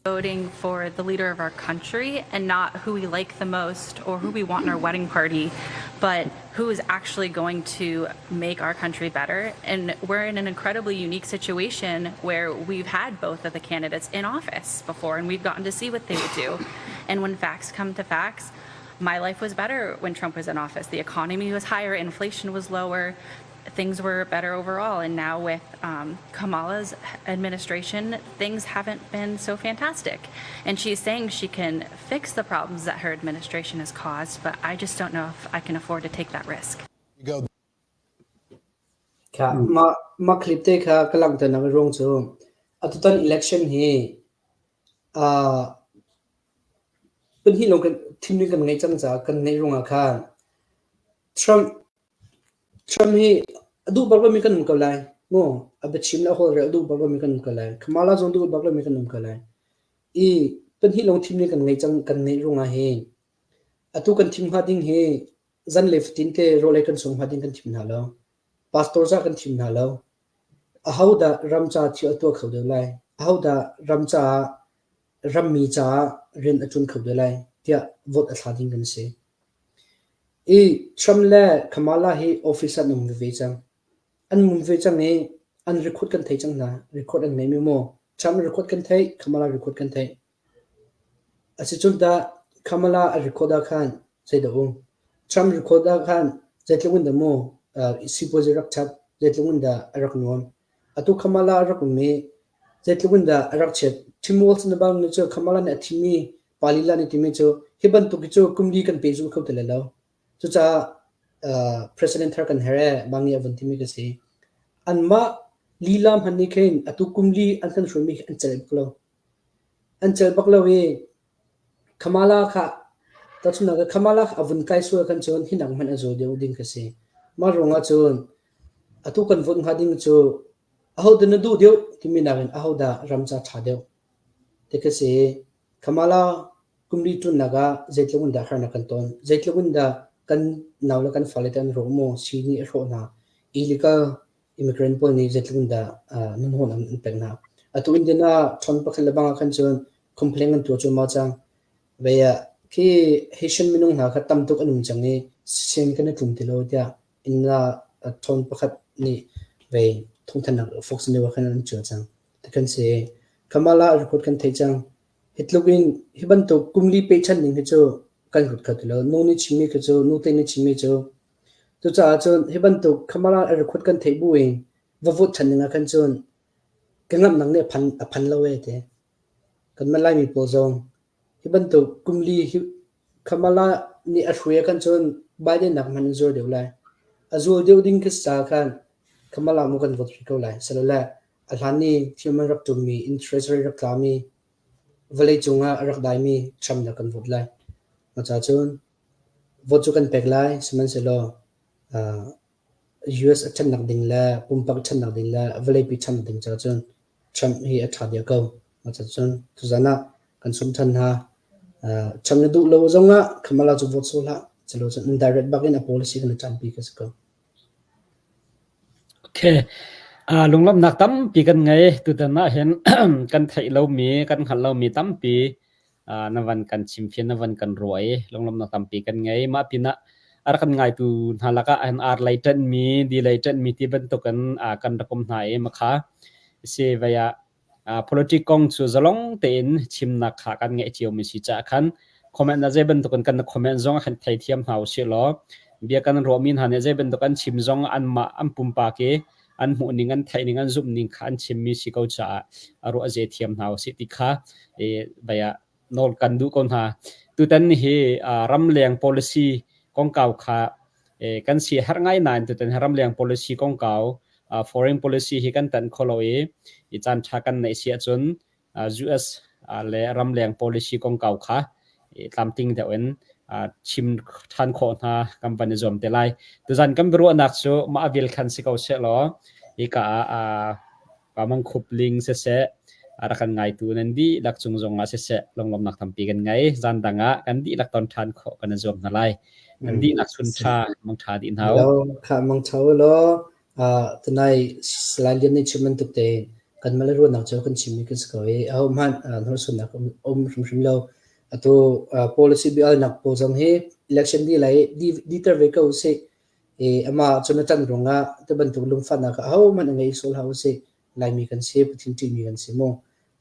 Voting for the leader of our country and not who we like the most or who we want in our wedding party, but who is actually going to make our country better. And we're in an incredibly unique situation where we've had both of the candidates in office before and we've gotten to see what they would do. And when facts come to facts, my life was better when Trump was in office. The economy was higher, inflation was lower, things were better overall. And now with Kamala's administration, things haven't been so fantastic. And she's saying she can fix the problems that her administration has caused, but I just don't know if I can afford to take that risk. Go. Kha mah mah clip te kha ka langhternak a ruang cu atutan election hi pahnih lawng kan thimning kan ngeih cang caah kan ngeih ruangah khan Trump Trump hi a duh bak lomi kan um ko lai. Mu, a biachim le a holhrel a duh bak lomi kan um ko lai. Kamala zong duh bak lomi kan um ko lai. I pahnih lawng thim nih kan ngeih cang kan ngeih ruangah hin atu kan thim hnga ding hi zan le fatin te rawlei kan sung hnga ding kan thim hna lo. Pastor za kan thim hna lo. Ahodah ram ca thil a tuah kho deuh lai? Ahodah ram caah rammi caah rian a ṭuan kho deuh lai tiah vote a thla ding kan si. I Trump le Kamala hi office an um veve cang. An um ve cang i an record kan thei cang hna. Record an ngeimi maw? Trump record kan theih, Kamala record kan theih. Asicun tah Kamala a record ah khan zeidah um? Trump record ah khan zeitluk in dah maw sipuazi rak chap, zeitluk in dah a rak nuam? Atu Kamala a rak um i zeitluk in dah a rak chiat? Tim Walz na bang nih cu Kamala nih a thimmi pa lila nih timi cu hi bantuk hi cu kum li kan pehzulh kho ti lai lo. Cucaah president thar kan herh ee bang nih a vun timi ka si. Anmah lila hmanh nih khin atu kum li an kan hruaimi khi an celh bak lo. An celh bak lo i Kamala kha tahchunhnak ah Kamala kha a vun kai sual khan cun hi nak hmanh a zaw deuh ding ka si. Mah ruangah cun atu kan vote hnga ding cu ahodah na duh deuh timi nakin ahodah ram ca ṭha deuh ti ka si. Kamala kum li ṭunnak ah zeitluk in dah harnak kan ton, zeitluk in dah kan nau le kan fale te an rawh maw, sii nih a hrawh hna, illegal immigrant pawl nih zeitluk in dah nunhawn an pek hna. Atu Indian ah ṭhawn pakhat le bang ah khan cun complain an tuah cuahmah cang. Vei ah khi Haitian minung hna kha tam tuk an um cang i sian kan i tlum ti lo tiah inn ah ṭhawn pakhat nih vei thawngthanhnak Fox News ah khan an ṭial cang. Ti kan si. Kamala report kan theih cang. Hi tluk in hi bantuk kum li pehchan ning hi cu kan rut kho ti lo. Nu nih chimmi khi cu nute nih chimmi cu cucaah cun hi bantuk Kamala record kan theih bu in va vote ṭhan ding ah khan cun ka ngamhnak nih a phan a phan lo ee ti. Kanmah Laimi pawl zong hi bantuk kum li hi Kamala nih a hruai ah khan cun Biden nak hmanh an zuar deuh lai. A zual deuh ding khi ca khan Kamala mu kan vote rih ko lai. Silole a hlan i thil man rak ṭummi, interest rate rak tlami, vawleicung ah a rak daimi Trump dah kan vote lai. Mah ca cun vote cu kan pek lai, sihmanhsehlaw US a ṭhannak ding le pumpak ṭhannak ding le vawleipi ṭhannak ding caah cun Trump hi a ṭha deuh ko. Mah ca cun tuzan ah kan sum ṭhan hna. Trump na duh lo zongah Kamala cu vote sawh hlah. Culo cun indirect bak in a policy kan i ṭanpi ka si ko. Okay. Lunglawmhnak tampi kan ngei. Tutan ah hin kan theih lomi, kan hngalh lomi tampi na van kan chimfian, na van kan ruah i lunglawmhnak tampi kan ngei. Mah pinah a rak kan ngaitu hna lakah an ar lei ṭanhmi, di lei ṭanhmi ti bantukin kan rak um hna i makha si vei ah Politic kong cu zalong tein chimnak kha kan ngeih ciomi si caah khan comment ah zei bantukin kan comment zong kan theithiam hna usih law bia kan ruahmi hna nih zei bantuk an chim zong anmah an pumpak i An hmuh ning, an theih ning, an zumh ning kha an chimmi si ko caah a ruah ze thiam hna usih ti kha vei ah nawl kan duh ko hna. Tutan hi ramleng policy kongkau kha kan si herh ngai nain tutan hi ramleng policy kongkau foreign policy hi kan tanh kho lo i i caan ṭha kan neih si ahcun US le ramleng policy kongkau kha tlamtling deuh in chim ṭhan khawh hna kan van i zuam te lai. Tuzan kan biaruahnak cu mah vil khan si ko sehlaw hika ah Pa Mang Khup Ling siseh, a rak kan ngaitu nan dihlak cung zongah siseh, lunglawmhnak tampi kan ngei. Zan dang ah kan dihlak ton ṭhan khawh kan i zuam hna lai. Nan dihlak chun ṭha, mang ṭha dih hna u. Kha mang ṭha u law, tunai Salai Lian nih chim bantuk tein kanmah le ruahnak cu kan chimmi kan si ko i ahohmanh hnawhsunnak um hrimhrim lo. Atu policy biahalnak pawl zong hi election dih lai diter ve ko usih. I amah cu na ṭanh ruangah ti bantuk lungfahnak kha ahohmanh a ngei sual hlah usih. Laimi kan si, Pathian ṭihmi kan si mu.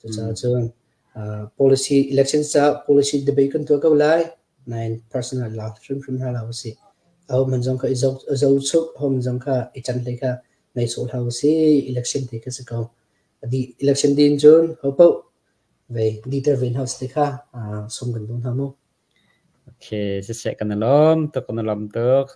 Cucaah cun policy election caah policy debate kan tuah ko lai. Nain personal lak hrimhrim hna hlah usih. Ahohmanh zong kha i zohchuk, ahohmanh zong kha i ṭanh hlei kha ngei sawh hlah usih. Election te kha si ko. Adi election din cun hopaoh ve diter ve hna usih ti kha sawm kan duh hna mu. Okay, siseh kan i lawm tuk, kan i lawm tuk.